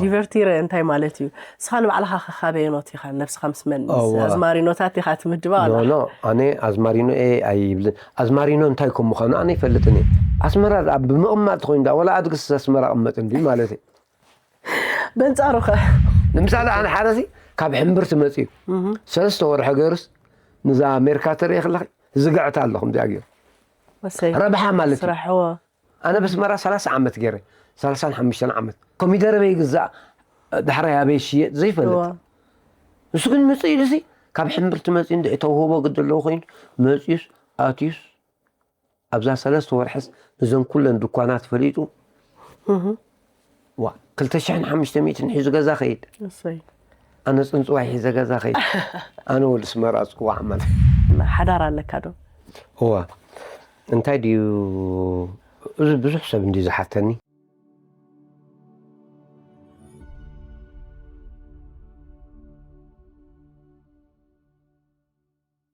ዲቨርቲረ እንታይ ማለት እዩ? ንስኻ ንባዕልኻ ከካበየኖት ኢኻ፣ ነብስኻ ምስ መን? እዋ። ኣዝማሪኖታት ኢኻ ትምድባ ኖ ኣላ። ኖ ኣነ ኣዝማሪኖ እየ ኣይብልን። ኣዝማሪኖ እንታይ ከም ምዃኑ ኣነ ይፈልጥን እየ። ኣስመራ ደኣ ብምቕማጥ ተኮይኑ ዳ ወላ ኣድግስ ኣስመራ ቅመጥ እንዲ ማለት እዩ። በንጻሩ ኸ? ንምሳሌ ኣነ ሓረሲ ካብ ሕምብርቲ መፅዩ ሰለስተ ወርሒ ገርስ ንዛ ሜርካተር የክለኺ ዝግዕት ኣለኹም እዚኣ ገይሩ ወሰይ ረብሓ ማለት እዩ። ስራሕዎ ኣነ በስመራ ሰላሳ ዓመት ገይረ ሰላሳን ሓሙሽተን ዓመት ኮሚደረ በይግዛእ ዳሕራይ ኣበይ ሽየጥ ዘይፈልጥ እዋ። ንሱ ግን ምፅእ ኢሉሲ ካብ ሕምብርቲ መፅኡ እንድዒ ተውህቦ ግዲ ኣለዎ ኮይኑ መፅዩስ ኣትዩስ ኣብዛ ሰለስተ ወርሕስ እዘን ኩለን ድኳናት ፈሊጡ ዋ ክልተ ሽሕን ሓሙሽተ ሚእትን ሒዙ ገዛ ከይድ እሰይ ኣነ ፅንፅዋይ ሒዘ ገዛ ከይድ ኣነ ወዲ ስመራ ፅዋዕ ማለት ሓዳር ኣለካ ዶ? እዋ እንታይ ድዩ እዚ ብዙሕ ሰብ እንዲ ዝሓተኒ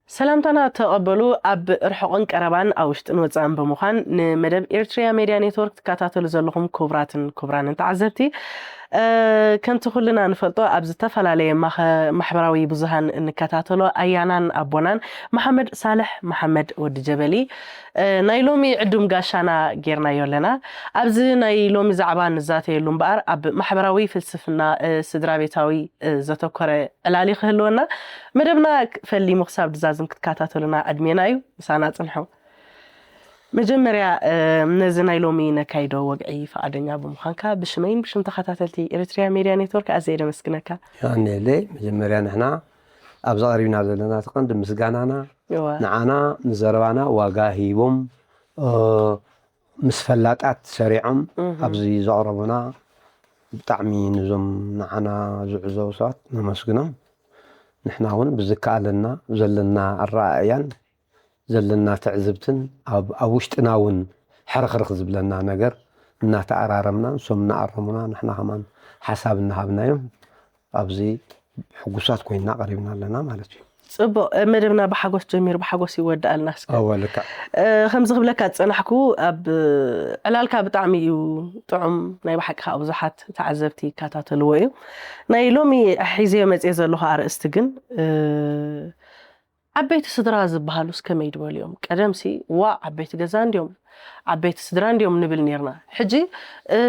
ሰላምታና ተቐበሉ። ኣብ ርሑቕን ቀረባን ኣብ ውሽጥን ወፃእን ብምዃን ንመደብ ኤርትሪያ ሜድያ ኔትወርክ ትከታተሉ ዘለኹም ክቡራትን ክቡራንን ተዓዘብቲ፣ እ፣ ከምቲ ኩልና ንፈልጦ ኣብ ዝተፈላለየ ማኸ-፣ ማሕበራዊ ብዙሃን እንከታተሎ ኣያናን ኣቦናን መሓመድ ሳልሕ መሓመድ ወዲ ጀበሊ፣ እ፣ ናይ ሎሚ ዕዱም ጋሻና ጌርናዮ ኣለና። ኣብዚ ናይ ሎሚ ዛዕባ ንዛተየሉ እምበኣር ኣብ ማሕበራዊ ፍልስፍና፣ እ፣ ስድራ ቤታዊ፣ እ፣ ዘተኮረ ዕላሊ ክህልወና መደብና ፈሊሙ ክሳብ ድዛዝም ክትከታተሉና ዕድሜና እዩ። ምሳና ጽንሑ። መጀመርያ፣ እ፣ ነዚ ናይ ሎሚ ነካይዶ ወግዒ ፍቓደኛ ብምዃንካ ብሽመይን ብሽም ተኸታተልቲ ኤርትሪያ ሜድያ ኔትወርክ ኣዝየ ደመስግነካ። ያኔለይ መጀመርያ ንሕና ኣብዚ ቀሪብና ዘለና እቲ ቀንዲ ምስጋናና እዋ። ንዓና ንዘረባና ዋጋ ሂቦም እ፣ ምስ ፈላጣት ሰሪዖም ኣብዚ ዘቕረቡና ብጣዕሚ ንዞም ንዓና ዝዕዘቡ ሰባት ነመስግኖም። ንሕና እውን ብዝከኣለና ዘለና ኣረኣእያን ዘለና ትዕዝብትን ኣብ ኣብ ውሽጥና እውን ሕርኽርኽ ዝብለና ነገር እናተኣራረምና ንሶም እናኣረሙና ንሕና ከማን ሓሳብ እናሃብናዮም ኣብዚ ሕጉሳት ኮይንና ቀሪብና ኣለና ማለት እዩ። ጽቡቕ፣ መደብና ብሓጎስ ጀሚሩ ብሓጎስ ይወድኣልና። እስከ እወ ልክዕ። እ፣ ከምዚ ክብለካ ዝጸናሕኩ ኣብ ዕላልካ ብጣዕሚ እዩ ጥዑም። ናይ ብሓቂ ከዓ ብዙሓት ተዓዘብቲ ይከታተልዎ እዩ። ናይ ሎሚ ሒዘዮ መፅየ ዘለኹ ኣርእስቲ ግን እ፣ ዓበይቲ ስድራ ዝበሃሉስ ከመይ ድበሉ እዮም? ቀደምሲ ዋ ዓበይቲ ገዛ እንድዮም ዓበይቲ ስድራ እንድዮም ንብል ነርና። ሕጂ እ፣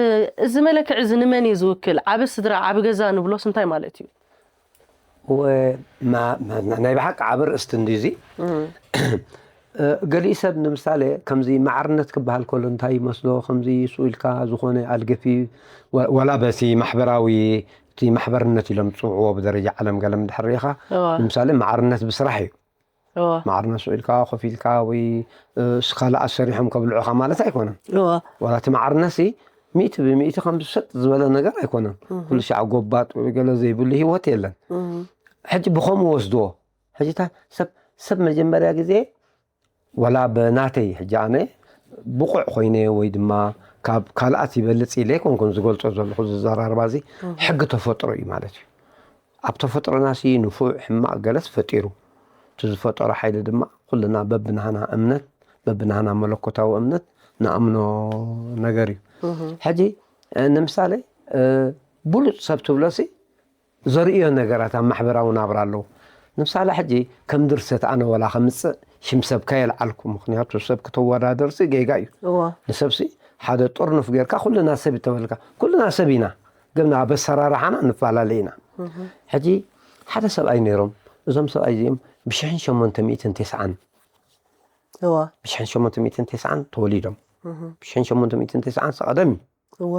እዚ መለክዒ እዚ ንመን እዩ ዝውክል? ዓቢ ስድራ ዓቢ ገዛ ንብሎስ እንታይ ማለት እዩ? ወ- ማ- ማ- ናይ ብሓቂ ዓቢ ርእስቲ እንዲ እዚ እ፣ ገሊኡ ሰብ ንምሳሌ ከምዚ ማዕርነት ክበሃል ከሎ እንታይ ይመስሎ ከምዚ ስኡ ኢልካ ዝኾነ ኣልገፊ ወ- ወላ በቲ ማሕበራዊ እቲ ማሕበርነት ኢሎም ዝፅውዕዎ ብደረጃ ዓለም ገለ እንድሕር ርኢኻ እዋ። ንምሳሌ ማዕርነት ብስራሕ እዩ እዋ። ማዕርነት ስኡ ኢልካ ኮፍ ኢልካ ወይ እ፣ እስካልኣት ሰሪሖም ከብልዑኻ ማለት ኣይኮነን እዋ። ዋላ እቲ ማዕርነት ሲ ሚእቲ ብሚእቲ ከም ዝሰጥ ዝበለ ነገር ኣይኮነን ኩሉ ሻዕ ጎባጥ ወይ ገለ ዘይብሉ ህይወት የለን ሕጂ ብኸምኡ ወስድዎ ሕጂ ታ ሰብ ሰብ መጀመርያ ግዜ ዋላ ብናተይ ሕጂ ኣነ ብቑዕ ኮይነ ወይ ድማ ካብ ካልኣት ይበልፅ ኢለ ኣይኮንኩን ዝገልፆ ዘለኹ ዝዘራርባ እዚ ሕጊ ተፈጥሮ እዩ ማለት እዩ ኣብ ተፈጥሮና ሲ ንፉዕ ሕማቕ ገለስ ፈጢሩ እቲ ዝፈጠሮ ሓይሊ ድማ ኩልና በብናህና እምነት በብናህና መለኮታዊ እምነት ንኣምኖ ነገር እዩ ሕጂ እ፣ ንምሳሌ እ፣ ብሉፅ ሰብ ትብሎ ሲ ዘርእዮ ነገራት ኣብ ማሕበራዊ ናብራ ኣለዉ ንምሳሌ ሕጂ ከም ድርሰት ኣነ ወላ ከምፅእ ሽም ሰብ ከየልዓልኩ ምክንያቱ ሰብ ክተወዳደር ሲ ጌጋ እዩ እዋ። ንሰብ ሲ ሓደ ጥርኑፍ ጌርካ ኩልና ሰብ ይተበልካ ኩልና ሰብ ኢና ግን ኣብ ኣሰራርሓና ንፈላለ ኢና ሕጂ ሓደ ሰብኣይ ነይሮም እዞም ሰብኣይ እዚኦም ብሽሕን ሸሞንተ ሚእትን ተስዓን እዋ። ብሽሕን ሸሞንተ ሚእትን ተስዓን ተወሊዶም ብሽሕን ሸሞንተ ሚእትን ተስዓን ሰቐደም እዩ እዋ።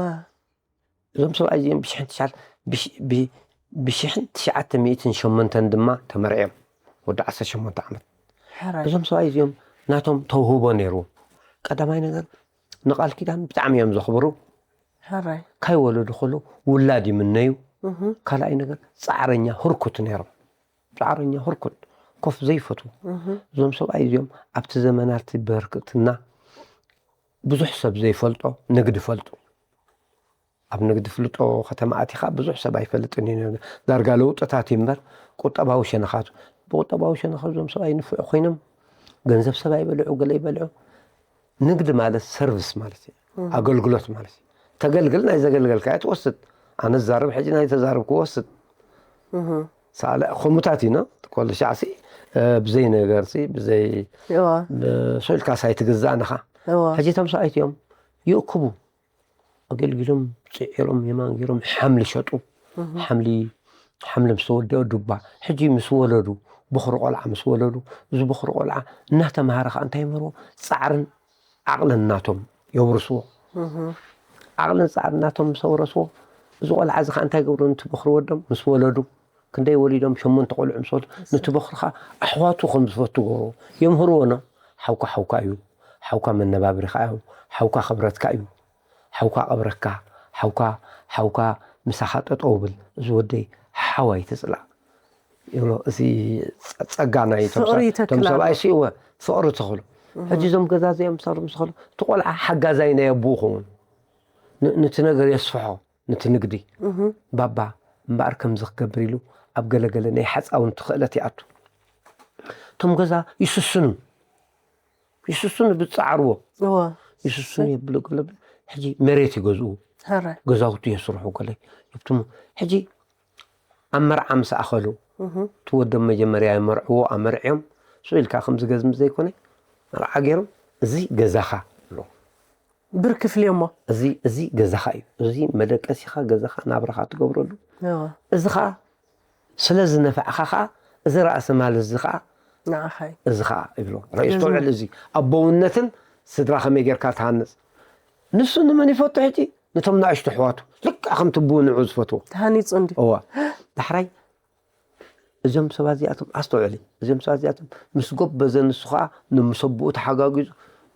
እዞም ሰብኣይ እዚኦም ብሽሕን ትሽዓት- ብሽ- ብ- ብሽሕን ትሽዓተ ሚእትን ሸሞንተን ድማ ተመርዕዮም ወዲ ዓሰርተ ሸሞንተ ዓመት ሕራይ። እዞም ሰብኣይ እዚኦም ናቶም ተውህቦ ነይርዎም ቀዳማይ ነገር ንቃል ኪዳን ብጣዕሚ እዮም ዘኽብሩ ሕራይ። ካይወለዱ ከሎ ውላድ ይምነዩ ካልኣይ ነገር ፃዕረኛ ህርኩት ነይሮም ፃዕረኛ ህርኩት ኮፍ ዘይፈትዉ እዞም ሰብኣይ እዚኦም ኣብቲ ዘመናት በርክትና ብዙሕ ሰብ ዘይፈልጦ ንግዲ ፈልጡ ኣብ ንግዲ ፍልጦ ከተማ ኣቲኻ ብዙሕ ሰብ ኣይፈልጥን እዩ ዳርጋ ለውጥታት እዩ እምበር ቁጠባዊ ሸነኻቱ ብቁጠባዊ ሸነኻ እዞም ሰብኣይ ንፍዑ ኮይኖም ገንዘብ ሰብ ኣይበልዑ ገለ ይበልዑ ንግዲ ማለት ሰርቪስ ማለት እዩ ኣገልግሎት ማለት እዩ ተገልግል ናይ ዘገልገልካዮ ትወስድ ኣነ ዝዛረብ ሕጂ ናይ ተዛረብክዎ ወስድ። እህ ሳለ ከምኡታት ኢና። ኮሉ ሻዕሲ ብዘይ ነገርሲ ብዘይ እዋ ሰልካ ሳይትግዛእ ንኻ። እዋ ሕጂ እቶም ሰብኣይት እዮም ይእክቡ። ኣገልጊሎም ጽዒሮም የማን ገይሮም ሓምሊ ሸጡ። ሓምሊ ሓምሊ ምስ ተወደኦ ዱባ። ሕጂ ምስ ወለዱ በኹሪ ቆልዓ ምስ ወለዱ፣ እዚ በኹሪ ቆልዓ እናተምሃረ ከዓ እንታይ ይምህርዎ? ጻዕርን ዓቕልን ናቶም የውርስዎ። ዓቕልን ጻዕርን ናቶም ምስ ኣውረስዎ፣ እዚ ቆልዓ እዚ ከዓ እንታይ ገብሩ? ነቲ በኹሪ ወዶም ምስ ወለዱ፣ ክንደይ ወሊዶም ሸሞንተ ቆልዑ ምስ ወለዱ፣ ነቲ በኹሪ ከዓ ኣሕዋቱ ከም ዝፈቱ ገብርዎ። የምህርዎ ኖ፣ ሓውካ ሓውካ እዩ፣ ሓውካ መነባብሪኻ እዩ፣ ሓውካ ክብረትካ እዩ፣ ሓውካ ቀብረካ፣ ሓውካ ሓውካ ምሳኻ ጠጠው ብል፣ እዚ ወደይ ሓው ኣይትጽላእ ይብሎ። እዚ ጸ- ጸጋ ናይ እቶም ፍቕሪ ሰ- ይተክል እቶም ኣሎ። ሰብኣይ ስእወ ፍቕሪ ተኽሉ። ሕጂ እዞም ገዛዚኦም ምሳሉ ምስ ኸሉ እቲ ቆልዓ ሓጋዛይ ናይ ኣቦኡ ኸውን ን- ነቲ ነገር የስፍሖ፣ ነቲ ንግዲ። ባባ እምበኣር ከምዚ ክገብር ኢሉ ኣብ ገለገለ ናይ ሓፃውንቲ ክእለት ይኣቱ። እቶም ገዛ ይስስኑ ይስስኑ ብፃዕርዎ እዋ ይስስኑ የብሉ ገለ። ሕጂ መሬት ይገዝኡ፣ ሕራይ ገዛውቲ የስርሑ ገለ ይብትሙ። ሕጂ ኣብ መርዓ ምስ ኣኸሉ እቲ ወዶም መጀመርያ የመርዕዎ፣ ኣመርዕዮም ስኡ ኢልካ ከምዚ ገዝም ዘይኮነ መርዓ ገይሮም እዚ ገዛኻ ኣሎ። ብር ክፍልዮሞ እዚ እዚ ገዛኻ እዩ፣ እዚ መደቀሲኻ ገዛኻ ናብራኻ ትገብረሉ። እዋ እዚ ኸዓ ስለ ዝነፋዕኻ ኸዓ እዚ ራእሲ ማል እዚ ኸዓ ንዓኻ እዩ እዚ ኸዓ ይብሎ ርእይ ኣስተውዕል። እዚ ኣቦውነትን ስድራ ከመይ ጌርካ ትሃንፅ። ንሱ ንመን ይፈቱ ሕጂ? ነቶም ንኣሽቱ ኣሕዋቱ ልክዕ ከምቲ ብኡ ንዑ ዝፈትዎ። ተሃኒፁ እንዲ እዋ ዳሕራይ እዞም ሰባት እዚኣቶም ኣስተውዕሊ፣ እዞም ሰባት እዚኣቶም ምስ ጎበዘ ንሱ ኸዓ ንምሰብኡ ተሓጋጊዙ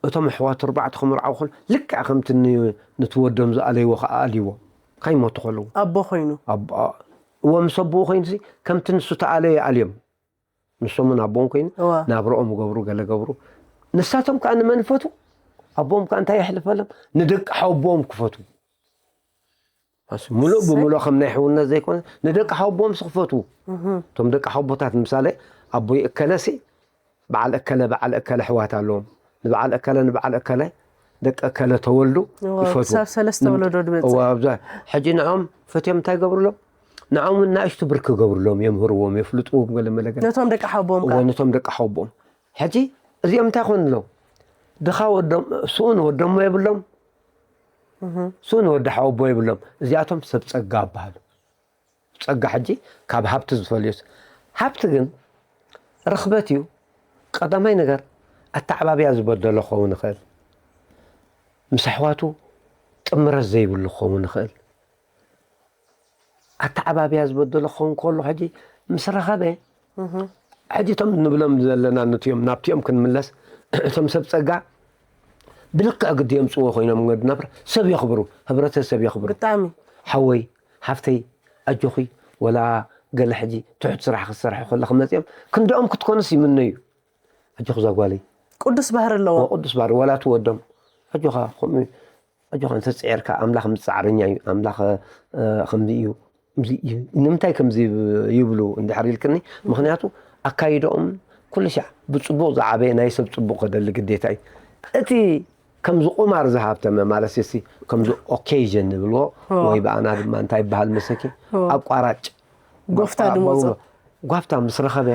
እቶም ኣሕዋቱ ኣርባዕተ ክምርዓው ከሎ ልክዕ ከምቲ ን- ነቲ ወዶም ዝኣለይዎ ኸዓ ኣልይዎ ከይሞቱ ከለዉ ኣቦ ኮይኑ ኣቦ- እዎ ምስ ኣቦኡ ኮይኑሲ ከምቲ ንሱ ተኣለየ ኣልዮም። ንሶም እውን ኣቦኦም ኮይኑ እዋ ናብረኦም ገብሩ ገለ ገብሩ። ንሳቶም ከዓ ንመን ይፈትዉ? ኣቦኦም ከዓ እንታይ የሕልፈሎም? ንደቂ ሓወቦኦም ክፈትዉ። ኣስ- ሙሉእ ብምሉእ ከም ናይ ሕውነት ዘይኮነ ንደቂ ሓወቦኦም ክፈትዉ። እቶም ደቂ ሓወቦታት ምሳሌ ኣቦይ እከለሲ በዓል እከለ በዓል እከለ ኣሕዋት ኣለዎም። ንበዓል እከለ ንበዓል እከለ ደቂ እከለ ተወልዱ እዋ ይፈትዉ። ክሳብ ሰለስተ ወለዶ ድበፅሕ እዋ ኣብዛ ሕጂ ንዖም ፈትዮም እንታይ ገብርሎም? ንዖም ናእሽቱ ብርክ ገብርሎም፣ የምህርዎም፣ የፍልጥዎም ገለ መለገለ ነቶም ደቂ ሓቦም እዎ ከዓ ነቶም ደቂ ሓቦም። ሕጂ እዚኦም እንታይ ኮንሎም? ድኻ ወዶም ስኡን ወዶሞ የብሎም፣ ስኡን ወዲ ሓወቦ የብሎም። እዚኣቶም ሰብ ጸጋ ይበሃሉ። ጸጋ ሕጂ ካብ ሃብቲ ዝፈልዩስ። ሃብቲ ግን ርኽበት እዩ። ቀዳማይ ነገር ኣተዓባብያ ዝበደሎ ክኸውን ይኽእል፣ ምስ ኣሕዋቱ ጥምረት ዘይብሉ ክኸውን ይኽእል። ኣተዓባብያ ዝበደሎ ክኸውን ከሎ ሕጂ ምስ ረኸበ ሕጂ እቶም ንብሎም ዘለና ነትዮም ናብቲኦም ክንምለስ። እቶም ሰብ ጸጋ ብልክዕ ግዲ የምፅዎ ኮይኖም ነብር ሰብ የኽብሩ፣ ህብረተሰብ የኽብሩ። ብጣዕሚ ሓወይ ሓፍተይ ኣጆኺ ወላ ገለ ሕጂ ትሑት ስራሕ ክሰርሑ ከለኺ መፅኦም ክንደኦም ክትኮንስ ይምነዩ። ኣጆኺ እዛ ጓለይ ቅዱስ ባህሪ ኣለዎ ወቅዱስ ባር ወላ ትወዶም ኣጆኻ ከምኡ ኣጆኻ እንተፅዒርካ ኣምላኽ ምፃዕረኛ እዩ ኣምላኽ ከምዚ እዩ። ንምንታይ ከምዚ ይብሉ እንድሕር ኢልክኒ ምክንያቱ ኣካይደኦም ኩሉ ሻዕ ብፅቡቅ ዝዓበየ ናይ ሰብ ፅቡቅ ከደሊ ግዴታ እዩ። እቲ ከምዚ ቁማር ዝሃብተመ ማለት ሲ ከምዚ ኦኬዥን ንብልዎ ወይ ብኣና ድማ እንታይ ይበሃል መሰኪ ኣቋራጭ ጎፍታ ድመፁ ጓፍታ ምስ ረኸበ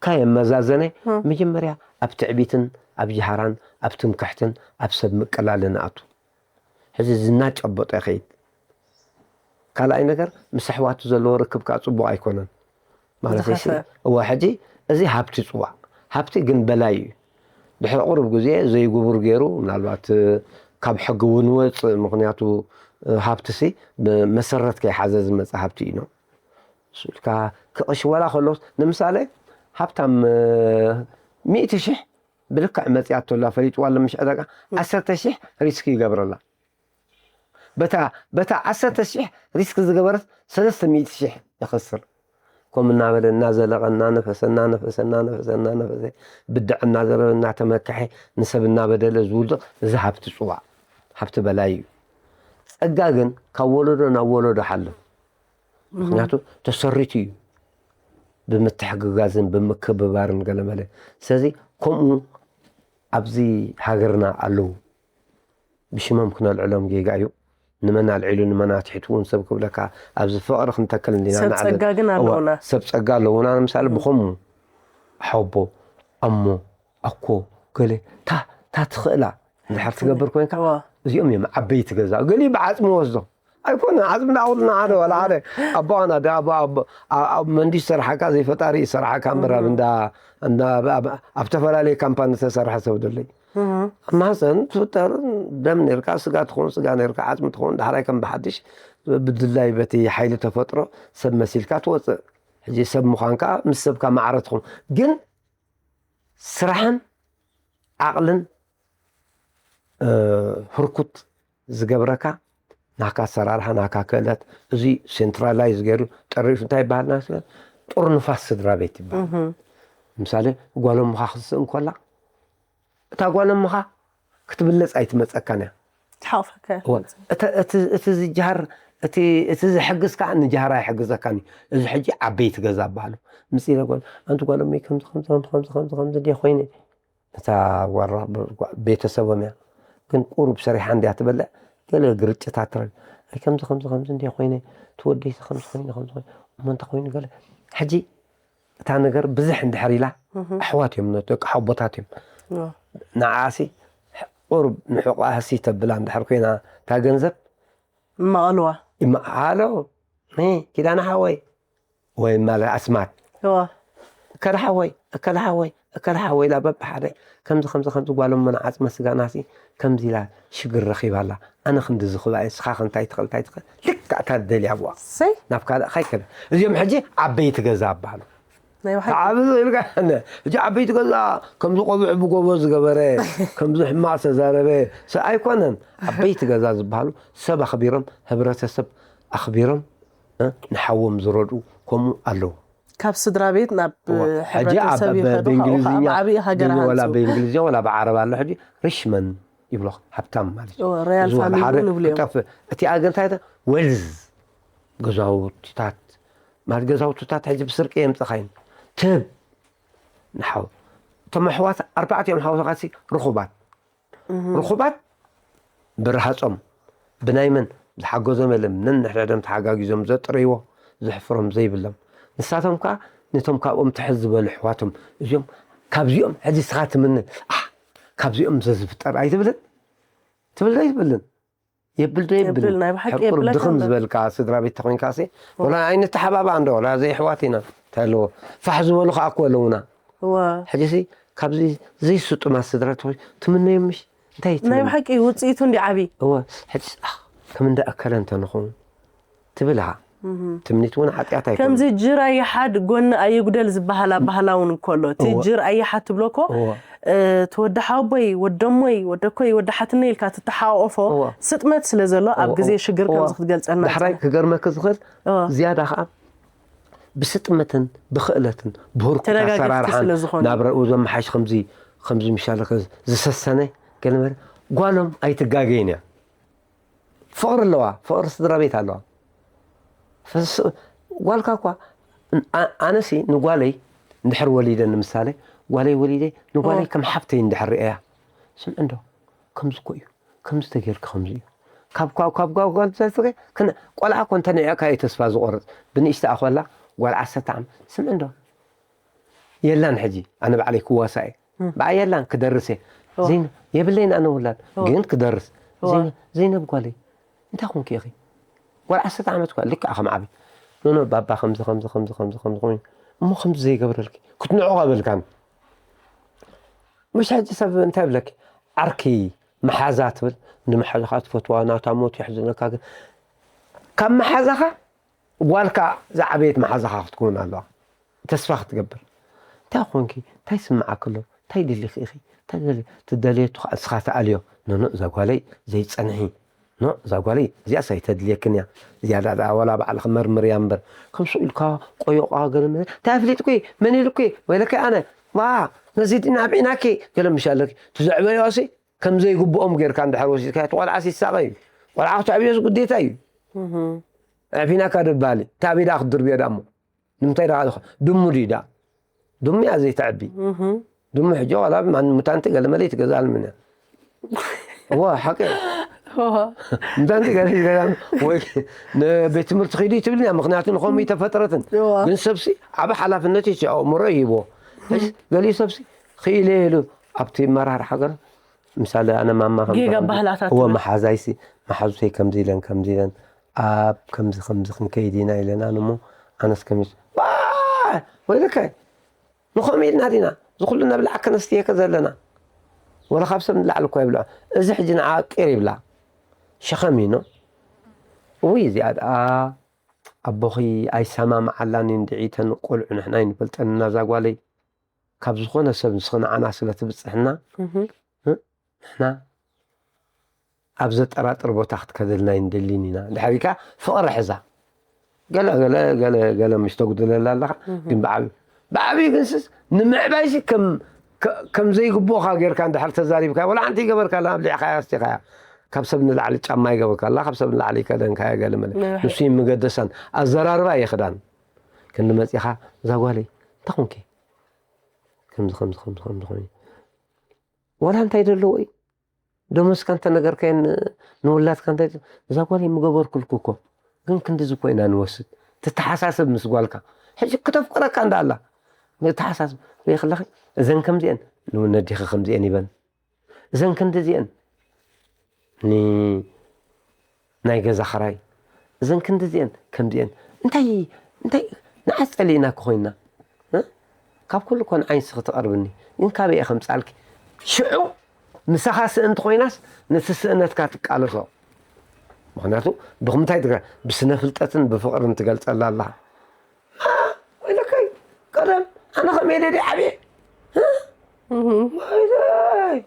ካየ መዛዘነ መጀመርያ ኣብ ትዕቢትን ኣብ ጅሃራን ኣብ ትምክሕትን ኣብ ሰብ ምቅላልን ኣቱ ሕዚ ዝናጨበጦ ይኸይድ። ካልኣይ ነገር ምስ ኣሕዋቱ ዘለዎ ርክብ ከዓ ፅቡቅ ኣይኮነን ማለት እዩ። እዋ ሕጂ እዚ ሃብቲ ፅዋዕ ሃብቲ ግን በላይ እዩ። ድሕሪ ቁሩብ ግዜ ዘይጉቡር ገይሩ ምናልባት ካብ ሕጊ እውን ወፅእ ምክንያቱ ሃብቲ ሲ ብመሰረት ከይሓዘ ዝመፀ ሃብቲ እዩ። ስልካ ክቕሽ ወላ ከሎስ ንምሳሌ ሃብታም ሚእቲ ሽሕ ብልክዕ መፅያቶ ኣላ ፈሊጥዋ ኣሎ ምሽ ዕዳጋ ዓሰርተ ሽሕ ሪስክ ይገብረላ። በታ በታ ዓሰርተ ሽሕ ሪስክ ዝገበረት ሰለስተ ሚእቲ ሽሕ ይኸስር። ከምኡ እናበለ እናዘለቐ እናነፈሰ እናነፈሰ እናነፈሰ እናነፈሰ ብድዕ እናዘረበ እናተመክሐ ንሰብ እናበደለ ዝውድቕ እዚ ሃብቲ ፅዋዕ ሃብቲ በላይ እዩ። ፀጋ ግን ካብ ወለዶ ናብ ወለዶ ሓልፍ ምክንያቱ ተሰሪቱ እዩ ብምትሕግጋዝን ብምክብባርን ገለመለ። ስለዚ ከምኡ ኣብዚ ሃገርና ኣለዉ ብሽሞም ክነልዕሎም ጌጋ እዩ። ንመን ኣልዒሉ ንመን ኣትሒቱ እውን ሰብ ክብለካ፣ ኣብዚ ፍቕሪ ክንተክል እንዲና ሰብ ንዓለም። ጸጋ ግን እዋ፣ ኣለውና። ሰብ ጸጋ ኣለውና። ንምሳሌ ብኸምኡ ሓቦ፣ ኣሞ፣ ኣኮ፣ ገለ ታ ታ ትኽእላ እንድሕር ትገብር ኮይንካ፣ እዋ። እዚኦም እዮም ዓበይቲ ገዛ። ገሊኡ ብዓጽሚ ወስዶ ኣይኮነ፣ ዓጽሚ ዳውልና ሓደ ወላ ሓደ ኣቦና ዳ ኣቦ ኣቦ ኣ- ኣብ መንዲ ዝሰርሓካ ዘይፈጣሪ ይሰርሓካ እምበር ኣብ እንዳ እንዳ ኣብ- ኣብ- ኣብ ዝተፈላለየ ካምፓኒ ዝተሰርሐ ሰብ ደለይ። ኣብ ማህፀን ትፍጠር፣ ደም ነርካ፣ ስጋ ትኾን፣ ስጋ ነርካ፣ ዓጽሚ ትኾን፣ ዳሕራይ ከም ብሓድሽ ብድላይ በቲ ሓይሊ ተፈጥሮ ሰብ መሲልካ ትወፅእ። ሕጂ ሰብ ምዃንካ ምስ ሰብካ ማዕረ ትኾን፣ ግን ስራሕን ዓቕልን እ፣ ህርኩት ዝገብረካ ናካ ኣሰራርሓ፣ ናካ ክእለት፣ እዚ ሴንትራላይዝ ገይሩ ጠሪሹ እንታይ ይበሃል? ናስለ ጥርኑፋት ስድራ ቤት ይበሃል። ምሳሌ፣ ጓል እምኻ ክትስእን ከላ፣ እታ ጓል እምኻ ክትብለጽ ኣይትመጸካን እያ። ትሓቑፈካ እያ። እወ፣ እተ- እቲ እቲ ዝጃሃር፣ እቲ እቲ ዝሕግዝ ከዓ ንጃሃራ ኣይሕግዘካን እዩ። እዚ ሕጂ ዓበይቲ ገዛ በሃሉ ምስ ኢለ ጓል፣ ኣንቲ ጓል እመይ ከምዚ ከምዚ ከምዚ ከምዚ ከምዚ ከምዚ ድየ ኮይነ፣ እታ ጓል ራ- ጓ- ቤተሰቦም እያ፣ ግን ቁሩብ ሰሪሓ እንድያ ትበልዕ። ገለ ግርጭታት ትረግ፣ ኣይ ከምዚ ከምዚ ከምዚ እንድየ ኮይነ፣ ትወደይ ከምዚ ኮይነ ከምዚ ኮይነ፣ እሞ እንታይ ኮይኑ ገለ። ሕጂ እታ ነገር ብዝሕ እንድሕር ኢላ፣ ኣሕዋት እዮም፣ ደቂ ሓቦታት እዮም። ንዓኣሲ ቁሩብ ንሕቋ ህሲ ተብላ እንድሕር ኮይና እታ ገንዘብ መቐልዋ ይመ- ሃሎ፣ ኪዳነ ሓወይ ወይ ማለት ኣስማት፣ እዋ እከለ ሓወይ፣ እከለ ሓወይ፣ እከለ ሓወይ ኢላ በብሓደ ከምዚ ከምዚ ከምዚ ጓሎም መን ዓጽመ ስጋናሲ ከምዚ ኢላ ሽግር ረኺባ ኣላ። ኣነ ክንዲ ዝኽባ እየ፣ ንስኻ ከ እንታይ ትኽእል እንታይ ትኽእል፣ ልክዕ እታ ትደልያ ኣብዋ ሰይ ናብ ካልእ ካይከደ። እዚኦም ሕጂ ዓበይቲ ገዛ ኣባሃሉ ናይ ብሓቂ ተዓብዙ ኢልካ ሕጂ ዓበይቲ ገዛ ከምዚ ቆብዕ ብጎቦ ዝገበረ ከምዚ ሕማቕ ዝተዛረበ ሰ ኣይኮነን። ዓበይቲ ገዛ ዝበሃሉ ሰብ ኣኽቢሮም፣ ህብረተሰብ ኣኽቢሮም፣ እ፣ ንሓዎም ዝረድኡ ከምኡ ኣለዉ። ካብ ስድራ ቤት ናብ እዋ፣ ሕጂ ኣብ- ሕብረተሰብ ብ- ይኸዱ፣ ካብኡ ከዓ ብእንግሊዝኛ ዓብዪ ሃገር ወላ ሃንፁ። ብእንግሊዝኛ ወላ ብዓረብ ኣሎ። ሕጂ ሪሽመን ይብሎ፣ ሃብታም ማለት እዩ። እዋ፣ ሮያል እዚ ወላ ፋሚሊ ሓደ እውን ይብሉ እዮም። ክጠፍእ። እቲ ኣገልታይ ተ- ዌልዝ፣ ገዛውትታት ማለት ገዛውትታት ሕጂ ብስርቂ የምፀኻይን ትብ ንሓው እቶም ኣሕዋት ኣርባዕቲኦም ሓውትኻሲ ርኹባት ርኹባት ብረሃፆም ብናይ መን ዝሓገዞም የለን። ነንሕድሕዶም ተሓጋጊዞም ዘጥረይዎ ዘሕፍሮም ዘይብሎም። ንሳቶም ከዓ ነቶም ካብኦም ትሕት ዝበሉ ኣሕዋቶም እዚኦም ካብዚኦም ሕጂ ስኻ ትምነ "ኣህ፣ ካብዚኦም ዘዝፍጠር ኣይትብልን ትብል ዶ ይትብልን? የብል ዶ የብልን? የብል፣ ናይ ብሓቂ ሕቁር የብለካ ድኽም እምበር። ዝበልካ ስድራ ቤት ተኾይንካ ሲ ወላ ኣይንተሓባባዕ እንዶ ወላ ዘይሕዋት ኢና እንታይ ኣለዎ? ፋሕ ዝበሉ ከዓ እኮ ኣለውና። እዋ ሕጂ ሲ ካብዚ ዘይስጡማት ስድራ ተኾይ ትምነዮም ምሽ እንታይ ናይ ትምነ? ብሓቂ ውፅኢቱ እንዲ ዓብዪ እወ ሕጂ ኣህ፣ ከም እንዳ ኣከለ እንተንኸውን ትብል ኢኻ። ትምኒት እውን ሓጢኣት ኣይኮነ። ከምዚ ጅር ኣይሓድ ጎኒ ኣይጉደል ዝበሃል ኣባህላ እውን እንከሎ እቲ እወ። ጅር ኣይሓድ ትብሎ እኮ እወ። እ፣ እቲ ወዲ ሓወቦይ ወደሞይ ወደኮይ ወዲ ሓትነይ ኢልካ ትተሓቆፎ እወ። ስጥመት ስለ ዘሎ ኣብ እወ፣ ግዜ እወ፣ ሽግር እወ። ከምዚ ክትገልፀልና ዳሕራይ ትኽእል። ክገርመኪ ዝኽእል እወ። ዝያዳ ከዓ ብስጥመትን ብኽእለትን ብህርኩት ተረጋጊፍቲ ኣሰራርሓን ስለ ዝኾኑ። ናብረኡ ዘመሓሽ ከምዚ ከምዚ ምሻለ ከ ዝሰሰነ ገለ መለ ጓሎም ኣይትጋገይን እያ። ፍቕሪ ኣለዋ፣ ፍቕሪ ስድራ ቤት ኣለዋ። ፈስ- ጓልካ እኳ ን- ኣ- ኣነሲ ንጓለይ እንድሕር ወሊደ ንምሳሌ ጓለይ ወሊደ ንጓለይ እወ። ከም ሓፍተይ እንድሕር ርእያ ስምዕ እንዶ ከምዚ እኮ እዩ ከምዚ ተጌርካ ከምዚ እዩ ካብ ካብ ካብ ጓል ጓል ዘፍቀ ክነ ቆልዓ እኮ እንተ ንዕካ እዩ ተስፋ ዝቆርጽ ብንእሽታ ኣኾላ ጓል ዓሰርተ ዓመት ስምዕ እንዶ የላን ሕጂ ኣነ ባዕለይ ክዋሳ እየ በዓ የላን ክደርስ እየ እወ። ዘይነ የብለይን ኣነ ውላድ እወ። ግን ክደርስ እወ። ዘይነ- ዘይነብ ጓለይ እንታይ ኮንኪ ኢኺ ጓል ዓሰርተ ዓመት እኳ ልክዕ ከም ዓቢ ኖኖ ባባ ከምዚ ከምዚ ከምዚ ከምዚ ከምዚ ኮይኑ እሞ ከምዚ ዘይገብረልኪ ክትንዕቆ በልካን ምሽ ሕጂ ሰብ እንታይ ብለኪ ዓርኪ መሓዛ ትብል ንመሓዛኻ ትፈትዋ ናታ ሞት ይሕዝነካ ግን ካብ መሓዛኻ ጓልካ ዝዓበየት መሓዛኻ ክትከውን ኣለዋ ተስፋ ክትገብር እንታይ ኮንኪ እንታይ ስምዓኪ ኣሎ እንታይ ደሊኺ ኢኺ እንታይ ደሊ ትደልየቱ ከዓ እስኻ ተኣልዮ ኖኖ እዛ ጓለይ ዘይፀንሒ ኖ እዛ ጓለይ እዚኣስ ኣይተድልየክን እያ ዝያዳ ደኣ ዋላ ባዕልኺ መርምርያ እምበር ከም ስቕ ኢልካ ቆዮቓ ገለ መለ እንታይ ኣፍሊጥኩ መን ኢልኩ ወይለከ ኣነ ዋ ነዚ ድና ኣብዒናኪ ገለ ምሽ ኣለኪ ትዘዕበዮሲ ከም ዘይግብኦም ጌርካ እንድሕር ወሲድካ እቲ ቆልዓስ ይሳቐ እዩ ቆልዓ ክትዕብዮስ ግዴታ እዩ ኣዕቢናካ ደባሊ ታበይ ደኣ ክትድርብዮ ደኣ እሞ ንምንታይ ደኣ ኢኻ ድሙ ድዩ ደኣ ድሙ እያ ዘይተዕቢ ድሙ ሕጂ ዋላ ማን ሙታንቲ ገለ መለ ይትገዛል ምን እዋ ሓቂ ምዛንቲ ገለ ገለ ወይ ንቤት ትምህርቲ ኺዱ ትብልኛ፣ ምኽንያቱ ንኸምኡ ተፈጥረትን። ግን ሰብሲ ዓብ ሓላፍነት እዩ፣ ኣእምሮ ይህቦ። እስ ገሊኡ ሰብሲ ኽኢለ ኢሉ ኣብቲ መራር ሃገር፣ ምሳሌ ኣነ ማማ ከም ጌጋ ባህላታት እወ ትብል። መሓዛይሲ፣ መሓዙተይ ከምዚ ኢለን ከምዚ ኢለን ኣብ ከምዚ ከምዚ ክንከይድ ኢና ኢለና እሞ ኣነስ ከሚስ ዋ ወይለከ ንኸምኡ ኢልና ዲና ዝኹሉ ነብልዓከ ነስትየከ ዘለና? ወላ ካብ ሰብ ንላዕሊ እኳ ይብልዖ። እዚ ሕጂ ንዓ ቅር ይብላ። ሸኸም እዩ ኖ። እውይ እዚኣ ደኣ ኣቦኺ ኣይሰማምዓላን እዩ እንድዒ፣ ተን ቆልዑ ንሕና ኣይንፈልጠን እና እዛ ጓለይ። ካብ ዝኾነ ሰብ ንስኺ ንዓና ስለ ትብጽሕና፣ ንሕና ኣብ ዘጠራጥር ቦታ ክትከደልና ኣይንደልን ኢና። ድሕሪካ ፍቕሪ ሕዛ። ገለ ገለ ገለ ገለ ምሽ ተጉድለላ ኣለኻ፣ ግን ብዓብዩ ብዓብዩ ግንስስ ንምዕባይሲ ከም ከ- ከም ዘይግብኦኻ ጌርካ እንድሕር ተዛሪብካ፣ ወላ ሓንቲ ይገበርካ ኣላ ኣብሊዕኻያ ኣስቲኻያ፣ ካብ ሰብ ንላዕሊ ጫማ ይገበርካ ኣላ፣ ካብ ሰብ ንላዕሊ ይከደንካያ ገለ መለ። ንሱ ይምገደሳን ኣዘራርባ የኽዳን። ክንዲ መጺኻ እዛ ጓለይ እንታይ ኾንኪ? ከምዚ ከምዚ ከምዚ ከምዚ ኾይኑ ወላ እንታይ ደለዎ እዩ? ደሞዝካ እንተነገርካዮ ንውላድካ እንታይ እዛ ጓል ምገበርኩልኩ እኮ፣ ግን ክንድዚ እኮ ኢና ንወስድ። ትተሓሳሰብ ምስ ጓልካ። ሕጂ ክተፍቅረካ እንዳ ኣላ ንተሓሳሰብ። ሪእኽለኺ እዘን ከምዚአን ንወነዲኺ ከምዚአን ይበል፣ እዘን ክንድዚአን ን ናይ ገዛ ኽራይ እዘን ክንድዚአን ከምዚአን እንታይ እንታይ ንዓስ ጸሊእና ክኾይንና እ? ካብ ኩሉ እኮ ንዓይ ንስኺ ትቐርብኒ ግን ካበይ እየ ከምጻልኪ ሽዑ ምሳኻ ስእንቲ ኮይናስ ነቲ ስእነትካ ትቃለሶ ምኽንያቱ ድኹምታይ ትግራ ብስነ ፍልጠትን ብፍቕርን ትገልጸላ ኣለኻ ወይለከይ ቀደም ኣነ ከመይ ኢለ ድየ ዓብየ ወይለይ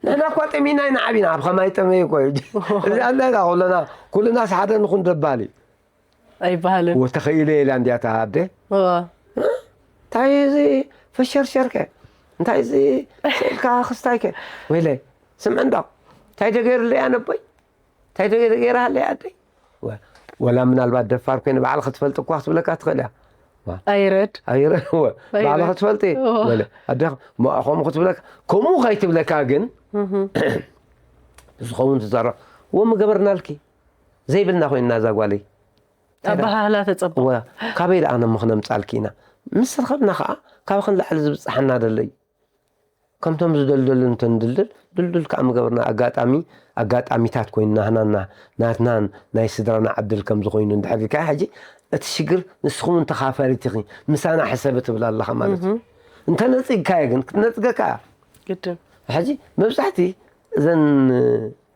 ንሕና እኳ ጠሚና ኢና ዓቢና ኣብ ከማይ ጠመየ እኮ እዩ እዚ ኣንዳይና ኩለና ኩልናስ ሓደ ንኹን ደባሊ ኣይበሃልን ወተኸኢለ ኢላ እንዲያ እታ ኣደ እንታይ እዚ ፈሸርሸርከ እንታይ እዚ ስእልካ ክስታይከ ወይለይ ስምዕ እንዶ እንታይ ደገይርለይ ኣነቦይ እንታይ ደገይርሃለይ ኣደይ ወላ ምናልባት ደፋር ኮይነ ባዕልኺ ትፈልጢ እኳ ክትብለካ ትኽእል እያ ኣይረድ ኣይረድ ባዕልኺ ትፈልጢ ወለ ኣደኺ ከምኡ ክትብለካ ከምኡ ከይትብለካ ግን ዝኸውን ትዛረብ ወ ምገበርናልኪ ዘይብልና ኮይንና እዛ ጓለይ ኣበሃህላ ተፀብቕ ካበይ ደኣ ነሞ ክነምፃልኪ ኢና ምስ ረኸብና ከዓ ካባኺ ንላዕሊ ዝብፅሓና ደሎ እዩ ከምቶም ዝደልደሉ እንተንድልድል ድልዱል ከዓ ምገበርና ኣጋጣሚ ኣጋጣሚታት ኮይኑ ናህናና ናትናን ናይ ስድራና ዕድል ከም ዝኾይኑ እንድሕር ኢልካ ሕጂ እቲ ሽግር ንስኹም እውን ተኻፋሊት ኢኺ ምሳና ሕሰቢ ትብል ኣለኻ ማለት እዩ እንተነፂግካዮ ግን ክትነፅገካ እያ ግድን ሕጂ መብዛሕቲ እዘን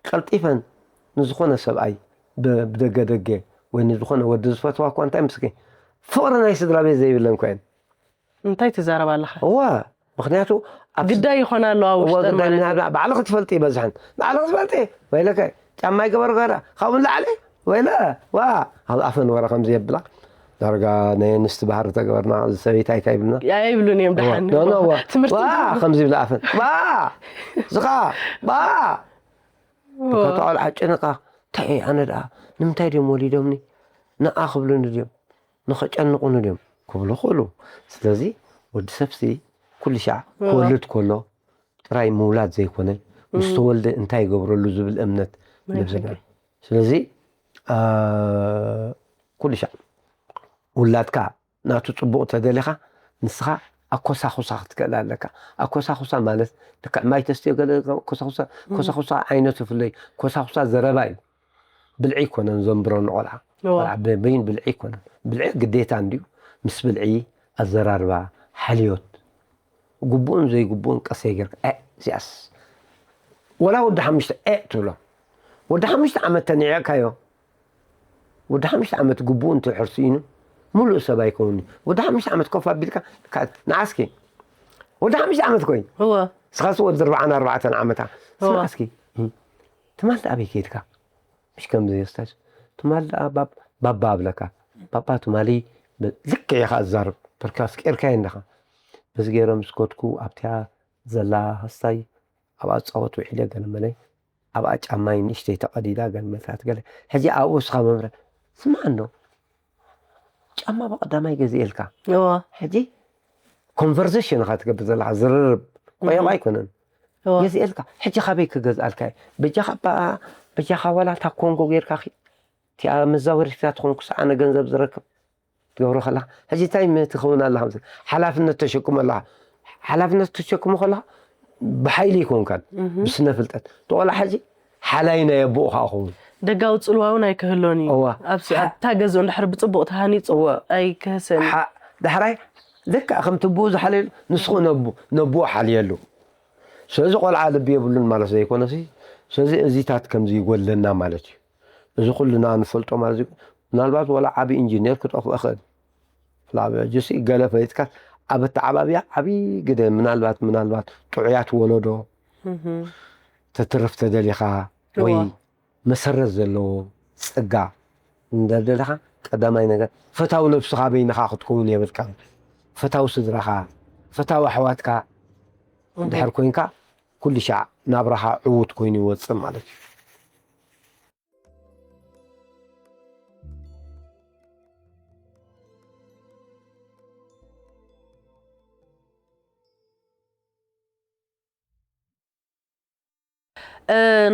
ቀልጢፈን ንዝኾነ ሰብኣይ ብደገ ደገ ወይ ንዝኾነ ወዲ ዝፈትዋ እኳ እንታይ ምስኪ ፍቕሪ ናይ ስድራ ቤት ዘይብለን ኮይን እንታይ ትዛረብ ኣለኻ እዋ ምክንያቱ ኣብ ግዳይ ይኾና ኣለዋ ውሽጠን ማለት እዩ ባዕልኺ ትፈልጢ ይበዝሐን ባዕልኺ ትፈልጢ ወይለከ ጫማ ይገበሩ ገራ ካብኡ ንላዕሊ ወይለ ዋ ኣብ ኣፈን ወረ ከምዚ የብላ ዳርጋ ናይ ኣንስቲ ባህሪ ተገበርና እዚ ሰበይቲ ኣይታይ ይብልና ኣይብሉን እዮም ደሓን ኖ ኖ ዋ ትምህርቲ ዋ ከምዚ ይብላ ኣፈን ዋ ዝኻ ዋ ከተቆልዓ ጨነቃ እንታይ ኣነ ደኣ ንምንታይ ድዮም ወሊዶምኒ ንኣ ክብሉኒ ድዮም ንኸጨንቑኒ ድዮም ክብሉ ክእሉ ስለዚ ወዲ ሰብሲ ኩሉ ሻዕ ክወልድ ከሎ ጥራይ ምውላድ ዘይኮነ ምስ ተወልደ እንታይ ይገብረሉ ዝብል እምነት ነብስና ስለዚ ኩሉ ሻዕ ውላድካ ናቱ ጽቡቕ ተደሊኻ ንስኻ ኣኮሳኹሳ ክትክእል ኣለካ። ኣኮሳኹሳ ማለት ልክዕ ማይ ተስትዮ ገለ ኮሳኹሳ ኮሳኹሳ ዓይነቱ ፍለይ ኮሳኹሳ ዘረባ እዩ። ብልዒ ይኮነን ዘንብሮ ንቆልዓ። ቆልዓ በይን ብልዒ ይኮነን። ብልዒ ግዴታ እንድዩ። ምስ ብልዒ ኣዘራርባ፣ ሓልዮት፣ ግቡእን ዘይግቡእን ቀሰይ ጌርካ እ እዚኣስ ወላ ወዲ ሓሙሽተ እ ትብሎ። ወዲ ሓሙሽተ ዓመት ተኒዕካዮ ወዲ ሓሙሽተ ዓመት ግቡኡ እንተ ሕርሱ ኢኑ ሙሉእ ሰብ ኣይከውን እዩ። ወዲ ሓሙሽተ ዓመት ኮፍ ኣቢልካ ንዓስኪ ወዲ ሓሙሽተ ዓመት ኮይኑ እወ ስኻስ ወዲ ኣርባዓን ኣርባዕተን ዓመታ እወ። ስማዕስኪ ትማል ኣበይ ከይድካ ምሽ ከምዚ ስታሽ ትማል ደኣ ባብ- ባባ ኣብለካ ባባ ትማሊ ብ- ልክዕ ኢኻ እዛርብ በርካስ ቀርካዮ እንዲኻ በዚ ገይረ ምስ ከድኩ ኣብቲያ ዘላ ሃስታይ ኣብኣ ጻወት ውዒለ ገለ መለ ኣብኣ ጫማይ ንእሽተይ ተቐዲዳ ገለ መታት ገለ ሕጂ ኣብኡ እስኻ መምረ ስማዕ እንዶ ጫማ ብቐዳማይ ገዚኤልካ እወ ሕጂ ኮንቨርሴሽን ኢኻ ትገብር ዘለኻ ዝርርብ ቆየቕ ኣይኮነን ገዚኤልካ፣ ሕጂ ካበይ ክገዝኣልካ እየ? በጃኻ በኣ በጃኻ ዋላ እታ ኮንጎ ጌርካ ኺድ። እቲኣ መዛወሪትካ ትኾን ክሳዕ ኣነ ገንዘብ ዝረክብ ትገብሮ ከለኻ፣ ሕጂ እንታይ ትኸውን ኣለኻ? ሓላፍነት ተሸክሞ ኣለኻ። ሓላፍነት ተሸክሞ ከለኻ ብሓይሊ ይኮንካን፣ ብስነ ፍልጠት። ተቆላ ሕጂ ሓላይ ናይ ኣቦኡ ከዓ ኸውን። ደጋዊ ፅልዋ እውን ኣይክህሎን እዩ። እዋ። ኣብታ ገዝኡ እንድሕር ብፅቡቕ ተሃኒፁ ኣይክህሰን እዩ። ሓ- ዳሕራይ ልክዕ ከምቲ ብኡ ዝሓልየሉ ንስኹ ነቡ- ነብኡ ሓልየሉ። ስለዚ ቆልዓ ልቢ የብሉን ማለት ዘይኮነሲ፣ ስለዚ እዚታት ከምዚ ይጎድለና ማለት እዩ። እዚ ኩልና ንፈልጦ ማለት እዩ። ምናልባት ዋላ ዓቢ ኢንጂነር ክጠፍኦ ይኽእል። ፍላበ ጅሲ ገለ ፈሊጥካ ኣብ ኣተዓባብያ ዓቢ ግደ ምናልባት ምናልባት ጥዑያት ወለዶ ተትርፍ ተደሊኻ ወይ መሰረት ዘለዎ ጸጋ እንደደለኻ ቀዳማይ ነገር ፈታው ነብስኻ በይንኻ ክትከውን የብልካ። ፈታው ስድራኻ፣ ፈታው ኣሕዋትካ እንድሕር ኮይንካ ኩሉ ሻዕ ናብራኻ ዕዉት ኮይኑ ይወጽእ ማለት እዩ።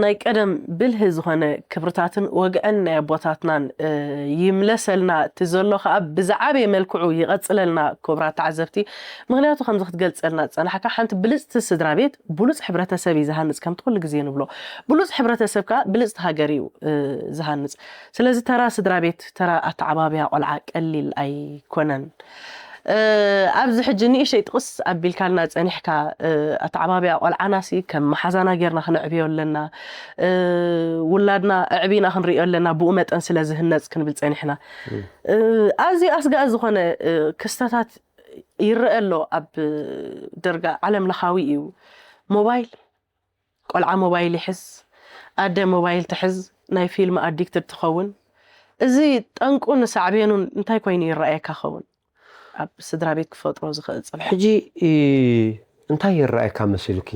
ናይ ቀደም ብልህ ዝኾነ ክብርታትን ወግዐን ናይ ኣቦታትናን ይምለሰልና፣ እቲ ዘሎ ከዓ ብዝዓበየ መልክዑ ይቐፅለልና። ክቡራት ተዓዘብቲ፣ ምክንያቱ ከምዚ ክትገልፀልና ዝፀናሕካ ሓንቲ ብልፅቲ ስድራ ቤት ብሉፅ ሕብረተሰብ እዩ ዝሃንፅ፣ ከምቲ ኩሉ ግዜ ንብሎ ብሉፅ ሕብረተሰብ ከዓ ብልፅቲ ሃገር እዩ ዝሃንፅ። ስለዚ ተራ ስድራ ቤት፣ ተራ ኣተዓባብያ ቆልዓ ቀሊል ኣይኮነን። ኣብዚ ሕጂ ንእሽተይ ጥቕስ ኣቢልካልና ጸኒሕካ፣ ኣተዓባብያ ቆልዓናሲ ከም መሓዛና ጌርና ክነዕብዮ ኣለና፣ ውላድና ኣዕቢና ክንርእዮ ኣለና፣ ብኡ መጠን ስለ ዝህነጽ ክንብል ጸኒሕና። ኣዝዩ ኣስጋኢ ዝኾነ ክስተታት ይረአ ኣሎ ኣብ ደርጋ ዓለም ለኻዊ እዩ። ሞባይል ቆልዓ ሞባይል ይሕዝ፣ ኣደ ሞባይል ትሕዝ፣ ናይ ፊልም ኣዲክትድ ትኸውን። እዚ ጠንቁን ሳዕቤኑን እንታይ ኮይኑ ይረኣየካ ኸውን? ኣብ ስድራ ቤት ክፈጥሮ ዝኽእል ጽልዋ። ሕጂ እንታይ ይረኣየካ መሲሉኪ?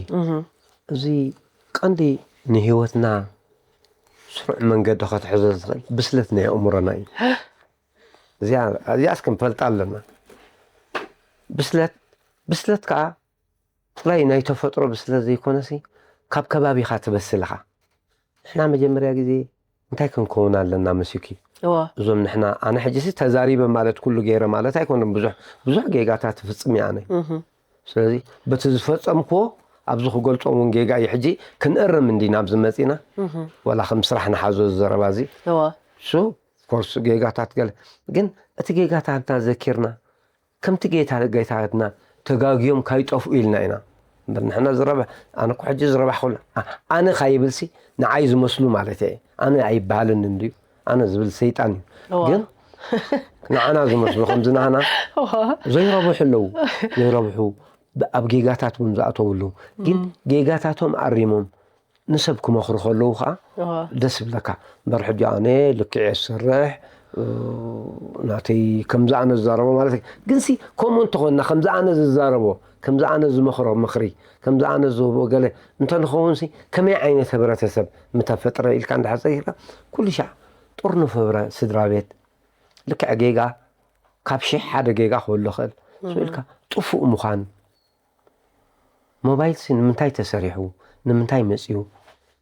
እዚ ቀንዲ ንህይወትና ስሩዕ መንገዲ ከተሕዞ ዝኽእል ብስለት ናይ ኣእምሮና እዩ። እዚኣ እዚኣስ ክንፈልጣ ኣለና። ብስለት ብስለት ከኣ ጥራይ ናይ ተፈጥሮ ብስለት ዘይኮነሲ ካብ ከባቢኻ ትበስል ኢኻ። ንሕና መጀመርያ ግዜ እንታይ ክንከውን ኣለና መሲኪ? እዋ። እዞም ንሕና ኣነ ሕጂሲ ተዛሪበ ማለት ኩሉ ገይረ ማለት ኣይኮነን። ብዙሕ ብዙሕ ጌጋታት ትፍጽም እየ ኣነ። እህ። ስለዚ በቲ ዝፈጸምክዎ ኣብዚ ክገልጾ እውን ጌጋ እዩ። ሕጂ ክንእርም እንዲና ኣብዚ መጺና? እህ። ወላ ከም ስራሕ ንሓዞ እዚ ዘረባ እዚ። እዋ። እሱ ኮርስ ጌጋታት ገለ ግን እቲ ጌጋታትና ዘኪርና ከምቲ ጌታ ጌታትና ተጋግዮም ካይጠፍኡ ኢልና ኢና እምበር ንሕና ዝረብሕ ኣነ እኮ ሕጂ ዝረባሕኩሉ ኣነ ካይብልሲ ንዓይ ዝመስሉ ማለት እየ ኣነ ኣይበሃልን እንድዩ ኣነ ዝብል ሰይጣን እዩ ግን ንዓና ዝመስሉ ከምዚ ናህና ዘይረብሑ ኣለዉ ዘይረብሑ ኣብ ጌጋታት እውን ዝኣተው ኣለዉ ግን ጌጋታቶም ኣሪሞም ንሰብ ክመኽሩ ከለዉ ከዓ ደስ ይብለካ እምበር ሕጂ ኣነ ልክዕ እየ ዝሰርሕ ናተይ ከምዚ ኣነ ዝዛረቦ ማለት እዩ ግንሲ ከምኡ እንተኾንና ከምዚ ኣነ ዝዛረቦ ከምዚ ኣነ ዝመኽሮ ምኽሪ ከምዚ ኣነ ዝህቦ ገለ እንተንኸውንሲ ከመይ ዓይነት ሕብረተሰብ ምተፈጥረ ኢልካ እንድሕር ፀጊርካ ኩሉ ሻዕ ጥርኑፍ ህብረ ስድራ ቤት ልክዕ ጌጋ ካብ ሽሕ ሓደ ጌጋ ክህሉ ይኽእል ስኢልካ ጥፉእ ምዃን ሞባይልሲ ንምንታይ ተሰሪሑ? ንምንታይ መፅዩ?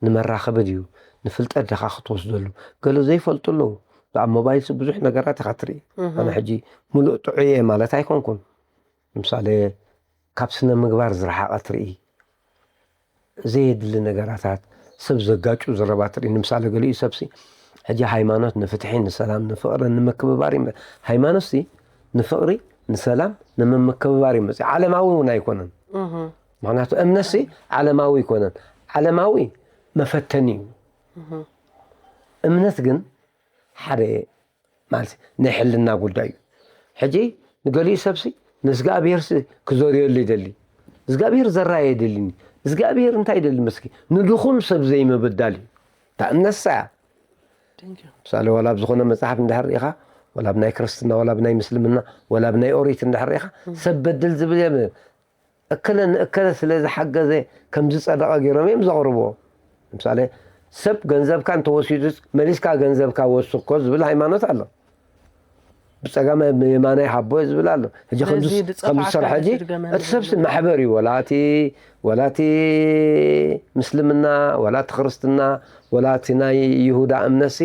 ንመራኸቢ ድዩ? ንፍልጠት ዲኻ ክትወስደሉ? ገለ ዘይፈልጡ ኣለዉ። ኣብ ሞባይልሲ ብዙሕ ነገራት ኢኻ ትርኢ። ኣነ ሕጂ ሙሉእ ጥዑይ እየ ማለት ኣይኮንኩን። ንምሳሌ ካብ ስነ ምግባር ዝረሓቐ ትርኢ። ዘየድሊ ነገራታት፣ ሰብ ዘጋጩ ዘረባ ትርኢ። ንምሳሌ ገሊኡ ሰብሲ ሕጂ ሃይማኖት ንፍትሒ፣ ንሰላም፣ ንፍቕሪ፣ ንምክብባር እዩ። ሃይማኖትሲ ንፍቕሪ፣ ንሰላም፣ ንምምክብባር እዩ መፅኡ። ዓለማዊ እውን ኣይኮነን። ምኽንያቱ እምነትሲ ዓለማዊ ኣይኮነን። ዓለማዊ መፈተኒ እዩ። እምነት ግን ሓደ ማለት ናይ ሕልና ጉዳይ እዩ። ሕጂ ንገሊኡ ሰብሲ ንእዝጋኣብሄርሲ ክዘርየሉ ይደሊ። እዝጋኣብሄር ዘራየ የደሊኒ። እዝጋኣብሄር እንታይ ይደሊ መስኪ ንድኹም ሰብ ዘይምብዳል እዩ። እታ እምነትሳ እያ። ምሳሌ ዋላ ኣብ ዝኾነ መጽሓፍ እንድሕር ርኢኻ ዋላ ኣብ ናይ ክርስትና ዋላ ኣብ ናይ ምስልምና ዋላ ኣብ ናይ ኦሪት እንድሕር ርኢኻ ሰብ በድል ዝብል የብልን። እከለ ንእከለ ስለ ዝሓገዘ ከም ዝጸደቐ ገይሮም እዮም ዘቕርብዎ። ንምሳሌ ሰብ ገንዘብካ እንተወሲዱስ መሊስካ ገንዘብካ ወስኮ ዝብል ሃይማኖት ኣሎ። ብጸጋማይ ብየማናይ ሃቦ ዝብል ኣሎ። ሕጂ ከምዚ ከምዚ ዝሰርሐ ሕጂ እቲ ሰብሲ ማሕበር እዩ። ወላቲ ወላቲ ምስልምና፣ ወላቲ ክርስትና፣ ወላቲ ናይ ይሁዳ እምነትሲ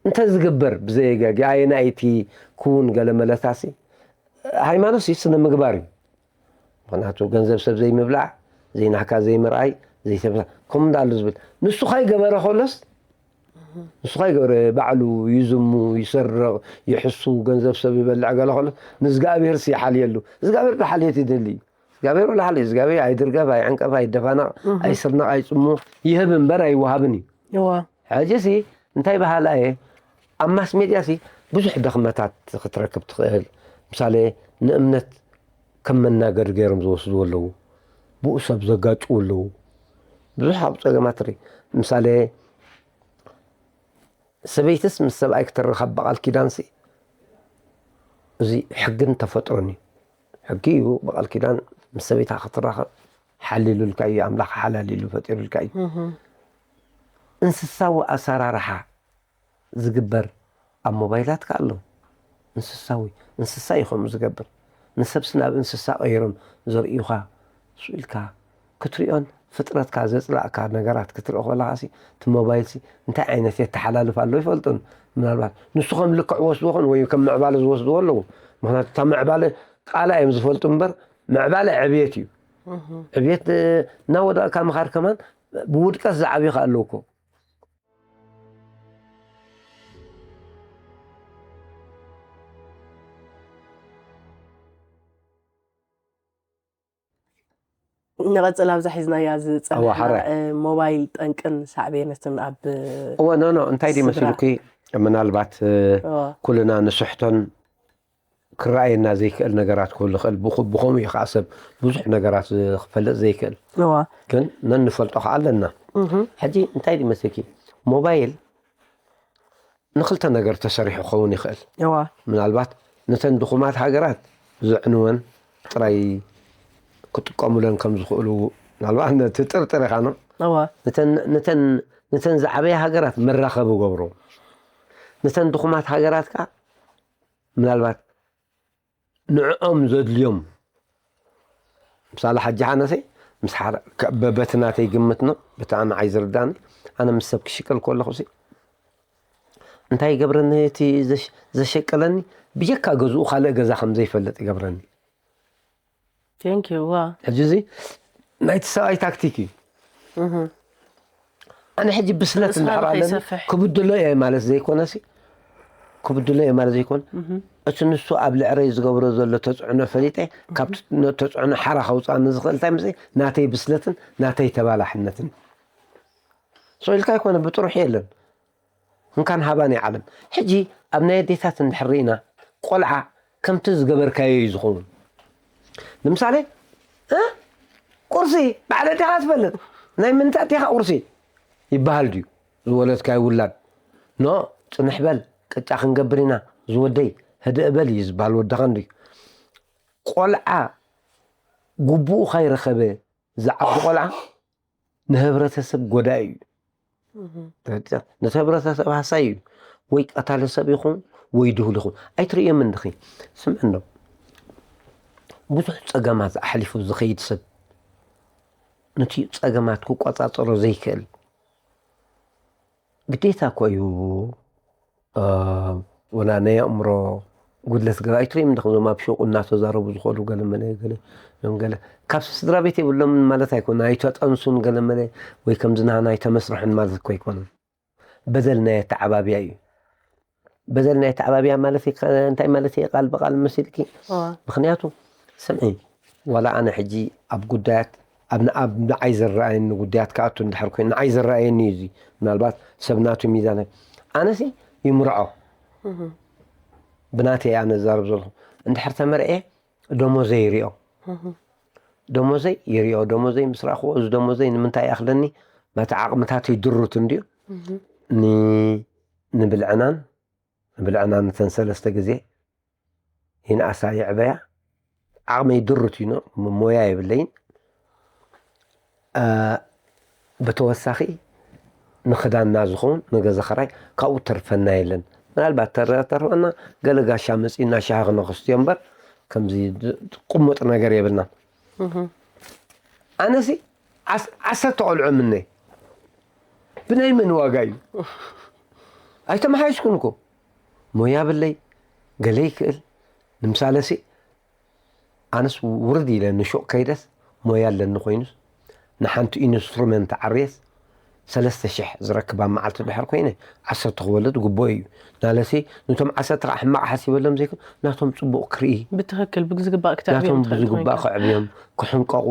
እንተ ዝግበር ብዘየገ ኣየናይቲ ክውን ገለ መለታሲ ሃይማኖትሲ ስነ ምግባር እዩ። ምኽንያቱ ገንዘብ ሰብ ዘይምብላዕ፣ ዘይናህካ ዘይምርኣይ፣ ዘይተብላ ከምኡ እንዳሉ ዝብል ንሱ ካይ ገበረ ከሎስ ንሱ ካይ ገበረ ባዕሉ ይዝሙ፣ ይሰርቕ፣ ይሕሱ፣ ገንዘብ ሰብ ይበልዕ ገለ ከሎ ንእግዚኣብሔር ሲ ይሓልየሉ። እግዚኣብሔር ዶ ሓልየት ይደሊ እዩ? እግዚኣብሔር ወላ ሓልየ እግዚኣብሔር ኣይድርገፍ፣ ኣይዕንቀፍ፣ ኣይደፋነቕ፣ ኣይስርነቕ፣ ኣይጽሙ፣ ይህብ እምበር ኣይወሃብን እዩ። እዋ። ሕጂ ሲ እንታይ በሃላ እየ ኣብ ማስ ሜድያ ሲ ብዙሕ ደኽመታት ክትረክብ ትኽእል። ምሳሌ ንእምነት ከም መናገሪ ገይሮም ዝወስድዎ ኣለዉ። ብኡ ሰብ ዘጋጭዉ ኣለዉ። ብዙሕ ኣብ ጸገማት ትርኢ። ምሳሌ ሰበይትስ ምስ ሰብኣይ ክትራኸብ ብቓል ኪዳንሲ እዚ ሕግን ተፈጥሮን እዩ። ሕጊ እዩ ብቓል ኪዳን ምስ ሰበይትኻ ክትራኸብ ሓሊሉልካ እዩ፣ ኣምላኽ ሓላሊሉ ፈጢሩልካ እዩ። እንስሳዊ ኣሰራርሓ ዝግበር ኣብ ሞባይላትካ ኣሎ። እንስሳዊ እንስሳ እዩ ከምኡ ዝገብር። ንሰብሲ ናብ እንስሳ ቀይሮም ዘርእዩኻ ስኢልካ ክትሪኦን ፍጥረትካ ዘጽላእካ ነገራት ክትርኢ ከለኻሲ እቲ ሞባይልሲ እንታይ ዓይነት የተሓላልፍ ኣሎ ይፈልጡን። ምናልባት ንሱ ከም ልክዕ ወስድዎ ኾን ወይ ከም ምዕባለ ዝወስድዎ ኣለዉ። ምክንያቱ እታ ምዕባለ ቃላ እዮም ዝፈልጡ እምበር ምዕባለ ዕብየት እዩ። ዕብየት እናወደቕካ ምኻድ ከማን ብውድቀት ዝዓብዩ ከ ኣለዉ እኮ። ንቐጽል ኣብዛ ሒዝናያ ዝጸናሕና ሞባይል ጠንቅን ሳዕቤነትን ኣብ እወ ኖ ኖ እንታይ ድዩ መሲሉኪ ምናልባት ኩልና ንስሕቶን ክረኣየና ዘይክእል ነገራት ክህሉ ይኽእል። ብኸምኡ እዩ ከዓ ሰብ ብዙሕ ነገራት ክፈልጥ ዘይክእል። ግን ነንፈልጦ ከዓ ኣለና። ሕጂ እንታይ ይመስልኪ ሞባይል ንክልተ ነገር ተሰሪሑ ክኸውን ይኽእል። ምናልባት ነተን ድኹማት ሃገራት ዘዕንወን ጥራይ ክጥቀሙለን ከም ዝኽእሉ ምናልባት ትጥርጥር ኢኻ። ነተን ዝዓበያ ሃገራት መራኸቢ ገብሮ። ነተን ድኹማት ሃገራት ከዓ ምናልባት ንዕኦም ዘድልዮም ምሳሌ ሓጂ ሓነሰይ ምስ ሓደ በቲ ናተይ ግምት ነው በቲ ንዓይ ዝርዳኒ ኣነ ምስ ሰብ ክሽቀል ከለኹ ሲ እንታይ ይገብረኒ እቲ ዘሸቀለኒ ብጀካ ገዝኡ ካልእ ገዛ ከም ዘይፈልጥ ይገብረኒ። ሕጂ እዚ ናይቲ ሰብኣይ ታክቲክ እዩ። ኣነ ሕጂ ብስለት እንድሕር ኣለኒ ክብድሎ እየ ማለት ዘይኮነ ሲ ክብድሎ እየ ማለት ዘይኮነ እቲ ንሱ ኣብ ልዕረይ ዝገብሮ ዘሎ ተፅዕኖ ፈሊጠ ካብ ተፅዕኖ ሓራ ከውፅኣኒ ዝኽእል እንታይ ምስ ናተይ ብስለትን ናተይ ተባላሕነትን ሶ ኢልካ ኣይኮነ ብጥሩሕ የለን። እንካን ሃባን ዓለም ሕጂ ኣብ ናይ ኣዴታት እንድሕር ርኢና ቆልዓ ከምቲ ዝገበርካዮ እዩ ዝኸውን። ንምሳሌ ቁርሲ ባዕለ ዲኻ ትፈልጥ ናይ ምንታይ ዲኻ ቁርሲ ይበሃል ድዩ? ዝወለድካዮ ውላድ ኖ ፅንሕ በል ቅጫ ክንገብር ኢና ዝወደይ ህድእ በል እዩ ዝበሃል ወድኻ እንድዩ። ቆልዓ ግቡኡ ካይረኸበ ዝዓቢ ቆልዓ ንህብረተሰብ ጎዳኢ እዩ። ነቲ ህብረተሰብ ሃሳይ እዩ። ወይ ቀታሊ ሰብ ይኹን ወይ ድሁል ይኹን ኣይትርእዮምን ድኺ? ስምዕኖ ብዙሕ ፀገማት ኣሕሊፉ ዝኸይድ ሰብ ነቲ ፀገማት ክቆፃፀሮ ዘይክእል ግዴታ እኮ እዩ። ወላ ናይ ኣእምሮ ጉድለት ገለ ኣይትርእዮም እንዲኹም እዞም ኣብ ሹቕ እናተዛረቡ ዝኾዱ ገለ መለ ገለ እዞም ገለ ካብ ስድራ ቤት የብሎምን ማለት ኣይኮነ ኣይተጠንሱን ገለ መለ ወይ ከምዚ ናህና ኣይተመስርሑን ማለት እኮ ኣይኮነን። በደል ናይ ኣተዓባብያ እዩ። በደል ናይ ኣተዓባብያ ማለት እንታይ ማለት እዩ ቃል ብቃል መሲልኪ? ምክንያቱ ስምዒ ዋላ ኣነ ሕጂ ኣብ ጉዳያት ኣብ ንኣብ ንዓይ ዝረኣየኒ ጉዳያት ክኣቱ እንድሕር ኮይኑ ንዓይ ዝረኣየኒ እዩ እዚ ምናልባት ሰብ ናቱ ሚዛን ኣነ ሲ ይምርዖ ብናተይ ኣነ ዝዛረብ ዘለኹ እንድሕር ተመርዕየ ደሞዘይ ይሪኦ ደሞዘይ ይሪኦ ደሞዘይ ምስ ረኣኽዎ እዚ ደሞዘይ ንምንታይ ይኣኽለኒ በቲ ዓቕምታተይ ድሩት እንድዩ ንብልዕናን ንብልዕናን ነተን ሰለስተ ግዜ ይንኣሳ ይዕበያ ዓቕመይ ድሩት እዩ ሞያ የብለይን ብተወሳኺ ንኽዳንና ዝኸውን ንገዛ ኸራይ ካብኡ ተርፈና የለን ምናልባት ተረተርፈና ገለ ጋሻ መፂና ሻሂ ክነኽስትዮ እምበር ከምዚ ቁሙጥ ነገር የብልና። ኣነሲ ዓሰርተ ቆልዑ ምነይ ብናይ መን ዋጋ እዩ? ኣይተመሓይሽኩን እኮ ሞያ ብለይ ገለ ይክእል። ንምሳለሲ ኣነስ ውርድ ኢለ ንሹቕ ከይደስ ሞያ ኣለኒ ኮይኑስ ንሓንቲ ኢንስትሩመንት ዓርየስ ሰለስተ ሽሕ ዝረክብ ኣብ መዓልቲ ድሕር ኮይነ ዓሰርተ ክወልድ ግቡእ እዩ። ናለሲ ነቶም ዓሰርተ ከዓ ሕማቕ ሓሲበሎም ዘይኮን ናቶም ፅቡቕ ክርኢ ብትኽክል ብዝግባእ ክትዕብዮም ናቶም ትኽእል ብዝግባእ ኮይንካ። ክዕብዮም ክሕንቀቑ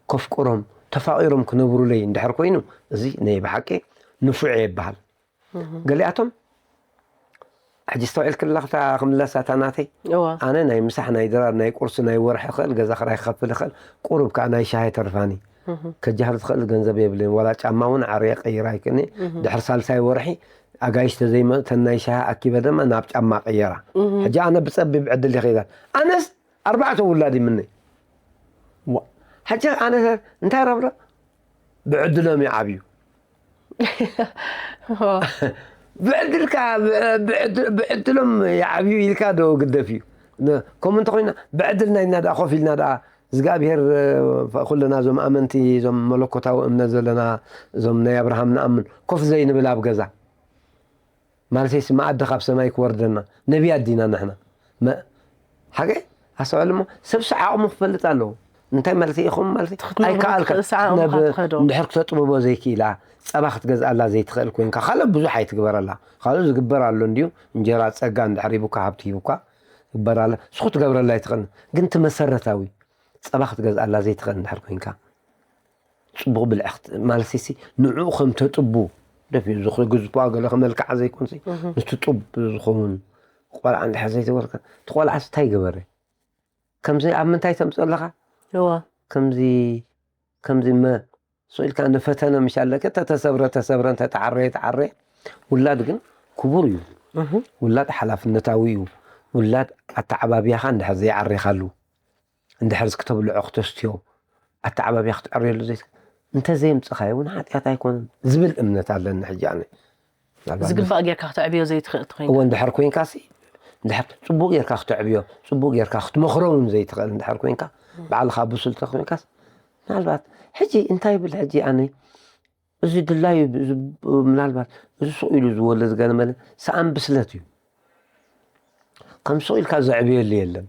ከፍቅሮም ተፋቒሮም ክነብሩለይ እንድሕር ኮይኑ እዚ ናይ ብሓቂ ንፉዕ ይበሃል። ገሊኣቶም ሕጂ ዝተውዒል ክለኽታ ክምለሳታ ናተይ እዋ ኣነ ናይ ምሳሕ ናይ ድራር ናይ ቁርሲ ናይ ወርሒ ክእል ገዛ ክራይ ክኸፍል ይኽእል ቁሩብ ከዓ ናይ ሻሂ ተርፋኒ ከጃህር ዝኽእል ገንዘብ የብልን ዋላ ጫማ እውን ዓርየ ቀይር ኣይክእልኒ ድሕሪ ሳልሳይ ወርሒ ኣጋይሽ ተዘይመእተን ናይ ሻሂ ኣኪበ ድማ ናብ ጫማ ቀየራ ሕጂ ኣነ ብፀቢብ ዕድል ይኽኢላ ኣነስ ኣርባዕተ ውላድ ይምነይ ዋ፣ ሕጂ ኣነ እንታይ ረብረ ብዕድሎም ይዓብዩ ብዕድልካ ብዕድሎም ይዓብዩ ኢልካ ዶ ግደፍ እዩ ከምኡ እንተኮይና ብዕድልና ኢና ዳ ኮፍ ኢልና ዳ እግዚኣብሄር ኩልና እዞም ኣመንቲ እዞም መለኮታዊ እምነት ዘለና እዞም ናይ ኣብርሃም ንኣምን ኮፍ ዘይንብል ኣብ ገዛ ማለተይሲ መኣዲ ካብ ሰማይ ክወርደና ነቢያት ዲና ንሕና ሓቂ ኣስተውዕል እሞ ሰብሲ ዓቕሙ ክፈልጥ ኣለዎ እንታይ ማለት ኢኹም ማለት ኣይከኣልካ እንድሕር ክተጥብቦ ዘይክኢላ ፀባ ክትገዝኣላ ዘይትኽእል ኮይንካ ካልእ ብዙሕ ኣይትግበረላ ካልእ ዝግበር ኣሎ እንድዩ እንጀራ ፀጋ እንድሕር ሂቡካ ሃብቲ ሂቡካ ግበራለ ስኹ ትገብረላ ኣይትኽእል ግን እቲ መሰረታዊ ፀባ ክትገዝኣላ ዘይትኽእል እንድሕር ኮይንካ ፅቡቕ ብልዒ ማለት ሲ ንዕኡ ከም ተጥቡ ደፊኡ ዝኽግዝኳ ገለ ከመልክዓ ዘይኮንሲ ንትጡብ ዝኸውን ቆልዓ እንድሕር ዘይተበልካ እቲ ቆልዓስ እንታይ ገበረ ከምዚ ኣብ ምንታይ ተምፅኦ ኣለኻ እዋ ከምዚ ከምዚ መ ስቕ ኢልካ ንፈተነ ምሽ ኣለከ ተተሰብረ ተሰብረ እንተተዓረየ ተዓረየ ውላድ ግን ክቡር እዩ ውላድ ሓላፍነታዊ እዩ ውላድ ኣተዓባብያኻ እንድሕር ዘይዓሪኻሉ እንድሕር ክተብልዖ ክተስትዮ ኣተዓባብያ ክትዕርየሉ ዘይ እንተዘየምፅኻዮ እውን ሓጢኣት ኣይኮነን ዝብል እምነት ኣለኒ ሕጂ ኣነ ዝግባእ ጌርካ ክተዕብዮ ዘይትኽእል ትኾይንካ እወ እንድሕር ኮይንካ ሲ እንድሕር ፅቡቅ ጌርካ ክተዕብዮ ፅቡቅ ጌርካ ክትመኽሮ እውን ዘይትኽእል እንድሕር ኮይንካ ባዕልኻ ብሱል ተኮይንካስ ምናልባት ሕጂ እንታይ ይብል ሕጂ ኣነ እዚ ድላዩ ምናልባት እዚ ሱቕ ኢሉ ዝወለድ ገለመለ ሰኣን ብስለት እዩ ከም ሱቕ ኢልካ ዘዕብየሉ የለን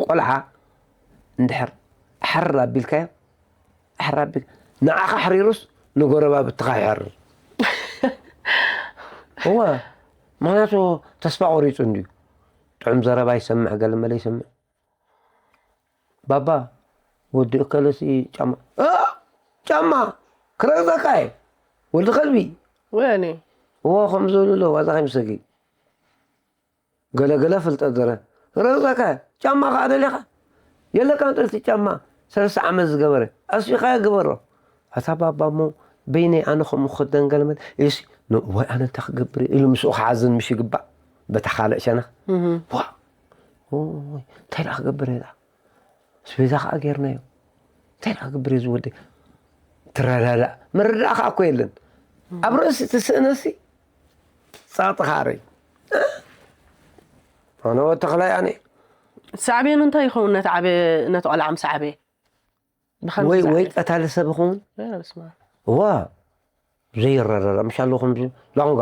ቆልዓ እንድሕር ሓር ኣቢልካዮ ሓር ኣቢል ንዓኻ ኣሕሪሩስ ንጎረባብትኻ ይሓርር እወ ምክንያቱ ተስፋ ቆሪፁ እንድዩ ጥዑም ዘረባ ይሰምዕ ገለመለ ይሰምዕ ባባ ወዲ እከለሲ ጫማ እ ጫማ ክረግፀካ እየ ወዲ ከልቢ ወያኔ እዎ ከም ዝብሉ ኣለዉ ዋዛ ከይምሰጊ ገለገለ ፍልጠት ዘረ ክረግፀካ እየ ጫማ ከዓ ደሊኻ የለካ ንጥልቲ ጫማ ሰለስተ ዓመት ዝገበረ ኣስቢኻዮ ግበሮ ኣታ ባባ እሞ በይነይ ኣነ ከምኡ ክደንገለመን ኢሉሲ ንእዋይ ኣነ እንታይ ክገብር እየ ኢሉ ምስኡ ክሓዝን ምሽ ይግባእ በታ ካልእ ሸነኽ ዋ እንታይ ደኣ ክገብር እየ ደኣ ኣስቤዛ ከዓ ጌርናዮ እንታይ ደኣ ክገብር እየ ዝወደይ ትረዳዳእ መረዳእ ከዓ እኮ የለን ኣብ ርእሲ ትስእነሲ ፃጥኻረይ ኣነ ወተኽላይ ኣነ ሳዕቤኑ እንታይ ይኸውን ነቲ ዓበ ነቲ ቆልዓ ምስ ዓበየ ብኸምዚ ወይ ዝዓበየ? ወይ ቀታሊ ሰብ ይኸውን ኧረ በስመ ኣብ። እዋ ዘይረዳዳእ ምሽ ኣለኹም ላኹምካ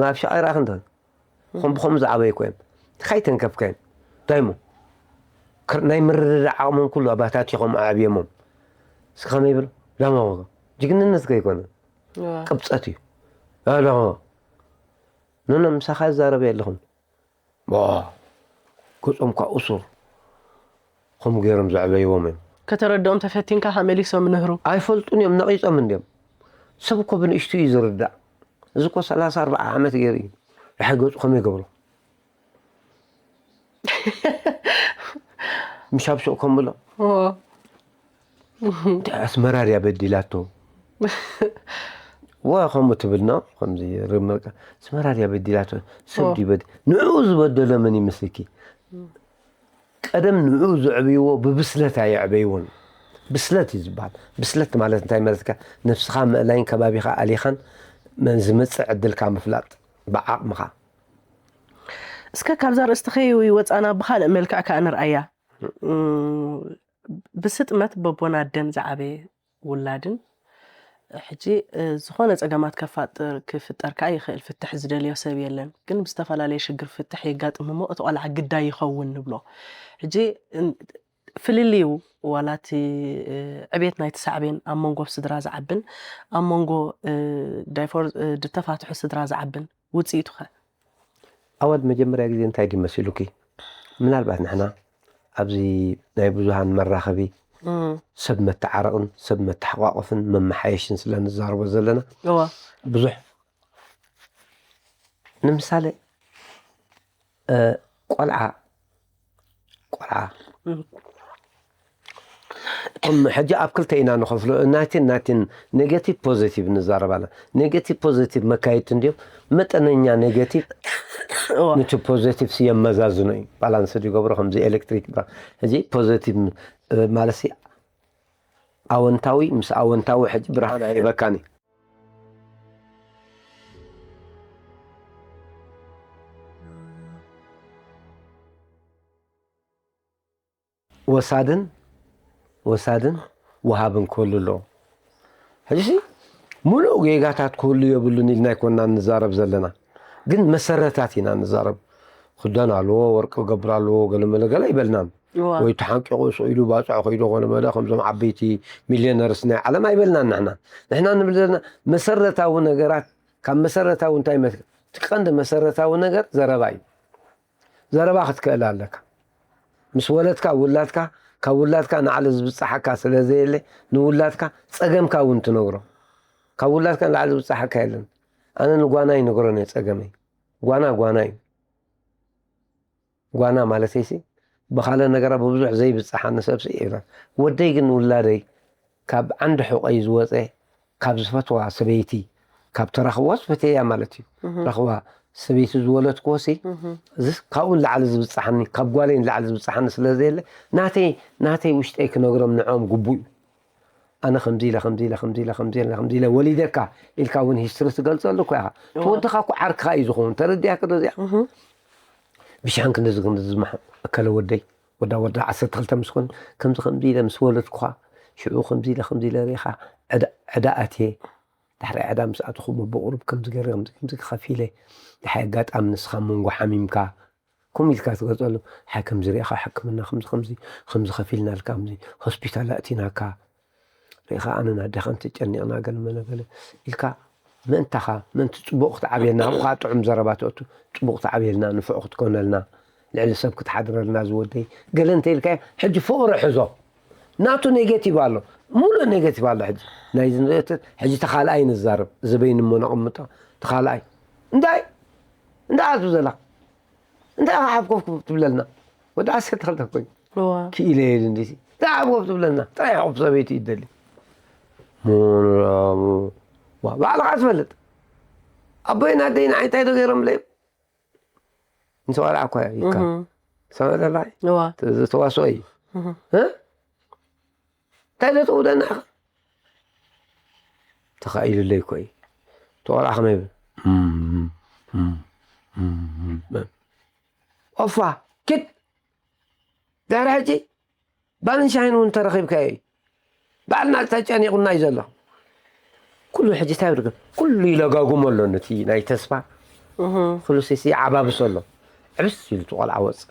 ኣብ ሻቕ ይረኣኽ እንተ ከም ብኸም ዝዓበዩ ኮይም እንታይ ተንከፍከዮም እንታይ እሞ ክር- ናይ ምርድዳእ ዓቕሞም ኩሉ ኣባታት ኢኹም ኣዕብዮሞም እስከ ከመይ ይብል ላማ ወገ ጅግንነት ከይኮነ እዋ። ቅብፀት እዩ ኣላ ኖኖ ምሳኻ ይዛረበ የለኹም ዋ፣ ገጾም ኳ እሱር ከምኡ ገይሮም ዘዕበይዎም እዮም። ከተረድኦም ተፈቲንካ ከ መሊሶም ንህሩ። ኣይፈልጡን እዮም ነቒጾም እንድዮም። ሰብ እኮ ብንእሽቱ እዩ ዝርዳእ። እዚ እኮ ሰላሳ ኣርባዓ ዓመት ገይሩ እዩ። ድሓይ ገጹ ከመይ ገብሮ? ምሽ ኣብ ሹቕ ከም ብሎ ኦ፣ እንታይ ኣስመራ ድያ በዲላቶ? ዋ ከምኡ ትብልና ከምዚ ርምርቃ ኣስመራ ድያ በዲላቶ? ሰብ ድዩ በዲ ንዕኡ ዝበደሎ መን ይመስልኪ? ቀደም ንዕኡ ዘዕብይዎ ብብስለት ኣየዕበይዎን። ብስለት እዩ ዝበሃል። ብስለት ማለት እንታይ ማለት ከ ነብስኻ ምእላይን ከባቢኻ ኣሊኻን መን ዝመጽእ ዕድልካ ምፍላጥ። ብዓቕምኻ። እስከ ካብዛ ርእስቲ ከይወፃና ብኻልእ መልክዕ ከዓ ንርኣያ። እም፣ ብስጥመት በቦን ኣደን ዝዓበየ ውላድን ሕጂ እ፣ ዝኾነ ፀገማት ከፋጥር ክፍጠር ከዓ ይኽእል። ፍትሕ ዝደልዮ ሰብ የለን፣ ግን ብዝተፈላለየ ሽግር ፍትሕ የጋጥም እሞ እቲ ቆልዓ ግዳይ ይኸውን ንብሎ። ሕጂ እ፣ ፍልልዩ ዋላ እቲ እ፣ ዕቤት ናይቲ ሳዕቤን ኣብ መንጎ ስድራ ዝዓብን ኣብ መንጎ እ፣ ዳይፎር እ፣ ዝተፋትሑ ስድራ ዝዓብን ውፅኢቱ ኸ? ኣወል መጀመርያ ግዜ እንታይ ድዩ መሲሉኪ? ምናልባት ንሕና ኣብዚ ናይ ብዙሃን መራኸቢ ሰብ መተዓረቕን ሰብ መተሓቋቐፍን መመሓየሽን ስለ ንዛረቦ ዘለና እዋ ብዙሕ ንምሳሌ እ፣ ቆልዓ ቆልዓ ከም ሕጂ ኣብ ክልተ ኢና ንኸፍሎ። ናቲን ናቲን ኔጌቲቭ ፖዚቲቭ ንዛረብ ኣለና። ኔጌቲቭ ፖዚቲቭ መካየድቲ እንዲዮም መጠነኛ ኔጌቲቭ እዋ ነቲ ፖዚቲቭ የመዛዝኖ እዩ። ባላንስ ይገብሮ ከምዚ ኤሌክትሪክ ብራ ሕጂ ፖዚቲቭ እ፣ ማለት ሲ ኣወንታዊ ምስ ኣወንታዊ ሕጂ ብርሃን ኣይበካን እዩ። ወሳድን ወሳድን ወሃብን ክህሉ ኣለዎ። ሕጂ ሙሉእ ጌጋታት ክህሉ የብሉን ኢልና ኣይኮና ንዛረብ ዘለና፣ ግን መሰረታት ኢና ንዛረብ። ክዳን ኣለዎ፣ ወርቂ ክገብር ኣለዎ፣ ገለመለ ገለ ኣይበልናን። እዋ ወይ ተሓንቂቑ ስኢሉ ባፅዖ ከይዱ ኮነ መለ ከምዞም ዓበይቲ ሚሊዮነርስ ናይ ዓለም ኣይበልናን። ንሕና ንሕና ንብል ዘለና መሰረታዊ ነገራት። ካብ መሰረታዊ እንታይ መስ እቲ ቀንዲ መሰረታዊ ነገር ዘረባ እዩ። ዘረባ ክትክእል ኣለካ። ምስ ወለድካ ውላድካ ካብ ውላድካ ንዓሊ ዝብፅሓካ ስለ ዘየለ ንውላድካ ፀገምካ እውን ትነግሮ። ካብ ውላድካ ንላዕሊ ዝብፅሓካ የለን። ኣነ ንጓና ይነግሮ ነ ፀገመይ። ጓና ጓና እዩ። ጓና ማለተይሲ ብኻለ ነገራ ብብዙሕ ዘይብፅሓኒ ሰብሲ እየ። ወደይ ግን ውላደይ ካብ ዓንዲ ሕቆይ ዝወፀ ካብ ዝፈትዋ ሰበይቲ ካብ ተረኽቦስ ፈትየያ ማለት እዩ። ረኽባ ሰበይቲ ዝወለድክዎ ሲ እዚ ካብኡ ንላዕሊ ዝብፅሓኒ ካብ ጓለይ ንላዕሊ ዝብፅሓኒ ስለ ዘየለ ናተይ ናተይ ውሽጠይ ክነግሮም ንዕኦም ግቡእ እዩ። ኣነ ከምዚ ኢለ ከምዚ ኢለ ከምዚ ኢለ ከምዚ ኢለ ከምዚ ኢለ ወሊደካ ኢልካ እውን ሂስትሪ ትገልፀሉ እኮ ኢኻ። እቲ ወድኻ እኮ ዓርክኻ እዩ ዝኸውን። ተረዲኣካ ዶ እዚኣ? ብሻንክ እንደዚ ከምዚ ዝመሓ እከለ ወደይ ወዳ ወዳ ዓሰርተ ክልተ ምስ ኮን ከምዚ ከምዚ ኢለ ምስ ወለድኩኻ ሽዑ ከምዚ ኢለ ከምዚ ኢለ ሪኻ ዕዳ ዕዳ ኣትየ ዳሕሪ ዕዳ ምስ ኣተኹ ብቁሩብ ከምዚ ገይረ ከምዚ ከምዚ ከፊለ ድሓይ ኣጋጣሚ ንስኻ መንጎ ሓሚምካ ከምኡ ኢልካ ትገልፀሉ ሓይ ከምዚ ሪኢኻ ሕክምና ከምዚ ከምዚ ከምዚ ከፊልናልካ ከምዚ ሆስፒታል ኣእቲናካ ሪኢኻ ኣነን ኣዴኻን ተጨኒቕና ገለ መለ ገለ ኢልካ ምእንታኻ ምእንቲ ፅቡቕ ክትዓብየልና ኣብኡ ከዓ ጥዑም ዘረባ ተእቱ ፅቡቕ ክትዓብየልና ንፉዕ ክትኮነልና ልዕሊ ሰብ ክትሓድረልና ዝወደይ ገለ እንተ ኢልካዮ ሕጂ ፍቕሪ ሕዞ ናቱ ኔጌቲቭ ኣሎ ሙሉእ ኔጌቲቭ ኣሎ ሕጂ ናይዚ ንርእዮ ሕጂ ተኻልኣይ ንዛረብ ዝበይን እሞ ነቐምጦ ተኻልኣይ እንታይ እንታይ ኣቱ ዘላ እንታይ ሓፍኮፍ ትብለልና ወዲ ዓሰርተ ክልተ ኮይኑ እዋ ክኢለ የል እንዲሲ እንታይ ሓፍኮፍ ትብለልና ጥራይ ሓቁፍ ሰበይቲ ይደሊ ሞኖራሙ ባዕልኻ ትፈልጥ ኣቦይን ኣደይን ዓይንታይ ዶ ገይሮም ለይ እንተዋልዓ እኳ ይካ ሰማዕ ዘለኻ እዋ ዝተዋስኦ እዩ እንታይ ዘተውደና ኢኻ ተኻኢሉለይ እኮ እዩ ተቆልዓ ከመይ ይብል ኦፋ ኪድ ድሕሪ ሕጂ ባንን ሻሂን እውን ተረኺብካዮ እዩ ባዕልና ተጨኒቑና እዩ ዘሎ ኩሉ ሕጂ እንታይ ብርግም ኩሉ ይለጋጉሞ ኣሎ ነቲ ናይ ተስፋ ኩሉ ሴሲ ዓባብሶ ኣሎ ዕብስ ኢሉ እቲ ቆልዓ ወፅእ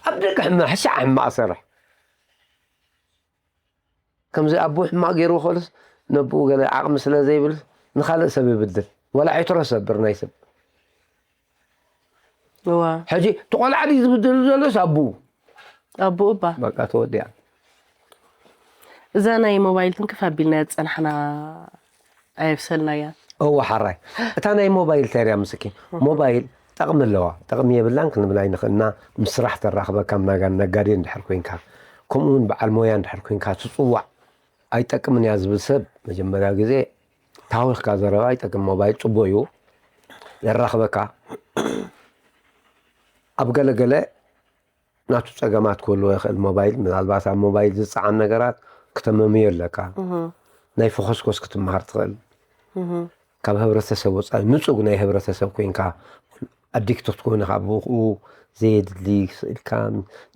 ኣብ ደቂ ሕማ ሕሻዕ ሕማቕ ሰርሕ ከምዚ ኣቦ ሕማቕ ገይርዎ ከሉስ ነብኡ ገለ ዓቕሚ ስለ ዘይብል ንኻልእ ሰብ ይብድል ወላ ዒትሮ ሰብር ናይ ሰብ እዋ ሕጂ እቲ ቆልዓ ድዩ ዝብድል ዘሎስ ኣቦኡ ኣቦኡ እባ በቃ ተወዲኣ እዛ ናይ ሞባይል ትንክፍ ኣቢልና ዝፀናሕና ኣየብሰልናያ እወ ሓራይ እታ ናይ ሞባይል ተርያ ምስኪ ሞባይል ጠቕሚ ኣለዋ ጠቕሚ የብላን ክንብል ኣይንኽእልና ምስ ስራሕ ተራኽበካ ናጋ ነጋዴ እንድሕር ኮንካ ከምኡ እውን በዓል ሞያ እንድሕር ኮንካ ትፅዋዕ ኣይጠቅምን እያ ዝብል ሰብ መጀመርያ ግዜ ታወልካ ዘረባ ኣይጠቅም ሞባይል ፅቡቅ እዩ የራኽበካ ኣብ ገለገለ ናቱ ጸገማት ክህልዎ ይኽእል ሞባይል ምናልባት ኣብ ሞባይል ዝጸዓን ነገራት ክተመምዮ ኣለካ ናይ ፈኾስኮስ ክትመሃር ትኽእል ካብ ህብረተሰብ ወፃኢ ንፁግ ናይ ህብረተሰብ ኮይንካ ኣዲክት ክትኮን ኢኻ። ብኡ ዘይድሊ ስእልካ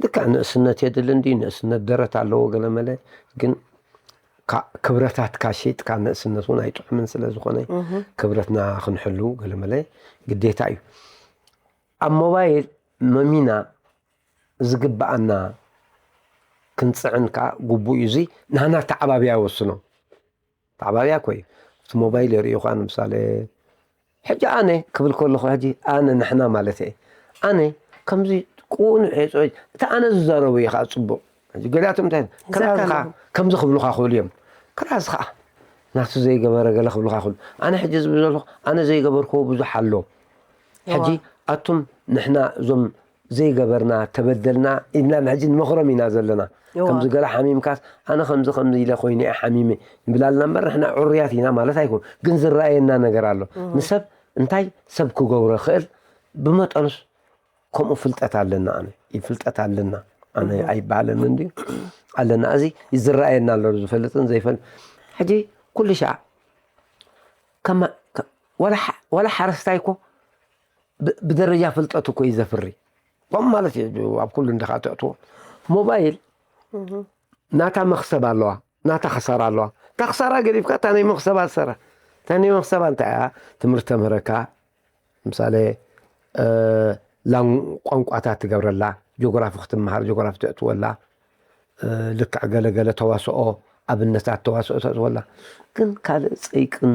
ልክዕ ንእስነት የድሊ እንዲ ንእስነት ደረት ኣለዎ ገለ መለ፣ ግን ክብረታትካ ሸይጥካ ንእስነት እውን ኣይጥዑምን ስለ ዝኾነ ክብረትና ክንሕሉ ገለ መለ ግዴታ እዩ። ኣብ ሞባይል መሚና ዝግብኣና ክንፅዕን ከዓ ግቡእ እዩ። እዚ ናና ተዓባብያ ይወስኖ። ተዓባብያ እኮ እዩ። እቲ ሞባይል የርእዩኻ ንምሳሌ ሕጂ ኣነ ክብል ከለኹ ሕጂ ኣነ ንሕና ማለት እየ ኣነ ከምዚ ቁኑዕ እየ ፅዑይ እቲ ኣነ ዝዛረቡ እዩ ከዓ ፅቡቅ። ሕጂ ገሊኣቶም እንታይ ክራዝ ከዓ ከምዚ ክብሉኻ ክእሉ እዮም። ክራዝ ከዓ ናቱ ዘይገበረ ገለ ክብሉኻ ክእሉ። ኣነ ሕጂ ዝብል ዘለኹ ኣነ ዘይገበርክዎ ብዙሕ ኣሎ። ሕጂ ኣቱም ንሕና እዞም ዘይገበርና ተበደልና ኢልና ሕጂ ንመኽሮም ኢና ዘለና። ከምዚ ገለ ሓሚምካስ ኣነ ከምዚ ከምዚ ኢለ ኮይኑ እየ ሓሚመ ንብል ኣለና እምበር ንሕና ዕሩያት ኢና ማለት ኣይኮን። ግን ዝረኣየና ነገር ኣሎ። ንሰብ እንታይ ሰብ ክገብሮ ክእል ብመጠኑስ ከምኡ ፍልጠት ኣለና። ኣነ ይፍልጠት ኣለና ኣነ ኣይበሃለኒ እንድዩ ኣለና። እዚ ዝረኣየና ኣሎ ዝፈልጥን ዘይፈልጥ። ሕጂ ኩሉ ሻዕ ከማ- ከ- ወላ ሓ- ወላ ሓረስታይ እኮ ብ- ብደረጃ ፍልጠት እኮ እዩ ዘፍሪ። ከም ማለት እዩ ኣብ ኩሉ እንድኻ ተእትዎ ሞባይል ናታ መክሰብ ኣለዋ ናታ ክሳራ ኣለዋ። እታ ክሳራ ገዲፍካ እታ ናይ መክሰባ ዝሰራ እታ ናይ መክሰባ እንታይ እያ? ትምህርቲ ተምህረካ ምሳሌ ቋንቋታት ትገብረላ ጆግራፊ ክትመሃር ጆግራፊ ተእትወላ ልክዕ ገለገለ ተዋስኦ ኣብነታት ተዋስኦ ተእትወላ ግን ካልእ ፀይቅን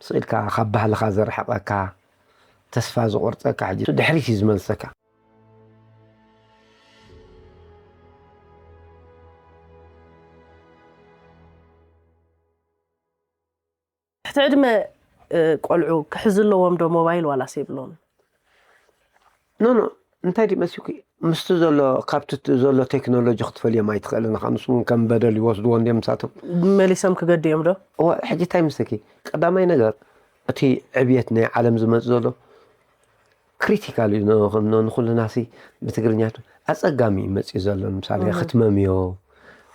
ስኢልካ ካብ ባህልኻ ዘርሕቐካ ተስፋ ዝቆርፀካ ሕጂ ድሕሪት እዩ ዝመልሰካ። ትሕቲ ዕድመ ቆልዑ ክሕዙ ኣለዎም ዶ ሞባይል ዋላስ የብሎም? ኖ ኖ እንታይ ድዩ መሲልኩ ምስቲ ዘሎ ካብቲ ዘሎ ቴክኖሎጂ ክትፈልዮም ኣይትኽእልን ኢኻ። ንሱ እውን ከም በደል ይወስድዎ እንድዮም ምሳቶም። መሊሶም ክገድዮም ዶ? እወ ሕጂ እንታይ ምስለኪ ቀዳማይ ነገር እቲ ዕብየት ናይ ዓለም ዝመፅእ ዘሎ ክሪቲካል እዩ ንኹልናሲ ብትግርኛ ኣፀጋሚ እዩ መፅኡ ዘሎ ንምሳሌ ክትመምዮ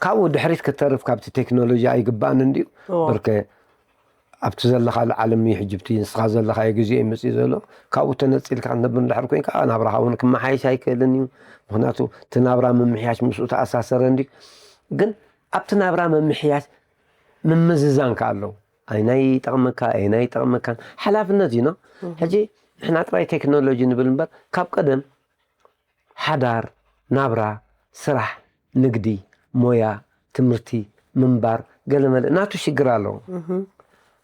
ካብኡ ድሕሪት ክተርፍ ካብቲ ቴክኖሎጂ ኣይግባእን እንድዩ ብርከ ኣብቲ ዘለኻሉ ዓለም እዩ ሕጂ ብቲ ንስኻ ዘለኻዮ ግዜ እዩ መፅኡ ዘሎ ካብኡ ተነፂልካ ክትነብር እንድሕር ኮይንካ ናብራኻ እውን ክመሓየሽ ኣይክእልን እዩ ምክንያቱ እቲ ናብራ ምምሕያሽ ምስኡ ተኣሳሰረ እንድዩ ግን ኣብቲ ናብራ ምምሕያሽ ምምዝዛን ከ ኣለዎ ኣይናይ ይጠቕመካ ኣይናይ ይጠቕመካን ሓላፍነት እዩ ኖ ሕጂ ንሕና ጥራይ ቴክኖሎጂ ንብል እምበር ካብ ቀደም ሓዳር ናብራ ስራሕ ንግዲ ሞያ ትምህርቲ ምንባር ገለመለ ናቱ ሽግር ኣለዎ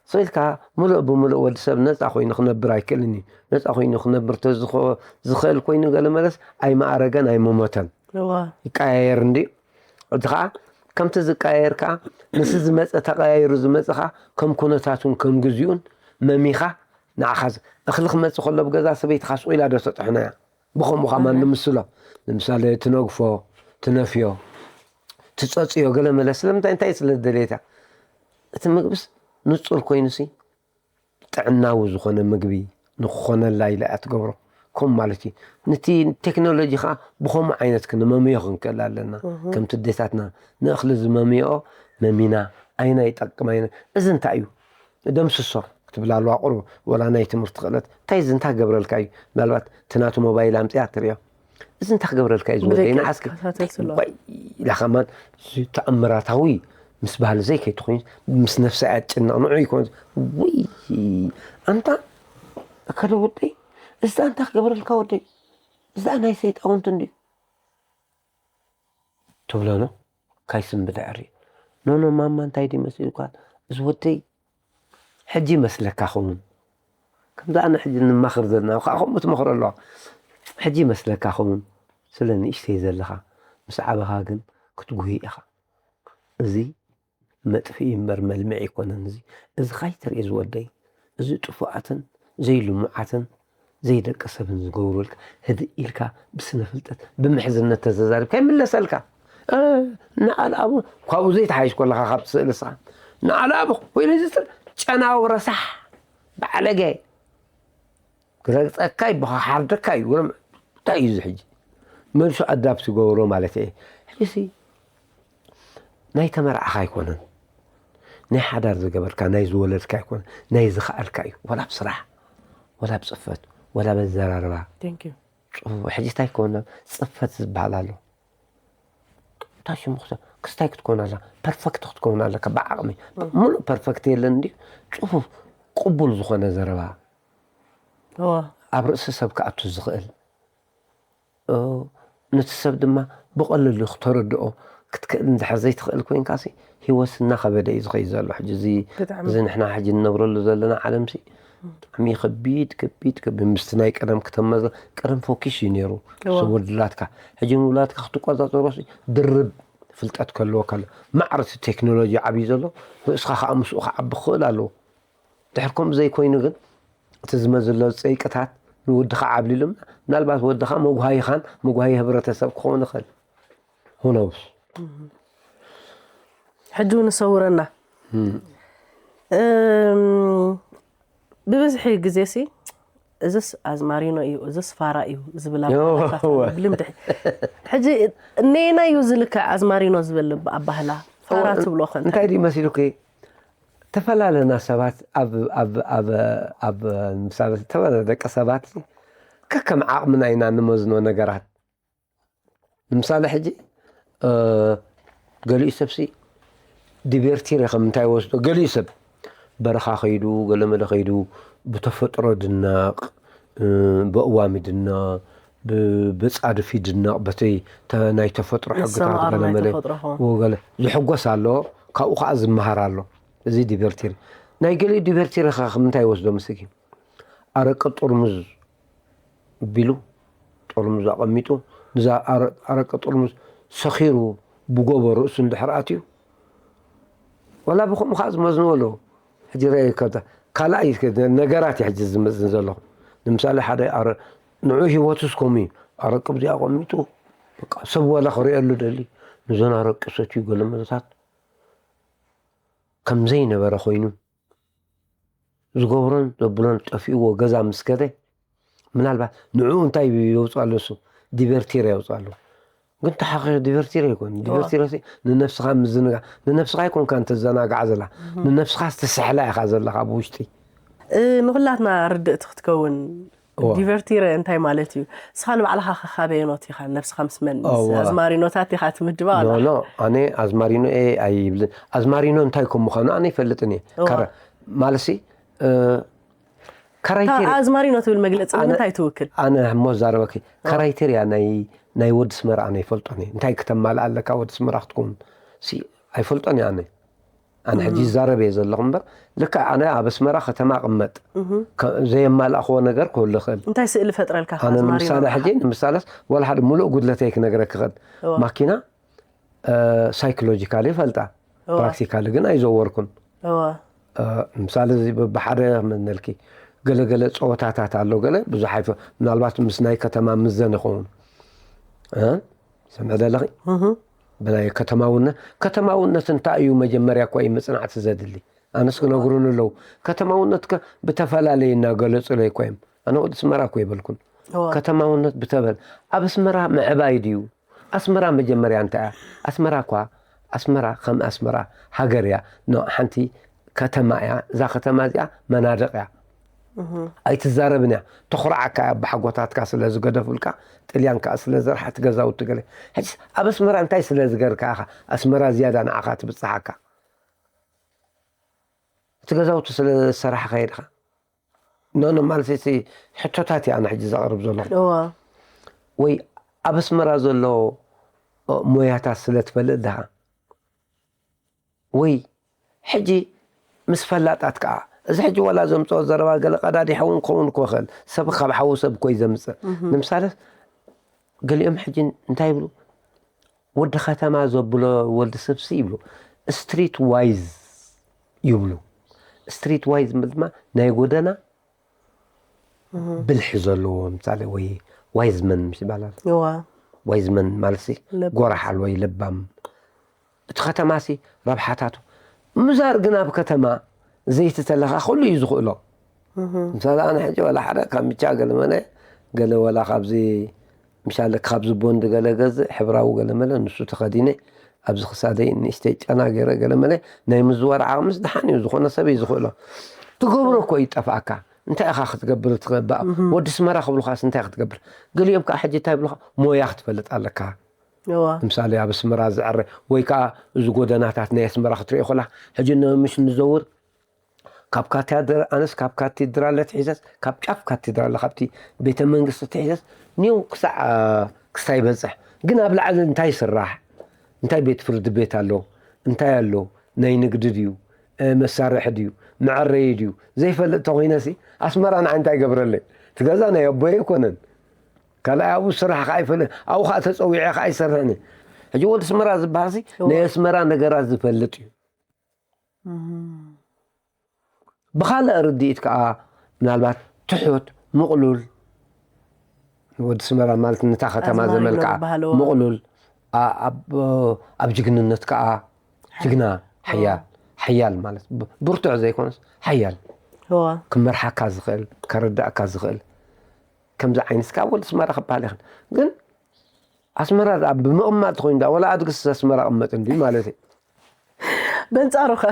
so ኢልካ ሙሉእ ብሙሉእ ወዲ ሰብ ነፃ ኮይኑ ክነብር ኣይክእልን እዩ ነፃ ኮይኑ ክነብር ዝኽእል ኮይኑ ገለመለስ ኣይመኣረገን ኣይመሞተን ይቀያየር እንዲ እዚ ከዓ ከምቲ ዝቀያየር ከዓ ምስ ዝመፀ ተቀያይሩ ዝመፀ ከዓ ከም ኩነታቱን ከም ግዚኡን መሚኻ ንዓኻ እኽሊ ክመፅእ ከሎ ብገዛ ሰበይትኻ ስቕ ኢላ ዶ ተጥሕኖ እያ ብኸምኡ ከማን ንምስሎ ንምሳሌ ትነግፎ ትነፍዮ ትፀፅዮ ገለ መለ ስለምንታይ እንታይ ስለ ዝደለየታ እቲ ምግብስ ንፁር ኮይኑሲ ጥዕናዊ ዝኾነ ምግቢ ንክኾነላ ኢላ እያ ትገብሮ ከም ማለት እዩ ነቲ ቴክኖሎጂ ከዓ ብኸምኡ ዓይነት ክንመምዮ ክንክእል ኣለና ከምቲ ኣዴታትና ንእኽሊ ዝመምየኦ መሚና ኣይና ይጠቅም ኣይነ እዚ እንታይ እዩ ደምስሶ ክትብል ኣለዋ ቁሩብ ወላ ናይ ትምህርቲ ክእለት እንታይ እዚ እንታይ ክገብረልካ እዩ ምናልባት እቲ ናቱ ሞባይል ኣምፅኣ ትሪኦ እዚ እንታይ ክገብረልካ እዩ ዝወደይ ንዓስኪ ኢላ ከማን ተኣምራታዊ ምስ ባህሊ ዘይከይትኮይን ምስ ነፍሳ እያ ትጭነቕ ንዑ ይኮን ውይ ኣንታ እከለ ወደይ እዛ እንታይ ክገብረልካ ወደይ እዛ ናይ ሰይጣውንቲ እንድዩ ትብሎ ኖ ካይስም ብድሕሪ ኖ ኖ ማማ እንታይ ድዩ መሲልኳ እዚ ወደይ ሕጂ ይመስለካ ኸውን ከምዚ ኣነ ሕጂ ንማኽር ዘለና ከዓ ከምኡ ትመኽሮ ኣለዋ ሕጂ ይመስለካ ኸውን ስለ ንእሽተይ ዘለኻ ምስ ዓበኻ ግን ክትጉሂ ኢኻ እዚ መጥፍኢ እምበር መልምዒ ኣይኮነን እዚ እዚ ካይትርኢ ዝወደይ እዚ ጥፉኣትን ዘይልሙዓትን ዘይደቂ ሰብን ዝገብሩልካ ህድእ ኢልካ ብስነ ፍልጠት ብምሕዝነት ተዘዛሪብካ ይምለሰልካ ንኣልኣቡ ካብኡ ዘይተሓይሽ ኮለኻ ካብቲ ስእሊ ስኻ ንኣልኣቡ ኮይኑ ዝፅል ጨናዊ ረሳሕ ባዕለገ ክረግፀካ ይበኻ ሓርደካ እዩ እንታይ እዩ እዚ ሕጂ መልሱ ኣዳፕት ይገብሮ ማለት እየ ሕጂ ናይ ተመርዓኻ ኣይኮነን ናይ ሓዳር ዝገበርካ ናይ ዝወለድካ ኣይኮነ ናይ ዝኸኣልካ እዩ። ወላ ብስራሕ፣ ወላ ብፅፈት፣ ወላ በዘራርባ። Thank you። ሕጂ እንታይ ክኾን? ፅፈት ዝበሃል ኣሎ። እንታይ ሽሙ ክስታይ ክትኮን ኣላ? ፐርፈክት ክትኮን ኣለካ ብዓቕሚ። ሙሉእ ፐርፈክት የለን እንዲ፣ ፅፉፍ ቅቡል ዝኾነ ዘረባ እዋ ኣብ ርእሲ ሰብ ክኣቱ ዝኽእል፣ ነቲ ሰብ ድማ ብቐለሉ ክተረድኦ ክትክእል እንድሕር ዘይትኽእል ኮይንካሲ፣ ህይወት እናኸበደ እዩ ዝኸይድ ዘሎ። ሕጂ እዚ ብጣዕሚ እዚ ንሕና ሕጂ ንነብረሉ ዘለና ዓለምሲ ብጣዕሚ ከቢድ ከቢድ ከቢድ ምስቲ ናይ ቀደም ክተመዘ ቀደም ፎኪሽ እዩ ነይሩ። እዋ። ሰብ ወድላትካ ሕጂ ንውላትካ ክትቆፃፀሮሲ ድርብ ፍልጠት ከለዎ ከሎ ማዕረቲ ቴክኖሎጂ ዓብዩ ዘሎ ርእስኻ ከዓ ምስኡ ክዓቢ ክኽእል ኣለዎ። ድሕር ከምኡ ዘይኮይኑ ግን እቲ ዝመዝሎ ፀይቅታት ንወድኻ ዓብሊሉ ምናልባት ወድኻ መጉሃይኻን መጉሃይ ህብረተሰብ ክኸውን ይኽእል። ሁነውስ ሕጂ እውን ሰውረና እም፣ ብብዝሒ ግዜ ሲ እዝስ ኣዝማሪኖ እዩ እዝስ ፋራ እዩ ዝብል ኣባህላታት ኣሎ፣ ብልምዲ። ሕጂ እነየና እዩ ዝልክዕ ኣዝማሪኖ ዝብል ኣባህላ ፋራ ትብሎ ከ እንታይ? እንታይ ድዩ መሲሉኪ? ተፈላለና ሰባት ኣብ ኣብ ኣብ ኣብ ምሳሌ ተፈላለ ደቂ ሰባት ከከም ዓቕምና ኢና ንመዝኖ ነገራት። ንምሳሌ ሕጂ እ፣ ገሊኡ ሰብሲ ዲቨርቲረ ከም እንታይ ወስዶ፣ ገሊኡ ሰብ በረኻ ከይዱ ገለመለ ከይዱ ብተፈጥሮ ድነቕ፣ እ፣ በእዋም ይድነቕ፣ ብ- ብጻድፍ ይድነቕ፣ በተይ ተ- ናይ ተፈጥሮ ሕግታት ዝሰማማር ናይ ገለመለ ተፈጥሮ ኾ። ወገለ ዝሕጎስ ኣሎ። ካብኡ ከዓ ዝመሃር ኣሎ። እዚ ዲቨርቲረ። ናይ ገሊኡ ዲቨርቲረ ከ ከምንታይ ወስዶ ምስኪ? ኣረቂ ጥርሙዝ ቢሉ ጥርሙዝ ኣቐሚጡ፣ ንዛ ኣረ- ኣረቂ ጥርሙዝ ሰኺሩ ብጎቦ ርእሱ እንድሕር ኣትዩ፣ ዋላ ብከምኡ ከዓ ዝመዝንዎ ኣለዉ። ሕጂ ርኣይ፣ ካብታ ካልኣይ ነገራት እዩ ሕጂ ዝመዝን ዘለኹ። ንምሳሌ ሓደ ኣረ- ንዑ ህይወቱስ ከምኡ እዩ። ኣረቂ ብዚኣ ኣቐሚጡ፣ በቃ ሰብ ዋላ ክሪኦ ኣሉ ደሊ፣ ንዞን ኣረቂ ሰትዩ ገለ መለታት ከም ዘይነበረ ኮይኑ ዝገብሮን ዘብሎን ጠፊእዎ ገዛ ምስ ከደ፣ ምናልባት ንዕኡ እንታይ የውፅኣሉ? እሱ ዲቨርቲረ የውፅኣሉ። ግን ተሓኺ ዲቨርቲረ ይኮን። ዲቨርቲረ ንነብስኻ ምዝንጋ፣ ንነብስኻ ይኮንካ እንተዘናጋዓ ዘላ፣ ንነብስኻ ዝተሰሕላ ኢኻ ዘለኻ ብውሽጢ። ንኩላትና ርድእቲ ክትከውን፣ ዲቨርቲረ እንታይ ማለት እዩ? እስኻ ንባዕልኻ ከካበየኖት ኢኻ፣ ነብስኻ ምስ መን ኣዝማሪኖታት ኢኻ ትምድባ? ኖ ኣነ ኣዝማሪኖ እየ ኣይብልን። ኣዝማሪኖ እንታይ ከም ምዃኑ ኣነ ይፈልጥን እየ። ማለሲ፣ ከራይቴሪያ ኣዝማሪኖ ትብል መግለፂ ንምንታይ ትውክል? ኣነ እሞ ዛረበኪ፣ ከራይቴሪያ ናይ ወዲ ስመራ ኣነ ይፈልጦን እየ። እንታይ ክተማልእ ኣለካ ወዲ ስመራ ክትከውን ኣይፈልጦን እየ ኣነ። ኣነ ሕጂ ይዛረብ እየ ዘለኹ እምበር፣ ልክዕ ኣነ ኣብ ኣስመራ ከተማ እቕመጥ፣ ዘየማልኣኽዎ ነገር ክህሉ ይኽእል። እንታይ ስእሊ ፈጥረልካ? ኣነ ንምሳሌ ሕጂ ንምሳሌስ ዋላ ሓደ ሙሉእ ጉድለተይ ክነግረኪ ይኽእል። ማኪና ሳይኮሎጂካሊ ይፈልጣ፣ ፕራክቲካሊ ግን ኣይዘወርኩን። ንምሳሌ እዚ ብሓደ ክመነልኪ፣ ገለገለ ፀወታታት ኣሎ፣ ገለ ብዙሕ ኣይፈ ምናልባት ምስ ናይ ከተማ ምዘን ይኸውን። ሰምዐ ዘለኺ? ብናይ ከተማውነት፣ ከተማውነት እንታይ እዩ? መጀመርያ እኮ እዩ ምፅናዕቲ ዘድሊ። ኣነስ ክነግሩኒ ኣለዉ። ከተማውነት ከ ብተፈላለየ እናገለፁለይ እኮ እዮም። ኣነ ወዲ ኣስመራ እኮ ይበልኩን። ከተማውነት ብተበል ኣብ ኣስመራ ምዕባይ ድዩ? ኣስመራ መጀመርያ እንታይ እያ? ኣስመራ እኳ ኣስመራ ከም ኣስመራ ሃገር እያ። ኖ ሓንቲ ከተማ እያ። እዛ ከተማ እዚኣ መናድቕ እያ። ኣይትዛረብን እያ። ተኹርዓካ እያ ብሓጎታትካ ስለ ዝገደፉልካ፣ ጥልያን ከዓ ስለ ዘርሓ እቲ ገዛውቲ ገለ። ሕጂ ኣብ ኣስመራ እንታይ ስለ ዝገርካ ኢኻ ኣስመራ ዝያዳ ንዓኻ ትብጽሓካ? እቲ ገዛውቲ ስለ ዝሰራሕካ ኢኻ? ኖ ኖ ማለት እቲ ሕቶታት እያ ኣነ ሕጂ ዘቕርብ ዘለኹ። ወይ ኣብ ኣስመራ ዘሎ ሞያታት ስለ ትፈልጥ ዳኻ? ወይ ሕጂ ምስ ፈላጣት ከዓ፣ እዚ ሕጂ ዋላ ዘምፅኦ ዘረባ ገለ ቀዳዲሐ እውን ክኸውን እኮ ይኽእል። ሰብ ካብ ሓዉ ሰብ እኮ እዩ ዘምፅእ። ንምሳሌ ገሊኦም ሕጂ እንታይ ይብሉ? ወዲ ከተማ ዘብሎ ወዲ ሰብሲ ይብሉ ስትሪት ዋይዝ ይብሉ። ስትሪት ዋይዝ ዝብል ድማ ናይ ጎደና ብልሒ ዘለዎ ምሳሌ ወይ ዋይዝመን ምስ ይባላል። ዋይዝመን ማለት ጎራሓል ወይ ለባም። እቲ ከተማሲ ረብሓታቱ ምዛር ግን ኣብ ከተማ ዘይቲ ተለካ ኩሉ እዩ ዝኽእሎ። ምሳሌ ኣነ ሕጂ ዋላ ሓደ ካብ ምቻ ገለ መለ ገለ ዋላ ካብዚ ምሻለ ካብዚ ቦንድ ገለ ገዝእ ሕብራዊ ገለ መለ ንሱ ተኸዲነ ኣብዚ ክሳደይ ንእሽተይ ጨና ገይረ ገለ መለ ናይ ምዝዋር ዓቕምስ ደሓን እዩ፣ ዝኾነ ሰብ እዩ ዝኽእሎ። ትገብሮ እኮ ይጠፍኣካ። እንታይ ኢኻ ክትገብር ትኽእባ? ወዲ ኣስመራ ክብሉኻስ እንታይ ክትገብር? ገሊኦም ከዓ ሕጂ እንታይ ይብሉኻ? ሞያ ክትፈልጥ ኣለካ። እዋ ንምሳሌ ኣብ ኣስመራ ዝዕረ ወይ ከዓ እዚ ጎደናታት ናይ ኣስመራ ክትርኢ ኮላ ሕጂ ን- ምሽ ንዘውር ካብ ካቴድራል ኣነስ ካብ ካቴድራል ትሒዘስ ካብ ጫፍ ካቴድራል ካብቲ ቤተ መንግስቲ ትሒዘስ ኒው ክሳዕ ክስታይ ይበፅሕ ግን ኣብ ላዕሊ እንታይ ይስራሕ እንታይ ቤት ፍርዲ ቤት ኣሎ እንታይ ኣሎ ናይ ንግዲ ድዩ መሳርሒ ድዩ መዐረይ ድዩ ዘይፈልጥ ተኮይነሲ ኣስመራ ንዓይ እንታይ ይገብረለይ ትገዛ ናይ ኣቦየ ኣይኮነን ካልኣይ ኣብኡ ስራሕ ከዓ ኣይፈልጥ ኣብኡ ከዓ ተፀዊዐ ከዓ ኣይሰርሕን ሕጂ ወዲ ኣስመራ ዝበሃልሲ ናይ ኣስመራ ነገራት ዝፈልጥ እዩ ብኻልእ ርድኢት ከዓ ምናልባት ትሑት ምቕሉል ንወዲ ኣስመራ ማለት ነታ ከተማ ዘመልክዓ ምቕሉል ኣብ ጅግንነት ከዓ ጅግና ሓያል ሓያል ማለት ብርቱዕ ዘይኮነስ ሓያል ክመርሓካ ዝኽእል ከረዳእካ ዝኽእል ከምዚ ዓይነት ከዓ ወዲ ኣስመራ ክበሃል ይኽእል ግን ኣስመራ ደኣ ብምቕማጥ ተኾይኑ ደኣ ወላ ኣድግስ ኣስመራ ቅመጥ እንዲ ማለት እዩ በንጻሩ ኸ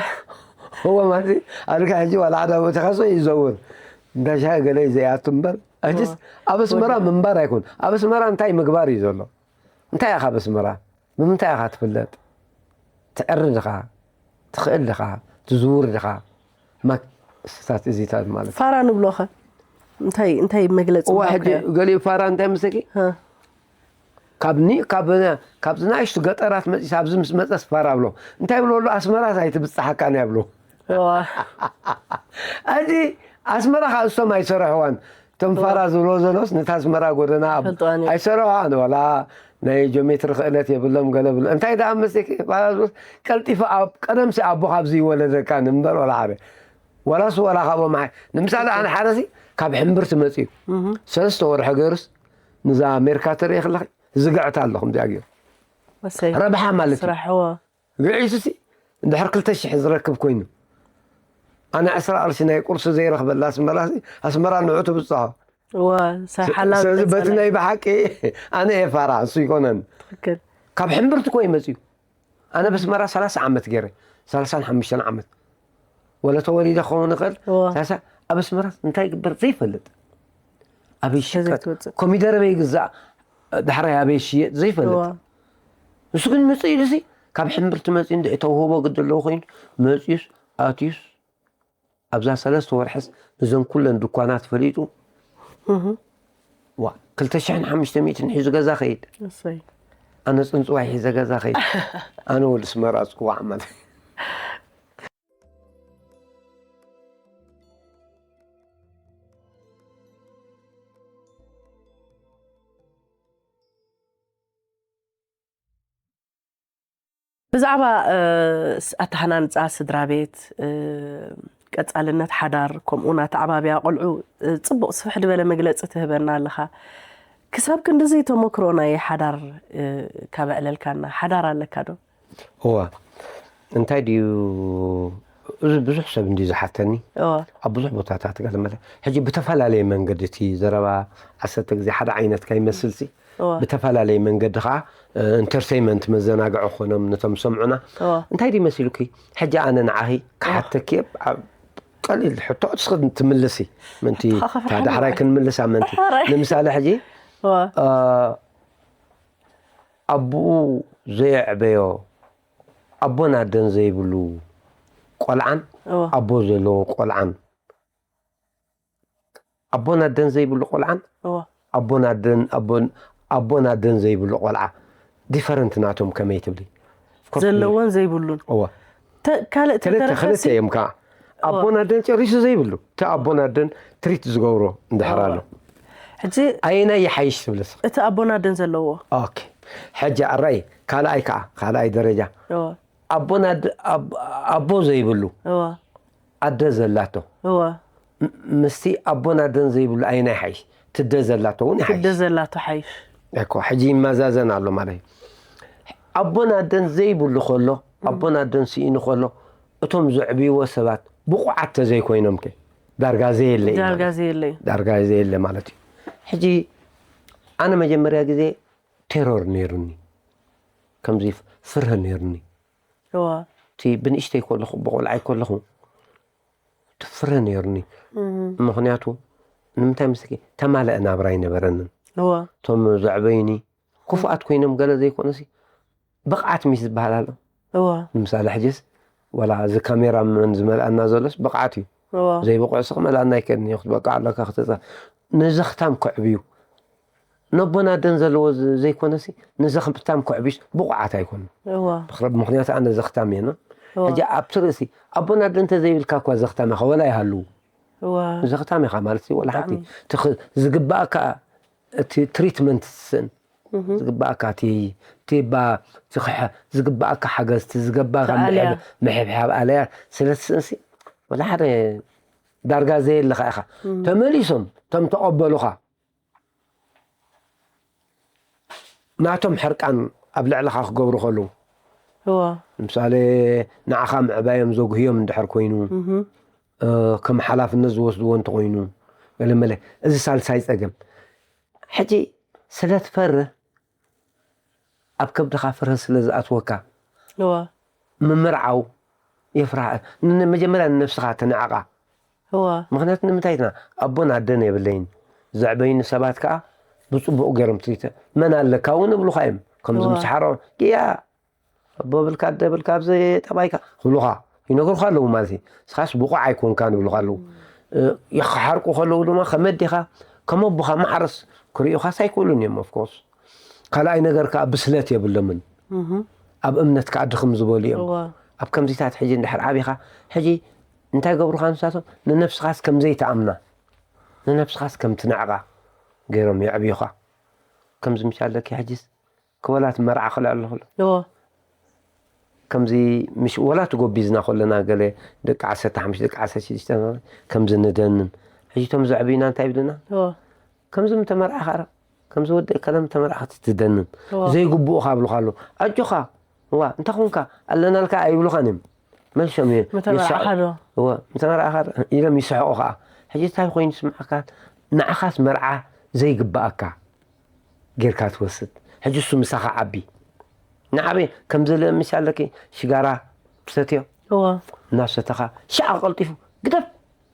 እወ ማለት ኣድጋ ሕጂ ዋላ ሓደ ቦታ ካሶ ይዘውር እንዳሻ ገለ ዘይኣቱ እምበር ኣጅስ ኣብ ኣስመራ ምንባር ኣይኮን ኣብ ኣስመራ እንታይ ምግባር እዩ ዘሎ እንታይ ኢኻ ኣብ ኣስመራ ብምንታይ ኢኻ ትፍለጥ ትዕሪ ድኻ ትኽእል ድኻ ትዝውር ድኻ ማክ ስታት እዚታት ማለት ፋራ ንብሎ ኸ እንታይ እንታይ መግለጺ እዋ ሕጂ ገሊኡ ፋራ እንታይ ምስለኪ ካብ ኒ ካብ ካብ ዝናእሽቱ ገጠራት መፂስ ኣብዚ ምስ መፀስ ፋራ ብሎ እንታይ ብሎ ኣሎ ኣስመራስ ኣይትብፅሓካን እያ ብሎ ኣዚ ኣስመራ ካብ እሶም ኣይሰርሕዋን እቶም ፋራ ዝብሎ ዘሎስ ነታ ኣስመራ ጎደና ኣይሰርሕዋን ዋላ ናይ ጆሜትሪ ክእለት የብሎም ገለ ብሎ እንታይ ደኣ መስለኪ ቀልጢፉ ኣብ ቀደምሲ ኣቦ ካብ ዝይወለደካ ንእምበር ዋላ ሓደ ዋላስ ዋላ ካብኦም ሓ ንምሳሌ ኣነ ሓረሲ ካብ ሕምብርቲ መፅዩ ሰለስተ ወርሒ ገይሩስ ንዛ ኣሜሪካ ተርኢ ከለኺ ዝግዕታ ኣሎ ከምዚኣ ገይሩ ረብሓ ማለት እዩ ስራሕዎ ግዒሱሲ እንድሕር ክልተ ሽሕ ዝረክብ ኮይኑ ኣነ ዕስራ ቅርሺ ናይ ቁርሲ ዘይረኽበላ ኣስመራ ኣስመራ ንዑ ትብፅሖ ስለዚ በቲ ናይ ብሓቂ ኣነ እየ ፋራ እሱ ይኮነን ካብ ሕምብርቲ ኮይ መፅዩ ኣነ በስመራ ሰላሳ ዓመት ገይረ ሰላሳን ሓሙሽተን ዓመት ወለ ተወሊደ ክኸውን ይኽእል ሳሳ ኣብ ኣስመራ እንታይ ይግበር ዘይፈልጥ ኣበይ ሽቀጥ ኮሚደረ በይ ግዛእ ዳሕራይ ኣበይ ሽየጥ ዘይፈልጥ ንሱ ግን ምፅእ ኢሉሲ ካብ ሕምብርቲ መፅኡ እንድዒ ተውህቦ ግዲ ኣለዎ ኮይኑ መፅዩስ ኣትዩስ ኣብዛ ሰለስተ ወርሕስ እዘን ኩለን ድኳናት ፈሊጡ ዋ ክልተ ሽሕን ሓሙሽተ ሚእትን ሒዙ ገዛ ከይድ ኣነ ፅንፅዋይ ሒዘ ገዛ ከይድ ኣነ ወዲ ኣስመራ ፅዋዕ ማለት ብዛዕባ ኣተሃናንፃ ስድራ ቤት ቀፃልነት ሓዳር ከምኡ ናተዓባብያ ቆልዑ ፅቡቕ ስፍሕ ዝበለ መግለፂ ትህበና ኣለኻ ክሳብ ክንድዚ ተመክሮ ናይ ሓዳር ካብ ኣዕለልካና ሓዳር ኣለካ ዶ እዋ እንታይ ድዩ እዚ ብዙሕ ሰብ እንዲ ዝሓተኒ ኣብ ብዙሕ ቦታታት ገለ መለ ሕጂ ብተፈላለየ መንገዲ እቲ ዘረባ ዓሰርተ ግዜ ሓደ ዓይነት ከይመስልሲ ብተፈላለየ መንገዲ ከዓ ኢንተርቴይመንት መዘናግዒ ኮይኖም ነቶም ሰምዑና እንታይ ድዩ መሲሉኪ ሕጂ ኣነ ንዓኺ ክሓተኪ ቀሊል ሕቶ እስኺ ትምልሲ ምንቲ ዳሕራይ ክንምልሳ ምንቲ ንምሳሌ ሕጂ ኣቦኡ ዘየዕበዮ ኣቦን ኣደን ዘይብሉ ቆልዓን ኣቦ ዘለዎ ቆልዓን ኣቦን ኣደን ዘይብሉ ቆልዓን ኣቦን ኣደን ኣቦን ኣቦን ኣደን ዘይብሉ ቆልዓ ዲፈረንት ናቶም ከመይ ትብሊ ዘለዎን ዘይብሉን እዋ ካልእ ክልተ ክልተ እዮም ከዓ ኣቦን ኣደን ጨሪሱ ዘይብሉ እቲ ኣቦን ኣደን ትሪት ዝገብሮ እንድሕር ኣሎ ሕጂ ኣየናይ ይሓይሽ ትብልስ እቲ ኣቦን ኣደን ዘለዎ ኦኬ ሕጂ ኣራይ ካልኣይ ከዓ ካልኣይ ደረጃ ኣቦን ኣቦ ዘይብሉ ኣደ ዘላቶ ምስቲ ኣቦን ኣደን ዘይብሉ ኣየናይ ሓይሽ ትደ ዘላቶ እውን ትደ ዘላቶ ሓይሽ እኮ ሕጂ ይመዛዘን ኣሎ ማለት እዩ ኣቦን ኣደን ዘይብሉ ከሎ ኣቦን ኣደን ስኢኑ ከሎ እቶም ዘዕብይዎ ሰባት ብቑዓት ተዘይኮይኖም ከ ዳርጋ ዘየለ እዩ ዳርጋ ማለት እዩ። ዘየለ ዳርጋ ዘየለ ማለት እዩ ሕጂ ኣነ መጀመርያ ግዜ ቴሮር ነይሩኒ ከምዚ ፍርህ ነይርኒ። እዋ እቲ ብንእሽተይ ከለኹ ብቆልዓይ ከለኹ እቲ ፍርህ ነይርኒ። ምክንያቱ ንምንታይ መስለኪ ተማለአ ናብራ ኣይነበረንን። እዋ እቶም ዘዕበዩኒ ክፉኣት ኮይኖም ገለ ዘይኮነሲ ብቕዓት ሚስ ዝበሃል ኣሎ። እዋ ንምሳሌ ሕጅስ ዋላ እዚ ካሜራ መን ዝመልኣና ዘሎስ ብቕዓት እዩ። እዋ ዘይብቑዕ ስቕ መልኣና ኣይከድን እዩ ክትበቃ ኣለካ ክትፃ ንዘኽታም ከዕብዩ ነቦን ኣደን ዘለዎ ዝ- ዘይኮነሲ ንዘኽታም ከዕብዩስ ብቑዓት ኣይኮኑን። እዋ ብኽረ- ምክንያቱ ኣነ ዘኽታም እየ። እዋ ሕጂ ኣብ ትርእሲ ኣቦን ኣደን እንተዘይብልካ እኳ ዘኽታም ኢኻ ወላ ይሃልው እዋ ዘኽታም ኢኻ ማለት እዩ። ወላ ሓንቲ ትኽ- ዝግባእካ እቲ ትሪትመንት ትስእን ዝግባእካ እቲ እቲ ባ ዝኽሐ ዝግባእካ ሓገዝ እቲ ዝገባእካ ኣልያ። ምሕብ- ምሕብሓብ ኣለያ ስለ ትስእንሲ ወላ ሓደ ዳርጋ ዘየለኻ ኢኻ። ተመሊሶም እቶም ተቐበሉኻ ናቶም ሕርቃን ኣብ ልዕልኻ ክገብሩ ከለዉ እዋ ንምሳሌ ንዓኻ ምዕባዮም ዘጉህዮም እንድሕር ኮይኑ እ፣ ከም ሓላፍነት ዝወስድዎ እንተኮይኑ ገለመለ እዚ ሳልሳይ ፀገም ሕጂ ስለ ትፈርህ ኣብ ከብድኻ ፍርህ ስለ ዝኣትወካ እዋ ምምርዓው የፍርሃ ን- መጀመርያ ንነብስኻ ተነዕቓ። እዋ ምክንያቱ ንምንታይ ኢልና ኣቦን ኣደን የብለይን ዘዕበይኒ ሰባት ከዓ ብፅቡቅ ገይሮም ትሪተ መን ኣለካ እውን እብሉካ እዮም። ከምዚ እዋ። ምስ ሓሮ ግያ ኣቦ ብልካ ኣደ ብልካ ኣብዚ ጠባይካ ክብሉካ ይነግሩካ ኣለዉ ማለት እዩ። ስኻስ ብቑዕ ኣይኮንካን ይብሉካ ኣለዉ። እ፣ ይሓርቁ ከለዉ ድማ ከመይ ዲኻ ከም ኣቦኻ ማዕረስ ክርእዩኻስ ኣይክእሉን እዮም። ኦፍኮርስ ካልኣይ ነገር ከዓ ብስለት የብሎምን። ኣብ እምነት ከዓ ድኽም ዝበሉ እዮም። እዋ ኣብ ከምዚታት ሕጂ እንድሕር ዓቢኻ ሕጂ እንታይ ገብሩኻ ንሳቶም ንነብስኻስ ከም ዘይትኣምና ንነብስኻስ ከም ትንዕቓ ገይሮም የዕብዩኻ። ከምዚ ምሽ ኣለኪ ሕጂስ ክወላት መርዓ ክልዕ ኣለኹ እዎ ከምዚ ምሽ ወላ ትጎቢዝና ከለና ገለ ደቂ ዓሰርተ ሓሙሽተ ደቂ ዓሰርተ ሽዱሽተ ከምዚ ንደንን ሕጂ ቶም ዘዕብዩና እንታይ ይብሉና እዎ ከምዚ ምተመርዓ ኻረ ከምዚ ወደ ከለም ተመርዓ ክትትደንን እዎ ዘይግብኡ ካብሉኻ ኣሎ ኣጆኻ እዋ እንታይ ኾንካ ኣለናልካ ኣይብሉኻን እዮም መልሶም እዮም ምተመርዓኻ ዶ እወ ምተመርዓኻ ኢሎም ይስሕቑ ኸዓ ሕጂ እንታይ ኮይኑ ስምዓካ ንዓኻስ መርዓ ዘይግብኣካ ጌርካ ትወስድ ሕጂ እሱ ምሳኻ ዓቢ ንዓበይ ከምዚ ለምሽ ኣለኪ ሽጋራ ትሰትዮ እዎ እናሰተኻ ሻዕ ቀልጢፉ ግደፍ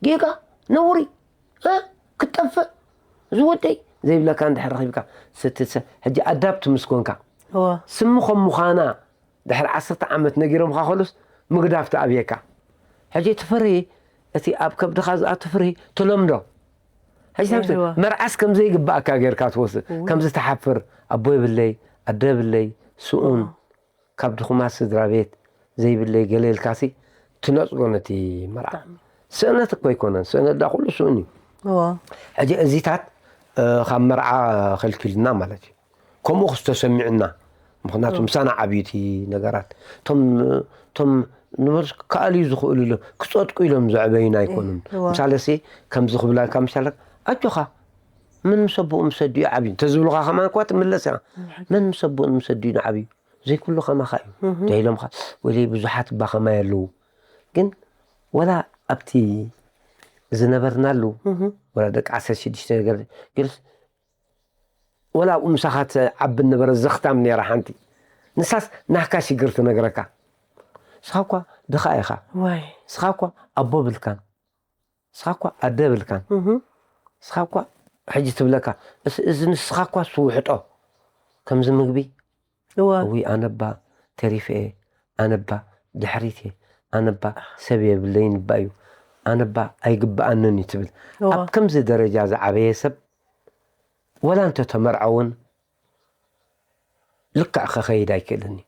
ጌጋ ነውሪ እ? ክትጠፍእ ዝወደይ ዘይብለካ እንድሕር ረኺብካ ስትሰ ሕጂ ኣዳብት ምስ ኮንካ እዎ ስሚ ከም ምዃና ድሕሪ ዓሰርተ ዓመት ነጊሮምካ ከሉስ ምግዳፍ ትኣብየካ ሕጂ እቲ ፍርሂ እቲ ኣብ ከብድኻ ዝኣቱ ፍርሂ ትለምዶ ሕጂ እዋ። መርዓስ ከም ዘይግባእካ ጌርካ ትወስድ ከም ዝተሓፍር ኣቦ የብለይ ኣደ የብለይ ስኡን ካብ ድኹማት ስድራ ቤት ዘይብለይ ገለ ኢልካሲ ትነፅጎ ነቲ መርዓ ስእነት እኮ ኣይኮነን ስእነት ዳ ኩሉ ስኡን እዩ እዎ ሕጂ እዚታት እ፣ ካብ መርዓ ከልኪልና ማለት እዩ ከምኡ ክስተሰሚዑና ምክንያቱ ምሳና ዓብዩ እቲ ነገራት እቶም እቶም ንመርስ ክኣልዩ ዝኽእሉ ኢሎም ክፀጥቁ ኢሎም ዘዕበዩና ኣይኮኑን እዋ። ምሳለ ሲ ከምዚ ክብላካ ምሻለ ኣጆኻ መን ምስ ኣቦኡ ምስ ኣዲኡ ዓብዩ እንተዝብሉኻ ከማን እኳ ትምለስ ኢኻ መን ምስ ኣቦኡ ምስ ኣዲኡ ዓብዩ ዘይኩሉ ከማኻ እዩ ደኢሎምኻ ወይ ብዙሓት ባኸማይ ኣለዉ ግን ወላ ኣብቲ ዝነበርናሉ ወላ ደቂ ዓሰርተ ሽዱሽተ ነገር ግልስ ወላ ኣብኡ ምሳኻ ትዓቢ ነበረ ዘኽታም ነይራ ሓንቲ ንሳስ ናህካ ሽግር ትነግረካ ስኻ እኳ ድኻ ኢኻ ዋይ ስኻ እኳ ኣቦ ብልካን ስኻ እኳ ኣደ ብልካን ስኻ እኳ ሕጂ ትብለካ እስ- እዚ ንስኻ እኳ ስውሕጦ ከምዚ ምግቢ እዎ እውይ ኣነባ ተሪፈ እየ ኣነባ ድሕሪት እየ ኣነባ ሰብ የብለይን እባ እዩ ኣነባ ኣይግብኣንን እዩ ትብል እዎ ኣብ ከምዚ ደረጃ ዝዓበየ ሰብ ወላ እንተተመርዐ እውን ልክዕ ከኸይድ ኣይክእልን እዩ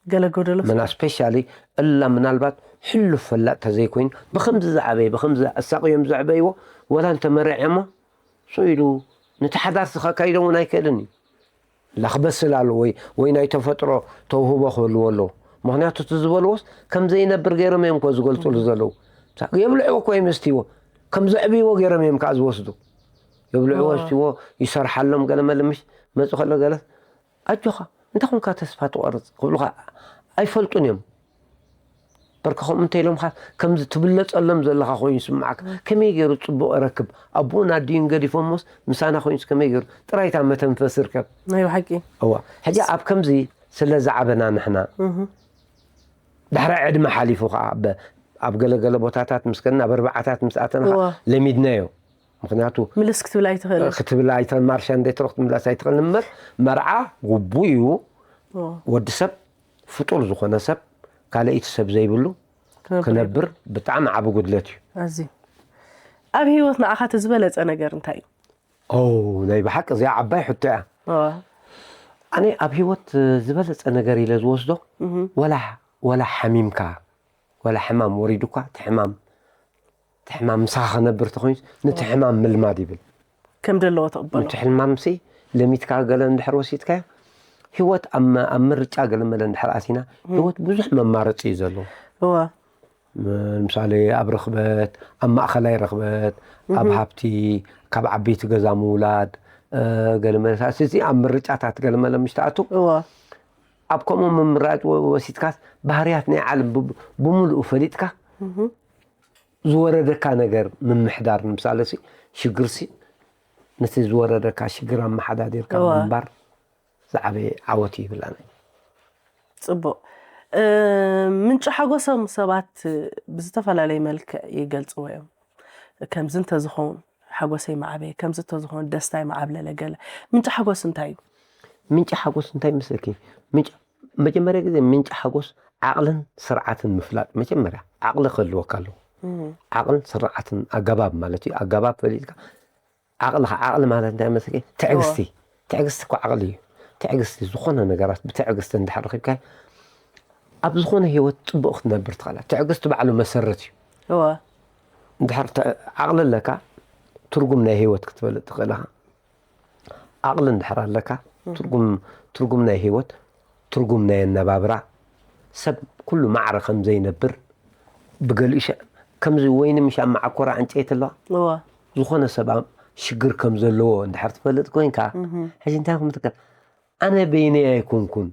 ገለ ጎደሎ መና ስፔሻሊ እላ ምናልባት ሕሉፍ ፈላጥ ተዘይኮይኑ ብከምዚ ዝዓበየ ብከምዚ ኣሳቅዮም ዘዕበይዎ ወላ እንተመረዐ እሞ ስኡ ኢሉ ነቲ ሓዳር ከካይዶ እውን ኣይክእልን እዩ ላክበስል ኣሎ ወይ ወይ ናይ ተፈጥሮ ተውህቦ ክህልዎ ኣለዎ ምክንያቱ እቲ ዝበልዎስ ከም ዘይነብር ገይሮም እዮም እኮ ዝገልፅሉ ዘለዉ የብልዕዎ እኮ ይመስትዎ ከም ዘዕብይዎ ገይሮም እዮም ከዓ ዝወስዱ የብልዕዎ ስትዎ ይሰርሓሎም ገለ መለ ምሽ መፁ ከሎ ገለ ኣጆኻ እንታይ ኮንካ ተስፋ ትቆርፅ ክብሉኻ ኣይፈልጡን እዮም በርከኹም እንተ ኢሎምካ ከምዚ ትብለፀሎም ዘለኻ ኮይኑ ይስምዓካ ከመይ ገይሩ ፅቡቕ ረክብ ኣቦኡን ኣዲኡን ገዲፎሞስ ምሳና ኮይኑስ ከመይ ገይሩ ጥራይታ መተንፈስ ርከብ ናይ ብሓቂ እዋ ሕጂ ኣብ ከምዚ ስለ ዝዓበና ንሕና። ዳሕራይ ዕድመ ሓሊፉ ከዓ፣ ኣብ ገለገለ ቦታታት ምስ ከድና፣ ኣብ ኣርባዓታት ምስ ኣተና ከዓ ለሚድናዮ። ምክንያቱ፣ ምልስ ክትብል ኣይትኽእልን። ክትብል ኣይተ-፣ ማርሻ እንደ ትረኽ ትምላስ ኣይትኽእልን እምበር፣ መርዓ ግቡእ እዩ። ወዲ ሰብ፣ ፍጡር ዝኾነ ሰብ፣ ካልኣይቲ ሰብ ዘይብሉ ክነብር ብጣዕሚ ዓቢ ጉድለት እዩ። ኣዝዩ። ኣብ ህይወት ንዓኻ እቲ ዝበለጸ ነገር እንታይ እዩ? ኦ፣ ናይ ብሓቂ እዚኣ ዓባይ ሕቶ እያ። ኣነ ኣብ ህይወት ዝበለጸ ነገር ኢለ ዝወስዶ፣ ወላ፣ ወላ ሓሚምካ፣ ወላ ሕማም ወሪዱካ፣ እቲ ሕማም፣ እቲ ሕማም ምሳኻ ክነብር ተኾይኑ፣ ነቲ ሕማም ምልማድ ይብል። ከም ዘለዎ ተቕበሎ። ነቲ ሕማምሲ ለሚትካ ገለ እንድሕር ወሲድካዮ፣ ህይወት ኣብ መ-፣ ኣብ ምርጫ ገለ መለ እንድሕር ኣቲና፣ ህይወት ብዙሕ መማረጺ እዩ ዘለዎ። እወ። ም-፣ ንምሳሌ ኣብ ርኽበት፣ ኣብ ማእኸላይ ርኽበት፣ ኣብ ሃብቲ፣ ካብ ዓበይቲ ገዛ ምውላድ፣ እ፣ ገለ መለ፣ እዚ ኣብ ምርጫታት ገለ መለ ምሽ ትኣቱ፣ እወ። ኣብ ከምኡ ምምራጭ ወ-፣ ወሲድካስ ባህርያት ናይ ዓለም ብ-፣ ብምሉኡ ፈሊጥካ፣ ዝወረደካ ነገር ምምሕዳር፣ ንምሳሌ ሲ፣ ሽግርሲ፣ ነቲ ዝወረደካ ሽግር ኣመሓዳዲርካ እወ። ምንባር ዝዓበየ ዓወት እዩ ይብል ኣነ። ጽቡቕ። እ፣ ምንጪ ሓጎሶም ሰባት ብዝተፈላለየ መልክዕ ይገልጽዎ እዮም። ከምዚ እንተዝኸውን ሓጎሰይ ማዕበየ፣ ከምዚ እንተዝኸውን ደስታይ ማዕብለለ ገለ። ምንጪ ሓጎስ እንታይ እዩ? ምንጪ ሓጎስ እንታይ ይመስለኪ? ምንጪ፣ መጀመርያ ግዜ ምንጪ ሓጎስ ዓቕልን ስርዓትን ምፍላጥ። መጀመርያ ዓቕሊ ክህልወካ ኣለዎ። እም። ዓቕልን ስርዓትን፣ ኣገባብ ማለት እዩ። ኣገባብ ፈሊጥካ፣ ዓቕልኻ፣ ዓቕሊ ማለት እንታይ መስለኪ? ትዕግስቲ። እወ። ትዕግስቲ እኮ ዓቕሊ እዩ። ትዕግስቲ፣ ዝኾነ ነገራት ብትዕግስቲ እንድሕር ረኺብካዮ፣ ኣብ ዝኾነ ህይወት ጽቡቕ ክትነብር ትኽእል። ትዕግስቲ ባዕሉ መሰረት እዩ። እወ። እንድሕር ተ-፣ ዓቕሊ ኣለካ፣ ትርጉም ናይ ህይወት ክትፈልጥ ትኽእል ኢኻ። ዓቕሊ እንድሕር ኣለካ፣ እም። ትርጉም፣ ትርጉም ናይ ህይወት፣ ትርጉም ናይ ኣነባብራ፣ ሰብ ኩሉ ማዕረ ከም ዘይነብር፣ ብገሊኡ ሸ-፣ ከምዚ ወይኒ ምሽ ኣብ መዓኮራ ዕንጨይቲ ኣለዋ። እወ። ዝኾነ ሰብ ኣብ ሽግር ከም ዘለዎ እንድሕር ትፈልጥ ኮይንካ፣ እም። ሕጂ እንታይ ከም ትከ-፣ ኣነ በይነይ ኣይኮንኩን።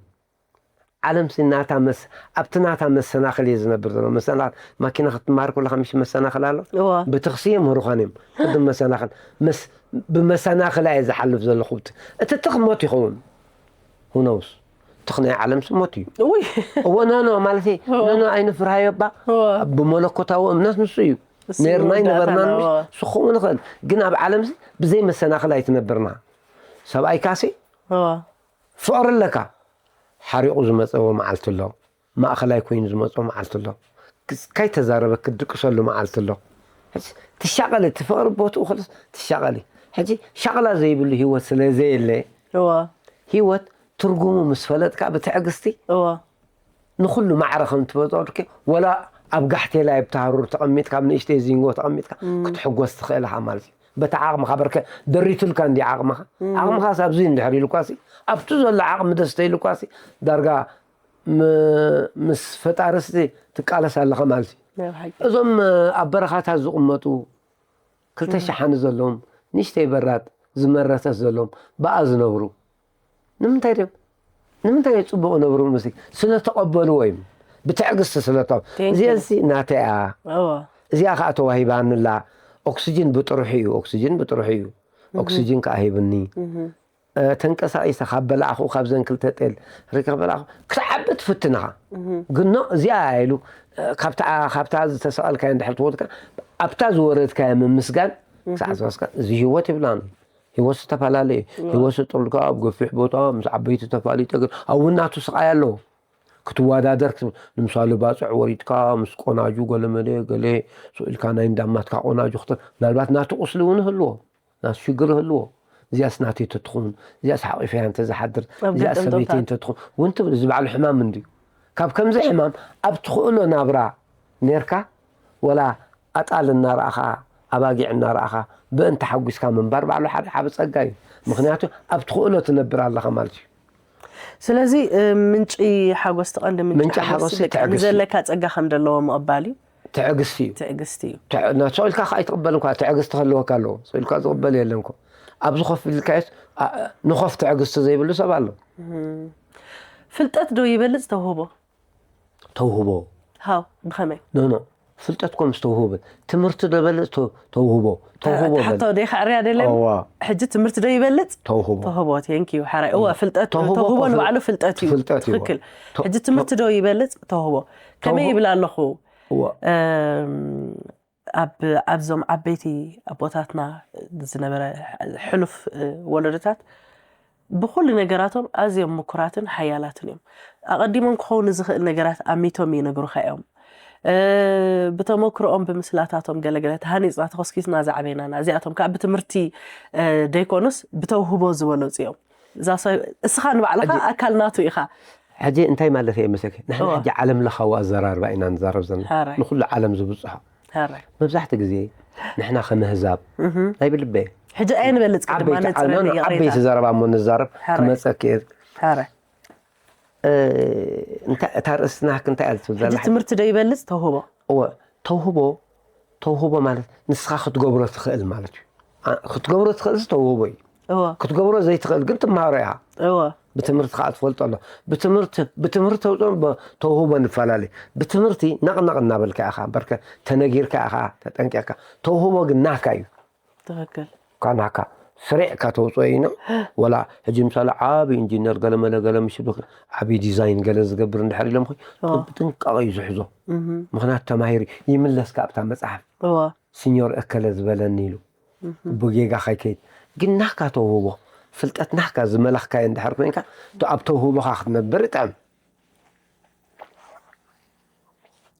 ዓለምሲ ናታ መስ-፣ ኣብቲ ናታ መሰናኽል እየ ዝነብር ዘሎ። መሰናኽል፣ ማኪና ክትመሃር ከለኻ ምሽ መሰናኽል ኣሎ? እወ። ብትኽሲ የምህሩኻን እዮም። ቅድም መሰናኽል። መስ-፣ ብመሰናኽል እየ ዝሓልፍ ዘለኹ። እቲ ትኽ ሞት ይኸውን። Who knows? ትኽ ናይ ዓለምሲ ሞት እዩ። እውይ። እወ፣ ኖ፣ ኖ፣ ማለተይ፣ እወ። ኖ፣ ኖ፣ ኣይንፍርሃዮ እባ። እወ። ብመለኮታዊ እምነት ንሱ እዩ። ንሱ ነርና ይወዳእታና፣ ኣይነበርናን፣ እወ። ንሱ ክኸውን ይኽእል። ግን ኣብ ዓለምሲ ብዘይ መሰናኽል ኣይትነብርና። ሰብኣይካሲ እወ። ፍቕሪ ኣለካ። ሓሪቑ ዝመጸዎ መዓልቲ ኣሎ። ማእኸላይ ኮይኑ ዝመጾ መዓልቲ ኣሎ። ክስ-፣ ከይተዛረበ ክትድቅሰሉ መዓልቲ ኣሎ። ሕጂ ትሻቐሊ፣ እቲ ፍቕሪ ቦትኡ ክልስ ትሻቐሊ። ሕጂ ሻቕላ ዘይብሉ ህይወት ስለ ዘየለ፣ እወ። ህይወት ትርጉሙ ምስ ፈለጥካ ብትዕግስቲ እወ። ንኹሉ ማዕረ ከም ትበጾ ድኪ፣ ወላ ኣብ ጋሕቴላይ ኣብ ተሃሩር ተቐሚጥካ፣ ኣብ ንእሽተይ ዚንጎ ተቐሚጥካ እም። ክትሕጎስ ትኽእል ኢኻ ማለት እዩ። በታ ዓቕምኻ በርከ ደሪቱልካ እንዲ ዓቕምኻ። እም። ዓቕምኻስ ኣብዚ እንድሕር ኢሉኳሲ፣ ኣብቲ ዘሎ ዓቕሚ ደስተ ኢሉኳሲ፣ ዳርጋ ም-፣ ምስ ፈጣሪስ ትቃለስ ኣለኻ ማለት እዩ። ናይ ብሓቂ። እዞም ኣብ በረኻታት ዝቕመጡ ክልተ እም። ሸሓኒ ዘለዎም ንእሽተይ በራድ ዝመረተት ዘለዎም ብኣ ዝነብሩ ንምንታይ ድዮም? ንምንታይ እዮም ጽቡቕ ነብሩ? ምስ ስለ ተቐበልዎ እዮም። ብትዕግስቲ ስለ ተቐ-፣ Thank you። እዚኣንሲ ናተይ እያ። እወ። እዚኣ ኸኣ ተዋሂባንላ። ኦክስጅን ብጥርሑ እዩ፣ ኦክስጅን ብጥርሑ እዩ። እህ። ኦክስጅን ከኣ ሂብኒ። እህ። እ፣ ተንቀሳቒሰ ካብ በላዕኹ፣ ካብዘን ክልተ ጤል ሪከ በላዕኹ፣ ክትዓቢ ትፍትን ኢኻ። እህ። ግኖ እዚኣ ኢሉ፣ እ፣ ካብታ፣ ካብታ ዝተሰቐልካዮ እንድሕር ትወድካ፣ ኣብታ ዝወረድካዮ ምምስጋን፣ እህ። ክሳዕ ዝወስካ፣ እዚ ህይወት ይብላን። ህይወት ዝተፈላለየ እዩ። እወ። ህይወት ስጥርልካ ኣብ ገፊሕ ቦታ ምስ ዓበይቲ ተፋሊጠ፣ ግን ኣብኡ ናቱ ስቓይ ኣለዎ። ክትወዳደር ክትብል፣ ንምሳሌ ባጽዕ ወሪድካ ምስ ቆናጁ ገለመለ ገለ ስቕ ኢልካ ናይ እንዳማትካ ቆናጁ ክተ-፣ ምናልባት ናቱ ቁስሊ እውን ይህልዎ፣ ናቱ ሽግር ይህልዎ። እዚኣስ ናተይ ተትኸውን፣ እዚኣስ ሓቒፈያ እንተዝሓድር፣ ኣብ እዚኣስ ገጠም ሰበይተይ ዶታት። እንተትኸውን እውን ትብል፣ እዚ ባዕሉ ሕማም እንድዩ። ካብ ከምዚ ሕማም ኣብ ትኽእሎ ናብራ ኔርካ፣ ወላ ኣጣል እናረኣኻ፣ ኣባጊዕ እናረኣኻ፣ ብእን ተሓጒስካ ምንባር ባዕሉ ሓደ ዓቢ ጸጋ እዩ። ምኽንያቱ ኣብ ትኽእሎ ትነብር ኣለኻ ማለት እዩ። ስለዚ፣ እ፣ ምንጪ ሓጎስ፣ እቲ ቀንዲ ምንጪ ምንጪ ሓጎስ ሓጎስ እቲ ትዕግስቲ እዩ። ንዘለካ ጸጋ ከም ዘለዎ ምቕባል እዩ። ትዕግስቲ እዩ። ትዕግስቲ እዩ። ትዕ-፣ ና-፣ ስቕ ኢልካ ከኣ ኣይትቕበልን እኳ፣ ትዕግስቲ ክህልወካ ኣለዎ። ስቕ ኢልካ ዝቕበል የለን እኮ። ኣብዚ ኮፍ ኢልካዮስ፣ ኣ-፣ ንኾፍ ትዕግስቲ ዘይብሉ ሰብ ኣሎ። እም። ፍልጠት ዶ ይበልጽ ተውህቦ? ተውህቦ። ሃው፣ ብኸመይ? ኖ፣ ኖ። ፍልጠትኩም ዝተውህቡ ትምህርቲ ዶ በልፅ ተ- ተውህቦ ተውህቦ በል ሕቶ ደ ከዕርያ ደለ እዋ ሕጂ ትምህርቲ ዶ ይበልፅ ተውህቦ ተውህቦ ቴንክ ዩ ሓራይ እዋ ፍልጠት ተውህቦ ተውህቦ ከፍ- ንባዕሉ ፍልጠት እዩ ፍልጠት እዩ። ትክክል ተ- ሕጂ ትምህርቲ ዶ ይበልፅ ተውህቦ ከመይ ተውህቦ- ይብል ኣለኹ እዋ እም፣ ኣብ ኣብዞም ዓበይቲ ኣቦታትና ዝነበረ ሕሉፍ እ፣ ወለዶታት ብኩሉ ነገራቶም ኣዝዮም ምኩራትን ሓያላትን እዮም ኣቐዲሞም ክኸውን ዝኽእል ነገራት ኣሚቶም ይነግሩኻ እዮም እ፣ ብተመክሮኦም ብምስላታቶም ገለገለ ተሃኒፅና ተኸስኪስና ዝዓበናና እዚኣቶም ከዓ ብትምህርቲ እ፣ ደይኮኑስ ብተውህቦ ዝበለፁ እዮም እዛ ሰብ እስኻ ንባዕልኻ ኣካል ናቱ ኢኻ ሕጂ እንታይ ማለት እየ መስለኪ ንሕና እዋ። ሕጂ ዓለም ለኻዊ ኣዘራርባ ኢና ንዛረብ ዘለና ሓራይ። ንኩሉ ዓለም ዝብፅሖ ሓራይ መብዛሕትኡ ግዜ ንሕና ከምህዛብ ናይ ብልበ ሕጂ ኣየንበልፅ ድማ ዓበይቲ ነፅረኒ ዓለና ዓበይቲ ይቕሬታ ዘረባ እሞ ንዛረብ ሓራይ። ክመፀኪ እየ ሓራይ እ፣ እንታይ እታ ርእስና እንታይ እያ ትብል ዘላ ሕጂ ትምህርቲ ዶ ይበልፅ ተውህቦ እወ ተውህቦ ተውህቦ ማለት ንስኻ ክትገብሮ ትኽእል ማለት እዩ ኣ- ክትገብሮ ትኽእል ሲ ተውህቦ እዩ እወ ክትገብሮ ዘይትኽእል ግን ትምሃሮ ኢኻ እወ ብትምህርቲ ከዓ ትፈልጦ ኣሎ ብትምህርቲ ብትምህርቲ ተውፅኦ ተውህቦ ንፈላለዩ ብትምህርቲ ነቕነቕ እናበልካ ኢኻ በርከ ተነጊርካ ኢኻ ተጠንቂቕካ ተውህቦ ግን ናካ እዩ ትክክል ኳ ናካ ስሪዕካ ተውፅኦ ኢኖ ወላ ሕጂ ምሳሌ ዓብ ኢንጂነር ገለመለ ገለ ምሽ ዓብ ዲዛይን ገለ ዝገብር እንድሕር ኢሎም ኹ ብጥንቃቐ እዩ ዝሕዞ ምክንያቱ ተማሂሩ ይምለስ ካብታ መፅሓፍ እወ ሲኞር እከለ ዝበለኒ ኢሉ ብጌጋ ከይከይድ ግን ናካ ተውህቦ ፍልጠት ናካ ዝመላኽካዮ እንድሕር ኮይንካ እቶ ኣብ ተውህቦኻ ክትነብር ይጠዕም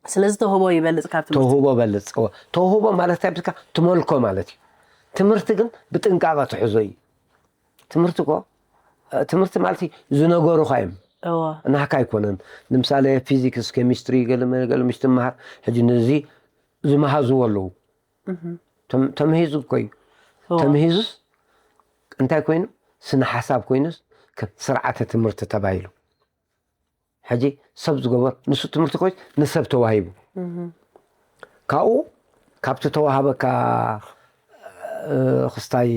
ስለዚ ተውህቦ ይበልፅ ካብ ትምህርቲ ተውህቦ በልፅ እወ። ተውህቦ ማለት እንታይ ብትካ ትመልኮ ማለት እዩ ትምህርቲ ግን ብጥንቃቐ ትሕዞ እዩ ትምህርቲ ኮ ትምህርቲ ማለት እዩ ዝነገሩኻ እዮም እወ ናካ ኣይኮነን ንምሳሌ ፊዚክስ ኬሚስትሪ ገለመገለ ምሽ ትመሃር ሕጂ ነዚ ዝመሃዝዎ ኣለዉ ተም- ተምሂዙ እኮ እዩ እወ ተምሂዙስ እንታይ ኮይኑ ስነ ሓሳብ ኮይኑስ ከም ስርዓተ ትምህርቲ ተባሂሉ ሕጂ ሰብ ዝገበር ንሱ ትምህርቲ ኮይ ንሰብ ተዋሂቡ ካብኡ ካብቲ ተዋሃበካ እ፣ ክስታይ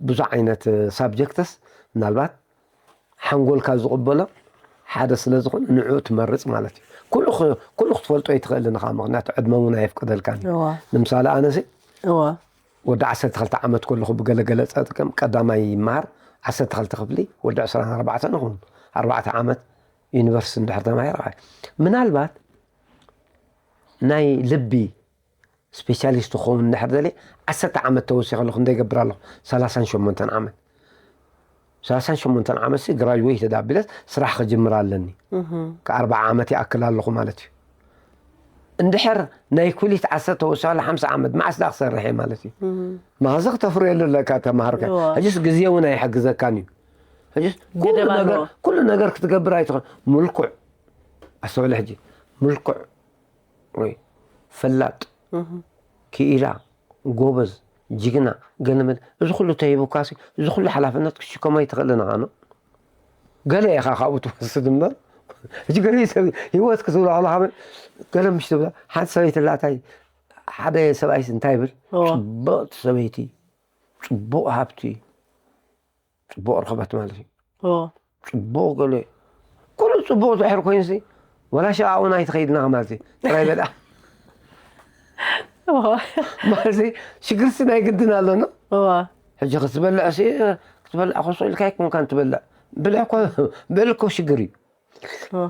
ብዙ ዓይነት ሳብጀክትስ ምናልባት ሓንጎልካ ዝቕበሎ ሓደ ስለ ዝኾነ ንዕኡ ትመርፅ ማለት እዩ ኩሉ ኽ- ኩሉ ክትፈልጦ ይትኽእል ንኻ ምክንያቱ ዕድመ እውን ኣየፍቅደልካን እዩ እወ ንምሳሌ ኣነሲ እወ ወዲ ዓሰርተ ክልተ ዓመት ከለኹ ብገለገለ ፀጥቀም ቀዳማይ ይመሃር ዓሰርተ ክልተ ክፍሊ ወዲ ዕስራን ኣርባዕተን ይኹን ኣርባዕተ ዓመት ዩኒቨርሲቲ እንድሕር ተማሂረ ምናልባት ናይ ልቢ ስፔሻሊስት ክኸውን እንድሕር ደልየ ዓሰርተ ዓመት ተወሲኸ ኣለኹ እንታይ ይገብር ኣለኹ ሰላሳን ሸሞንተን ዓመት ሰላሳን ሸሞንተን ዓመት ሲ ግራጅዌት ዳ ኣቢለስ ስራሕ ክጅምር ኣለኒ ከኣርባዓ ዓመት ይኣክል ኣለኹ ማለት እዩ እንድሕር ናይ ኩሊት ዓሰርተ ተወሲኸ ኣለ ሓምሳ ዓመት መዓስ ዳ ክሰርሕ እየ ማለት እዩ ማዚ ክተፍርየሉ ኣለካ ተማሃርከ እዋ። ሕጅስ ግዜ እውን ኣይሕግዘካን እዩ ሕጅስ ኩሉ ገደብ ነገር ኣለዎ። ኩሉ ነገር ክትገብር ኣይትኽእል ምልኩዕ ኣስተውዕሊ ሕጂ ምልኩዕ ወይ ፈላጥ ክኢላ ጎበዝ ጅግና ገለመለ እዚ ኩሉ ተሂቡካ ሲ እዚ ኩሉ ሓላፍነት ክትሽከሞ ኣይትኽእልን ኢኻ ኖ ገለ ኢኻ ካብኡ ትወስድ እምበር ሕጂ ገለ ሰብ ህይወት ክትብሎ ከለኻ ገለ ምሽ ትብላ ሓንቲ ሰበይቲ ላታይ ሓደ ሰብኣይስ እንታይ ይብል እዎ። ፅብቕቲ ሰበይቲ ፅቡቕ ሃብቲ ፅቡቕ ርኽበት ማለት እዩ እዎ። ፅቡቕ ገለ ኩሉ ፅቡቕ ድሕር ኮይኑሲ ወላ ሸቃ እውን ኣይትኸይድና ማለት እዩ ጥራይ በልዓ እዎ። ማለት ሽግርሲ ናይ ግድን ኣሎና እዎ። ሕጂ ክትበልዕ ሲ ክትበልዕ ኮሶ ኢልካ ኣይኮንካን ትበልዕ ብልዕ እኮ ብዕል እኮ ሽግር እዩ እዎ።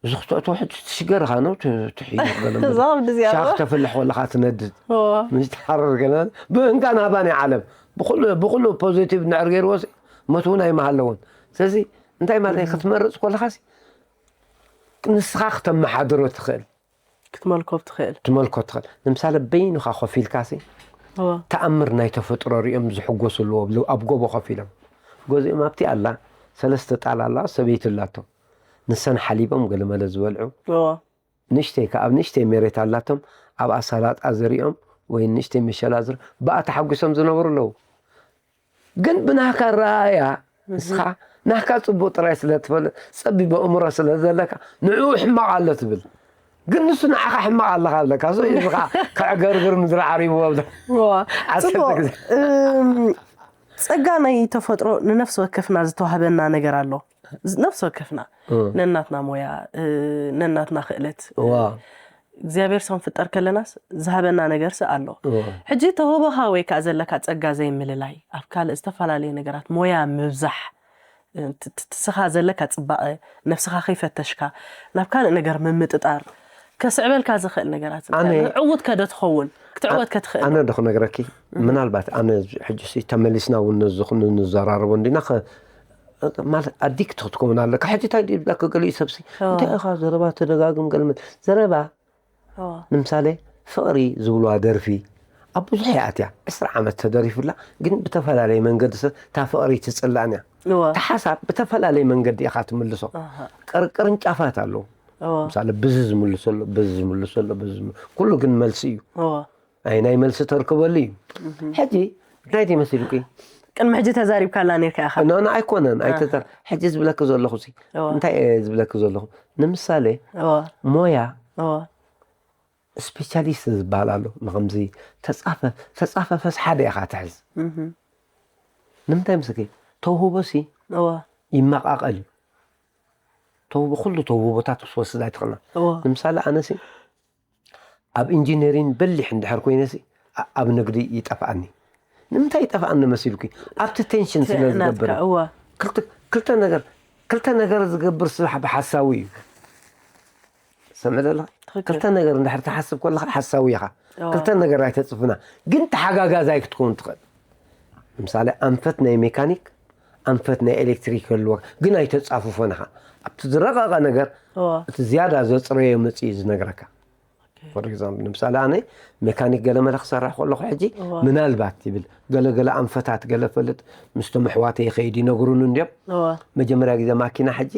እዚ ክትእትዎ ሕጂ ትሽገር ኢኻ ነው ትሕይር ገለ እዛ ወዲ እዚኣ ሻኽ እዎ። ተፍልሕ ከለኻ ትነድድ እዎ። ምሽ ትሓርር ገለ ብእንካን ሃባን ዓለም ብኩሉ ብኩሉ ፖዚቲቭ እንድሕር ገይርዎ ሲ ሞት እውን ኣይመሃለውን ስለዚ እንታይ ማለት እዩ ክትመርፅ ከለኻ ሲ ንስኻ ክተመሓድሮ ትኽእል ክትመልኮ ትኽእል ትመልኮ ትኽእል ንምሳሌ በይንኻ ኮፍ ኢልካ ሲ እዎ። ተኣምር ናይ ተፈጥሮ ሪኦም ዝሕጎሱ ኣለዎ ኣብ ጎቦ ኮፍ ኢሎም ገዚኦም ኣብቲ ኣላ ሰለስተ ጣል ኣላ ሰበይቲ ኣላቶ ንሰን ሓሊቦም ገለመለ ዝበልዑ እዎ። ንእሽተይ ከ ኣብ ንእሽተይ መሬት ኣላቶም ኣብኣ ሰላጣ ዘሪኦም ወይ ንእሽተይ መሸላ ዝር ብኣ ተሓጒሶም ዝነበሩ ኣለዉ ግን ብናህካ ረኣያ ንስኻ ናህካ ፅቡቅ ጥራይ ስለ ትፈልጥ ፀቢብ ኣእምሮ ስለ ዘለካ ንዕኡ ሕማቅ ኣሎ ትብል ግን ንሱ ንዓኻ ሕማቅ ኣለካ ኣለካ ሶ ኢልካ ከዕገርግር ምድሪ ዓሪብዎ እዎ። ዓሰርተ ፅቡቅ ግዜ እም፣ ፀጋ ናይ ተፈጥሮ ንነፍሲ ወከፍና ዝተዋህበና ነገር ኣሎ ነፍሲ ወከፍና ነናትና ሞያ፣ ነናትና ክእለት፣ እግዚኣብሔር ሰው ፍጠር ከለናስ ዝሃበና ነገርስ ኣሎ። ሕጂ ተውህቦኻ ወይ ከዓ ዘለካ ጸጋ ዘይምልላይ፣ ኣብ ካልእ ዝተፈላለዩ ነገራት ሞያ ምብዛሕ፣ ትስኻ ዘለካ ጽባቐ፣ ነፍስኻ ከይፈተሽካ ናብ ካልእ ነገር ምምጥጣር ከስዕበልካ ዝኽእል ነገራት እንታይ ኣሎ? ዕዉት ከዶ ትኸውን ክትዕወት ከትኽእል? ኣነ ዶ ክነግረኪ? ምናልባት ኣነ ሕጂ ሲ ተመሊስና እውን ነዚ ኩሉ ንዘራረቦ እንዲና፣ ማለት ኣዲክት ክትከውን ኣለካ። ሕጂ እንታይ ድዩ ዝብለካ ገሊኡ ሰብሲ፣ እንታይ ኢኻ ዘረባ ተደጋግም? ገልመት ዘረባ ንምሳሌ ፍቕሪ ዝብልዋ ደርፊ ኣብ ብዙሕ እያ ኣትያ። ዕስራ ዓመት ተደሪፉላ፣ ግን ብተፈላለየ መንገዲ ሰብ እታ ፍቕሪ ትጽላእን እያ። እታ ሓሳብ ብተፈላለየ መንገዲ ኢኻ ትምልሶ። ቅርቅርንጫፋት ኣለዉ። ምሳሌ ብዚ ዝምልሶ ኣሎ፣ ብዚ ዝምልሶ ኣሎ፣ ብዚ ዝምል-፣ ኩሉ ግን መልሲ እዩ። ኣይ ናይ መልሲ ተርክበሉ እዩ። ሕጂ እንታይ መሲልኩ? ቅድሚ ሕጂ ተዛሪብካላ ነርካ ኢኻ። ኖ፣ ኖ፣ ኣይኮነን። ኣይተዛ-፣ ሕጂ ዝብለኪ ዘለኹ ሲ፣ እንታይ እየ ዝብለኪ ዘለኹ? ንምሳሌ ሞያ ስፔሻሊስት ዝበሃል ኣሎ። ንኸምዚ ተጻፈ-፣ ተጻፈፈስ ሓደ ኢኻ ትሕዝ። ንምንታይ ምስኪ? ተውህቦ ሲ ይመቓቐል እዩ። ተውህቦ፣ ኩሉ ተውህቦታት ክትወስድ ኣይትኽእልና። ንምሳሌ ኣነ ሲ ኣብ ኢንጂነሪን በሊሕ እንድሕር ኮይነ ሲ፣ ኣ-፣ ኣብ ንግዲ ይጠፍኣኒ። ንምንታይ ይጠፍኣኒ መሲልኩ? ኣብቲ ቴንሽን ስለ ዝገብር። ክልተ፣ ክልተ ነገር፣ ክልተ ነገር ዝገብር ስራሕ ብሓሳዊ እዩ። ሰምዕ ዘለኻ? ክልተ ነገር እንድሕር ትሓስብ ከለኻ ሓሳዊ ኢኻ። ክልተ ነገር ኣይተጽፍና፣ ግን ተሓጋጋዛይ ክትከውን ትኽእል። ንምሳሌ ኣንፈት ናይ ሜካኒክ፣ ኣንፈት ናይ ኤሌክትሪክ ይህልወካ፣ ግን ኣይተጻፍፎን ኢኻ። ኣብቲ ዝረቐቐ ነገር፣ እቲ ዝያዳ ዘጽረዮ መጺኡ ዝነግረካ። ፎር ኤግዛምፕል፣ ንምሳሌ ኣነ ሜካኒክ ገለ መለ ክሰርሕ ከለኹ ሕጂ፣ ምናልባት ይብል፣ ገለ ገለ ኣንፈታት ገለ ፈልጥ፣ ምስቶም ኣሕዋተይ ይኸይድ ይነግሩኒ እንድዮም። መጀመርያ ግዜ ማኪና ሕጂ፣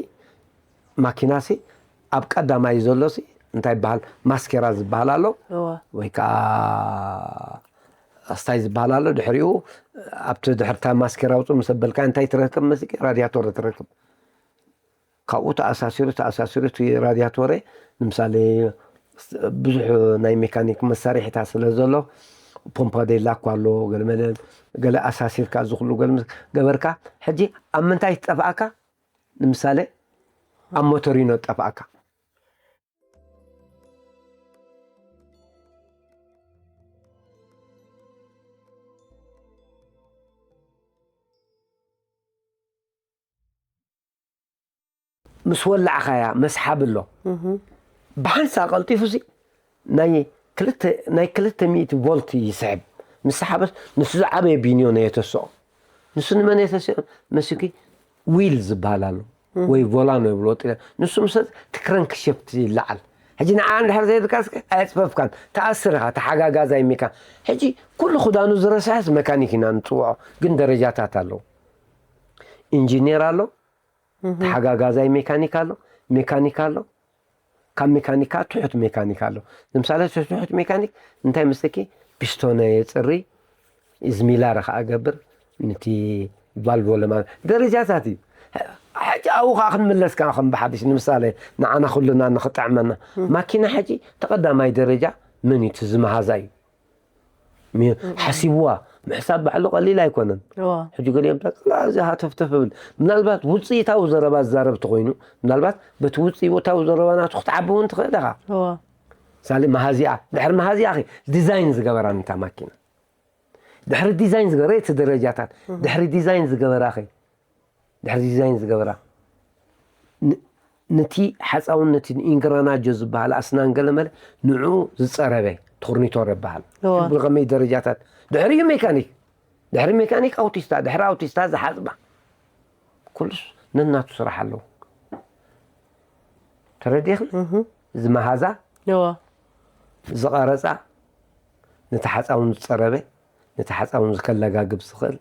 ማኪናሲ ኣብ ቀዳማይ ዘሎሲ እንታይ ይበሃል? ማስኬራ ዝበሃል ኣሎ፣ ወይ ከዓ ኣስታይ ዝበሃል ኣሎ። ድሕሪኡ ኣብቲ ድሕርታ ማስኬራ ኣውፅኡ ምስ ኣበልካ እንታይ ትረክብ መሲልኪ? ራድያቶር ትረክብ። ካብኡ ተኣሳሲሩ፣ ተኣሳሲሩ እቲ ራድያቶረ፣ ንምሳሌ ብዙሕ ናይ ሜካኒክ መሳርሒታት ስለ ዘሎ፣ ፖምፓ ዴላ እኳ ኣሎ፣ ገለ መለ፣ ገለ ኣሳሲርካ፣ እዚ ኩሉ ገለ ምስ ገበርካ፣ ሕጂ ኣብ ምንታይ ትጠፍኣካ? ንምሳሌ ኣብ ሞቶሪኖ ትጠፍኣካ። ምስ ወላዕኻያ መስሓብ ኣሎ። ብሓንሳእ ቀልጢፉ ሲ ናይ ክልተ፣ ናይ ክልተ ሚእቲ ቮልት ይስሕብ። ምስ ሰሓበስ ንሱ ዝዓበየ ቢንዮ ናይ የተስኦ። ንሱ ንመን የተስኦ መሲኪ? ዊል ዝበሃል ኣሎ። ወይ ቮላኖ ይብልዎ ጥልያን። ንሱ ምስ እቲ ክረንክ ሸፍት ይለዓል። ሕጂ ንዓ እንድሕር ዘይብልካ እስከ ኣየጽፈፍካን። ተኣስር ኢኻ፣ ተሓጋጋዛይ ሜካ-፣ ሕጂ ኩሉ ክዳኑ ዝረስሐስ መካኒክ ኢና ንጽውዖ። ግን ደረጃታት ኣለዉ። ኢንጂነር ኣሎ፣ ተሓጋጋዛይ ሜካኒክ ኣሎ፣ ሜካኒክ ኣሎ፣ ካብ ሜካኒካ ትሑት ሜካኒክ ኣሎ። ንምሳሌ፣ እቲ ትሑት ሜካኒክ እንታይ መስለኪ? ፒስቶነ የጽሪ፣ ዝሚላረ ከኣ ገብር፣ ነቲ ቫልቮ ለማ-፣ ደረጃታት እዩ። ሕጂ ኣብኡ ከኣ ክንምለስ ከኣ ከም ብሓድሽ፣ ንምሳሌ፣ ንዓና ኩልና ንኽጥዕመና። ማኪና ሕጂ ተቐዳማይ ደረጃ መን እዩ? እቲ ዝመሃዛ እዩ። ሚ-፣ ሓሲብዋ፣ ምሕሳብ ባዕሉ ቀሊል ኣይኮነን። እዋ። ሕጂ ገሊኦም ጠቅላ እዚ ሃተፍተፍ ይብል። ምናልባት ውፅኢታዊ ዘረባ ዝዛረብ ተኾይኑ፣ ምናልባት በቲ ውፅኢታዊ ዘረባ ናቱ ክትዓቢ እውን ትኽእል ኢኻ። እዋ። ምሳሌ መሃዚኣ፣ ድሕሪ መሃዚኣ ኸ ዲዛይን ዝገበራ ነታ ማኪና። ድሕሪ ዲዛይን ዝገበረ እቲ ደረጃታት፣ ድሕሪ ዲዛይን ዝገበራ ኸ ድሕሪ ዲዛይን ዝገበራ ን-፣ ነቲ ሓፃውን ነቲ ኢንግራናጆ ዝበሃል ኣስናን ገለመለ ንዕኡ ዝፀረበ ቶርኒቶር ይበሃል። እዋ። ብኸመይ ደረጃታት ድሕሪኡ ሜካኒክ፣ ድሕሪ ሜካኒክ ኣውቲስታ፣ ድሕሪ ኣውቲስታ ዝሓፅባ። ኩሉስ ነናቱ ስራሕ ኣለዎ። ተረዲእኽኒ? እህ። ዝመሃዛ፣ እዋ። ዝቐረፃ፣ ነቲ ሓፃውን ዝፀረበ፣ ነቲ ሓፃውን ዝከለጋግብ ዝኽእል፣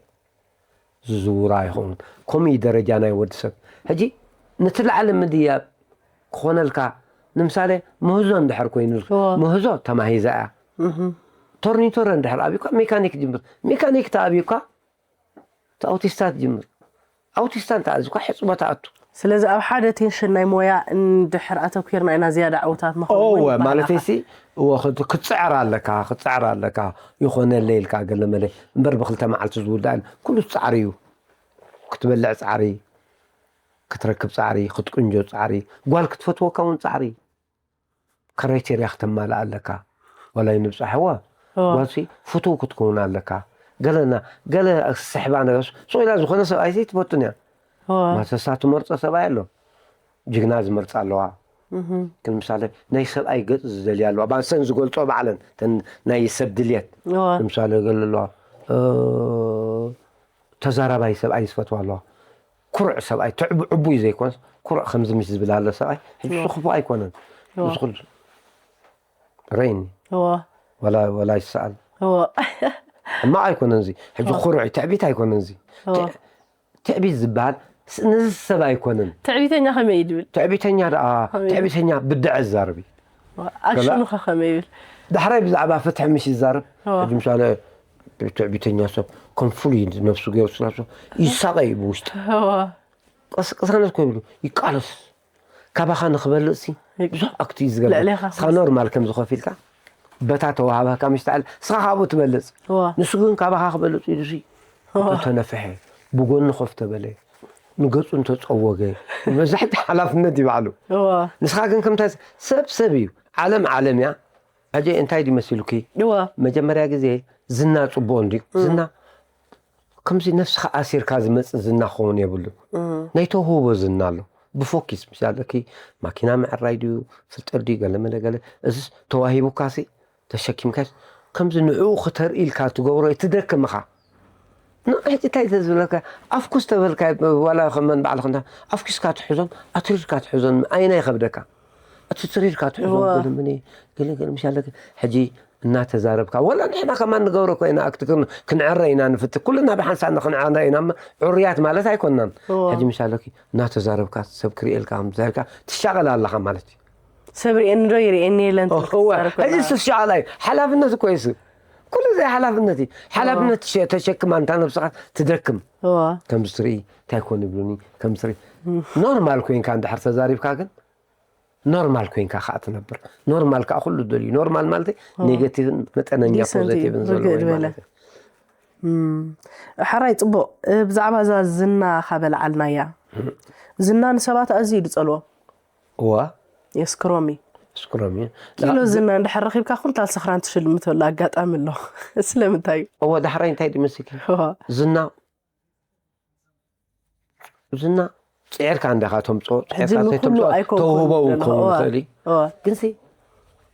ዝዝውራ ይኸውን። ከምኡ እዩ ደረጃ ናይ ወዲ ሰብ። ሕጂ ነቲ ላዕሊ ምድያብ ክኾነልካ፣ ንምሳሌ ምህዞ እንድሕር ኮይኑ፣ እዎ። ምህዞ ተማሂዛ እያ። እህ። ቶርኒቶረ እንድሕር ኣብዩካ፣ ሜካኒክ ጅምር። ሜካኒክ ተኣብዩካ፣ እቲ ኣውቲስታ ትጅምር። ኣውቲስታ እንተኣዝዩካ፣ ሕጽቦ ትኣቱ። ስለዚ ኣብ ሓደ ቴንሽን ናይ ሞያ እንድሕር ኣተኲርና ኢና ዝያዳ ዕውታት ንኸውን እወ፣ ይበሃል ማለተይ ኣኻ። ሲ፣ እወ፣ ክት-፣ ክትጽዕር ኣለካ፣ ክትጽዕር ኣለካ። ይኾነለይ ኢልካ ገለ መለ። እምበር ብክልተ መዓልቲ ዝውዳእ ኩሉ ጻዕሪ እዩ። ክትበልዕ ጻዕሪ፣ ክትረክብ ፃዕሪ፣ ክትቅንጆ ፃዕሪ፣ ጓል ክትፈትወካ እውን ፃዕሪ። ክራይቴርያ ክተማልእ ኣለካ። ዋላ ይንብፃሕዋ እዋ። ጓልሲ ፍቱው ክትከውን ኣለካ። ገለና ገለ ስሕባ ነገር ስቕ ኢላ ዝኾነ ሰብኣይ ዘይትፈቱን እያ። እዋ። ማተሳ ትመርፆ ሰብኣይ ኣሎ። ጅግና ዝመርፃ ኣለዋ። እህም። ንምሳሌ ናይ ሰብኣይ ገፅ ዝደልያ ኣለዋ። ባንሰን ዝገልፆ ባዕለን እተን ናይ ሰብ ድልየት እዋ። ንምሳሌ ገለ ኣለዋ እ፣ ተዛራባይ ሰብኣይ ዝፈትዋ ኣለዋ። ኩሩዕ ሰብኣይ ትዕቡ ዕቡይ ዘይኮንስ ኩሩዕ ከምዚ ምስ ዝብል ኣሎ ሰብኣይ ሕጂ እሱ ክፉእ ኣይኮነን። እዋ። እዚ ኩሉ ረይኒ እዋ። ወላ ወላ ይሰኣል እዋ። ሕማቕ ኣይኮነን እዚ ሕጂ ኩሩዕ ትዕቢት ኣይኮነን እዚ እዋ። ትዕቢት ዝበሃል ስ- ንዚ ሰብ ኣይኮነን። ትዕቢተኛ ከመይ እዩ ድብል? ትዕቢተኛ ደኣ ከመይ? ትዕቢተኛ ብድዐ ዛርቢ ኣክሽኑ ከ ከመይ ይብል? ዳሕራይ ብዛዕባ ፍትሒ ምስ ይዛረብ እዋ። ሕጂ ምሳሌ ትዕቢተኛ ሰብ ከም ፍሉይ ነብሱ ገይሩ ስላብ ይሳቐ እዩ ብውሽጢ እዋ። ቅስ- ቅሳነት ኮ ይብሉ ይቃለስ ካባኻ ንክበልጽ ሲ ብዙሕ ኣክት እዩ ዝገብር ልዕሌኻ ስኻ ኖርማል ከም ዝኸፊልካ በታ ተዋሃባካ ምሽትዓል ስኻ ካብኡ ትበልጽ እዋ። ንሱ ግን ካባኻ ክበልጽ ኢሉ ሲ ተነፍሐ ብጎኒ ኮፍ ተበለ ንገጹ እንተጸወገ መብዛሕቲ ሓላፍነት ይባዕሉ እዋ። ንስኻ ግን ከምታ ሰብ ሰብ እዩ ዓለም ዓለም እያ ኣጀ እንታይ ድዩ መሲሉኪ እዋ። መጀመርያ ግዜ ዝና ጽቡቕ እንድዩ ዝና ከምዚ ነፍስኻ ኣሲርካ ዝመጽእ ዝና ክኸውን የብሉን ናይ ተውህቦ ዝና ኣሎ ብፎኪስ ምስ ኣለኪ ማኪና ምዕራይ ድዩ ፍልጠት ድዩ ገለ መለ ገለ እዚስ ተዋሂቡካሲ ተሸኪምካስ ከምዚ ንዕኡ ክተርኢ ኢልካ ትገብሮ ትደክምኻ ንሕጂ እንታይ ተዝብለካ ኣፍኩስ ተበልካ ዋላ ከመን ባዕልኽ እንዳ ኣፍኪስካ ትሕዞም ኣትሪርካ ትሕዞም ኣይና ይኸብደካ እቲ ትሪርካ ትሕዞም እዋ። ገለ ምን ገለ ገለ ምሽ ኣለኪ ሕጂ እናተዛረብካ ወላ ንሕና ከማን ንገብሮ ኮይና ኣክቲ ክን- ክንዕረ ኢና ንፍቲ ኩልና ብሓንሳብ ክንዓረ ኢና እሞ ዕሩያት ማለት ኣይኮናን እዋ። ሕጂ ምሽ ኣለኪ እናተዛረብካ ሰብ ክርእየልካ ከም ተዛርካ ትሻቐል ኣለኻ ማለት እዩ ሰብ ርእየኒ ዶ ይርእየኒ የለን እወ፣ ሕጂ እሱ ሻቐላይ ሓላፍነት እኮ እዩ እሱ ኩሉ ዘይ ሓላፍነት እዩ ሓላፍነት ተሸ- ተሸክማ እንታ ነብስኻ ትደክም እዋ። ከምዚ ትርኢ እንታይ ኮን ይብሉኒ ከምዚ ትርኢ ኖርማል ኮይንካ እንድሕር ተዛሪብካ ግን ኖርማል ኮይንካ ከዓ ትነብር ኖርማል ከዓ ኩሉ ደልዩ ኖርማል ማለት ኔጌቲቭን መጠነኛ ዲሰንት እዩ፣ ፖዘቲቭን ዘለዎ ርግእ ዝበለ። ማለት እዩ እም፣ ሕራይ ጽቡቕ እ፣ ብዛዕባ እዛ ዝና ካበልዓልናያ ዝና ንሰባት ኣዝዩ ድጸልዎ እዋ የስክሮም እዩ ስክሮም እዩ ኪሎ ዝና እንድሕር ረኺብካ ኩንታል ሰኽራን ትሽልምተሉ ኣጋጣሚ ኣሎ ስለምንታይ እዩ እወ ዳሕራይ እንታይ ድመስልኪ እዋ፣ ዝና ዝና ፅዕርካ እንዲኻ ተምፅኦ ሕጂ ፅዕርካ ንኩሉ ዘይተምፅኦ ኣይኮንኩን ተውህቦ እውን ዘለኹ። ክኸውን እዋ፣ ይኽእል እዩ እዋ። ግንሲ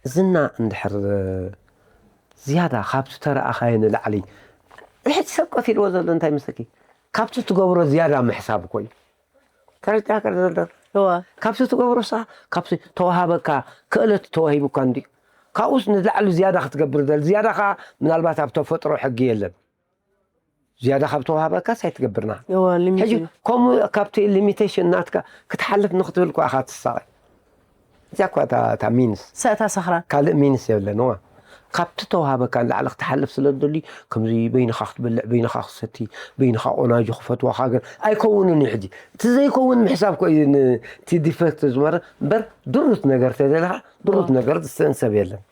ዝና እንድሕር ዝያዳ ካብቲ ተረኣኻዮ ንላዕሊ ሕጂ ሰብ ቀቲልዎ ዘሎ እንታይ መስለኪ ካብቲ ትገብሮ ዝያዳ ምሕሳብ እኮ እዩ ተረዲኣካ ዘሎ እዋ፣ ካብቲ ትገብሮ ሳ ካብቲ ተዋሃበካ ክእለት ተዋሂቡካ እንዲ ካብኡስ ንላዕሊ ዝያዳ ክትገብር ደል ዝያዳ ከዓ ምናልባት ኣብ ተፈጥሮ ሕጊ የለን ዝያዳ ካብ ተዋሃበካስ ኣይትገብርና እዋ፣ ሊሚት ሕጂ እዩ። ከምኡ ካብቲ ሊሚቴሽን ናትካ ክትሓልፍ ንክትብል እኳ ኢኻ ትሳቐ እዚኣ እኳ እታ- እታ ሚንስ ሰእታ ሰኽራን ካልእ ሚንስ የብለን ዋ ካብቲ ተዋሃበካ ንላዕሊ ክትሓልፍ ስለ ዝደሊ ከምዚ በይንኻ ክትበልዕ በይንኻ ክትሰቲ በይንኻ ቆናጆ ክፈትዋኻ ግን ኣይከውንን እዩ ሕጂ እቲ ዘይከውን ምሕሳብ ኮ እዩ እቲ ዲፈክት ዝበረ እምበር ድሩት ነገር ተደለኻ ድሩት ነገር ዝስተን ሰብ የለን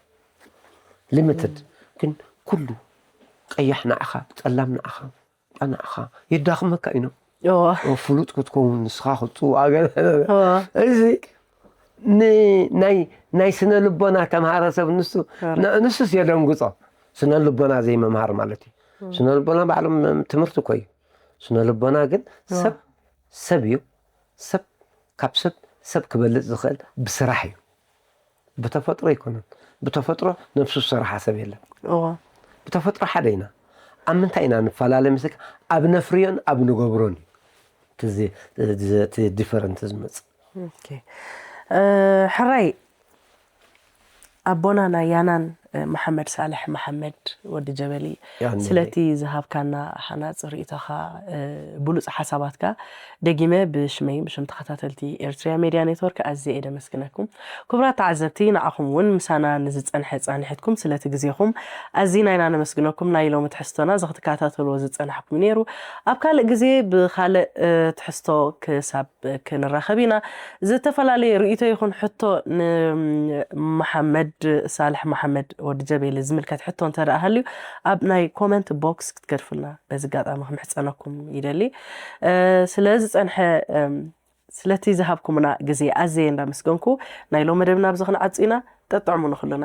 ሊሚትድ ግን ኩሉ ቀያሕ ንዓኻ ጸላም ንዓኻ ጣ ንዓኻ የዳኽመካ እዩ እዋ፣ ፍሉጥ ክትከውን ንስኻ ክትፅዋገ እዋ፣ እዚ ን- ናይ ናይ ስነ ልቦና ተምሃረ ሰብ ንሱ ን- ንሱስ የደንግፆ ስነ ልቦና ዘይምምሃር ማለት እዩ ስነ ልቦና ባዕሎም ትምህርቲ እኮ እዩ ስነ ልቦና ግን ሰብ ሰብ እዩ ሰብ ካብ ሰብ ሰብ ክበልፅ ዝኽእል ብስራሕ እዩ ብተፈጥሮ ኣይኮነን ብተፈጥሮ ነብሱ ዝሰርሓ ሰብ የለን እዋ፣ ብተፈጥሮ ሓደ ኢና ኣብ ምንታይ ኢና ንፈላለ ምስልካ ኣብ ነፍርዮን ኣብ ንገብሮን እዩ እቲ ዚ- እቲ ዚ- እቲ ዲፈረንት ዝመፅእ ኦኬ። እ፣ ሕራይ ኣቦናን ኣያናን እ፣ መሓመድ ሳልሕ መሓመድ ወዲ ጀበሊ ያኒ። ስለቲ ዝሃብካና ሓናፂ ርእይቶኻ እ፣ ብሉፅ ሓሳባትካ ደጊመ ብሽመይ ብሽም ተኸታተልቲ ኤርትሪያ ሜድያ ኔትወርክ ኣዝየ እየ ደመስግነኩም ክቡራት ተዓዘብቲ ንዓኹም እውን ምሳና ንዝፀንሐ ፃንሒትኩም ስለቲ ግዜኹም ኣዝና ኢና ነመስግነኩም ናይ ሎሚ ትሕዝቶና እዚ ክትከታተልዎ ዝፀናሕኩም ነይሩ ኣብ ካልእ ግዜ ብካልእ እ፣ ትሕዝቶ ክሳብ ክንራኸብ ኢና። ዝተፈላለየ ርእይቶ ይኹን ሕቶ ንመሓመድ ሳልሕ መሓመድ ወዲ ጀቤሊ ዝምልከት ሕቶ እንተ ደኣ ሃልዩ ኣብ ናይ ኮመንት ቦክስ ክትገድፉልና በዚ ኣጋጣሚ ክምሕጸነኩም ይደሊ። እ፣ ስለ ዝጸንሐ እም፣ ስለቲ ዝሃብኩምና ግዜ ኣዝየ እንዳመስገንኩ፣ ናይ ሎም መደብና ኣብዚ ክንዓጹ ኢና። ጠጥዕሙ ንኹልና።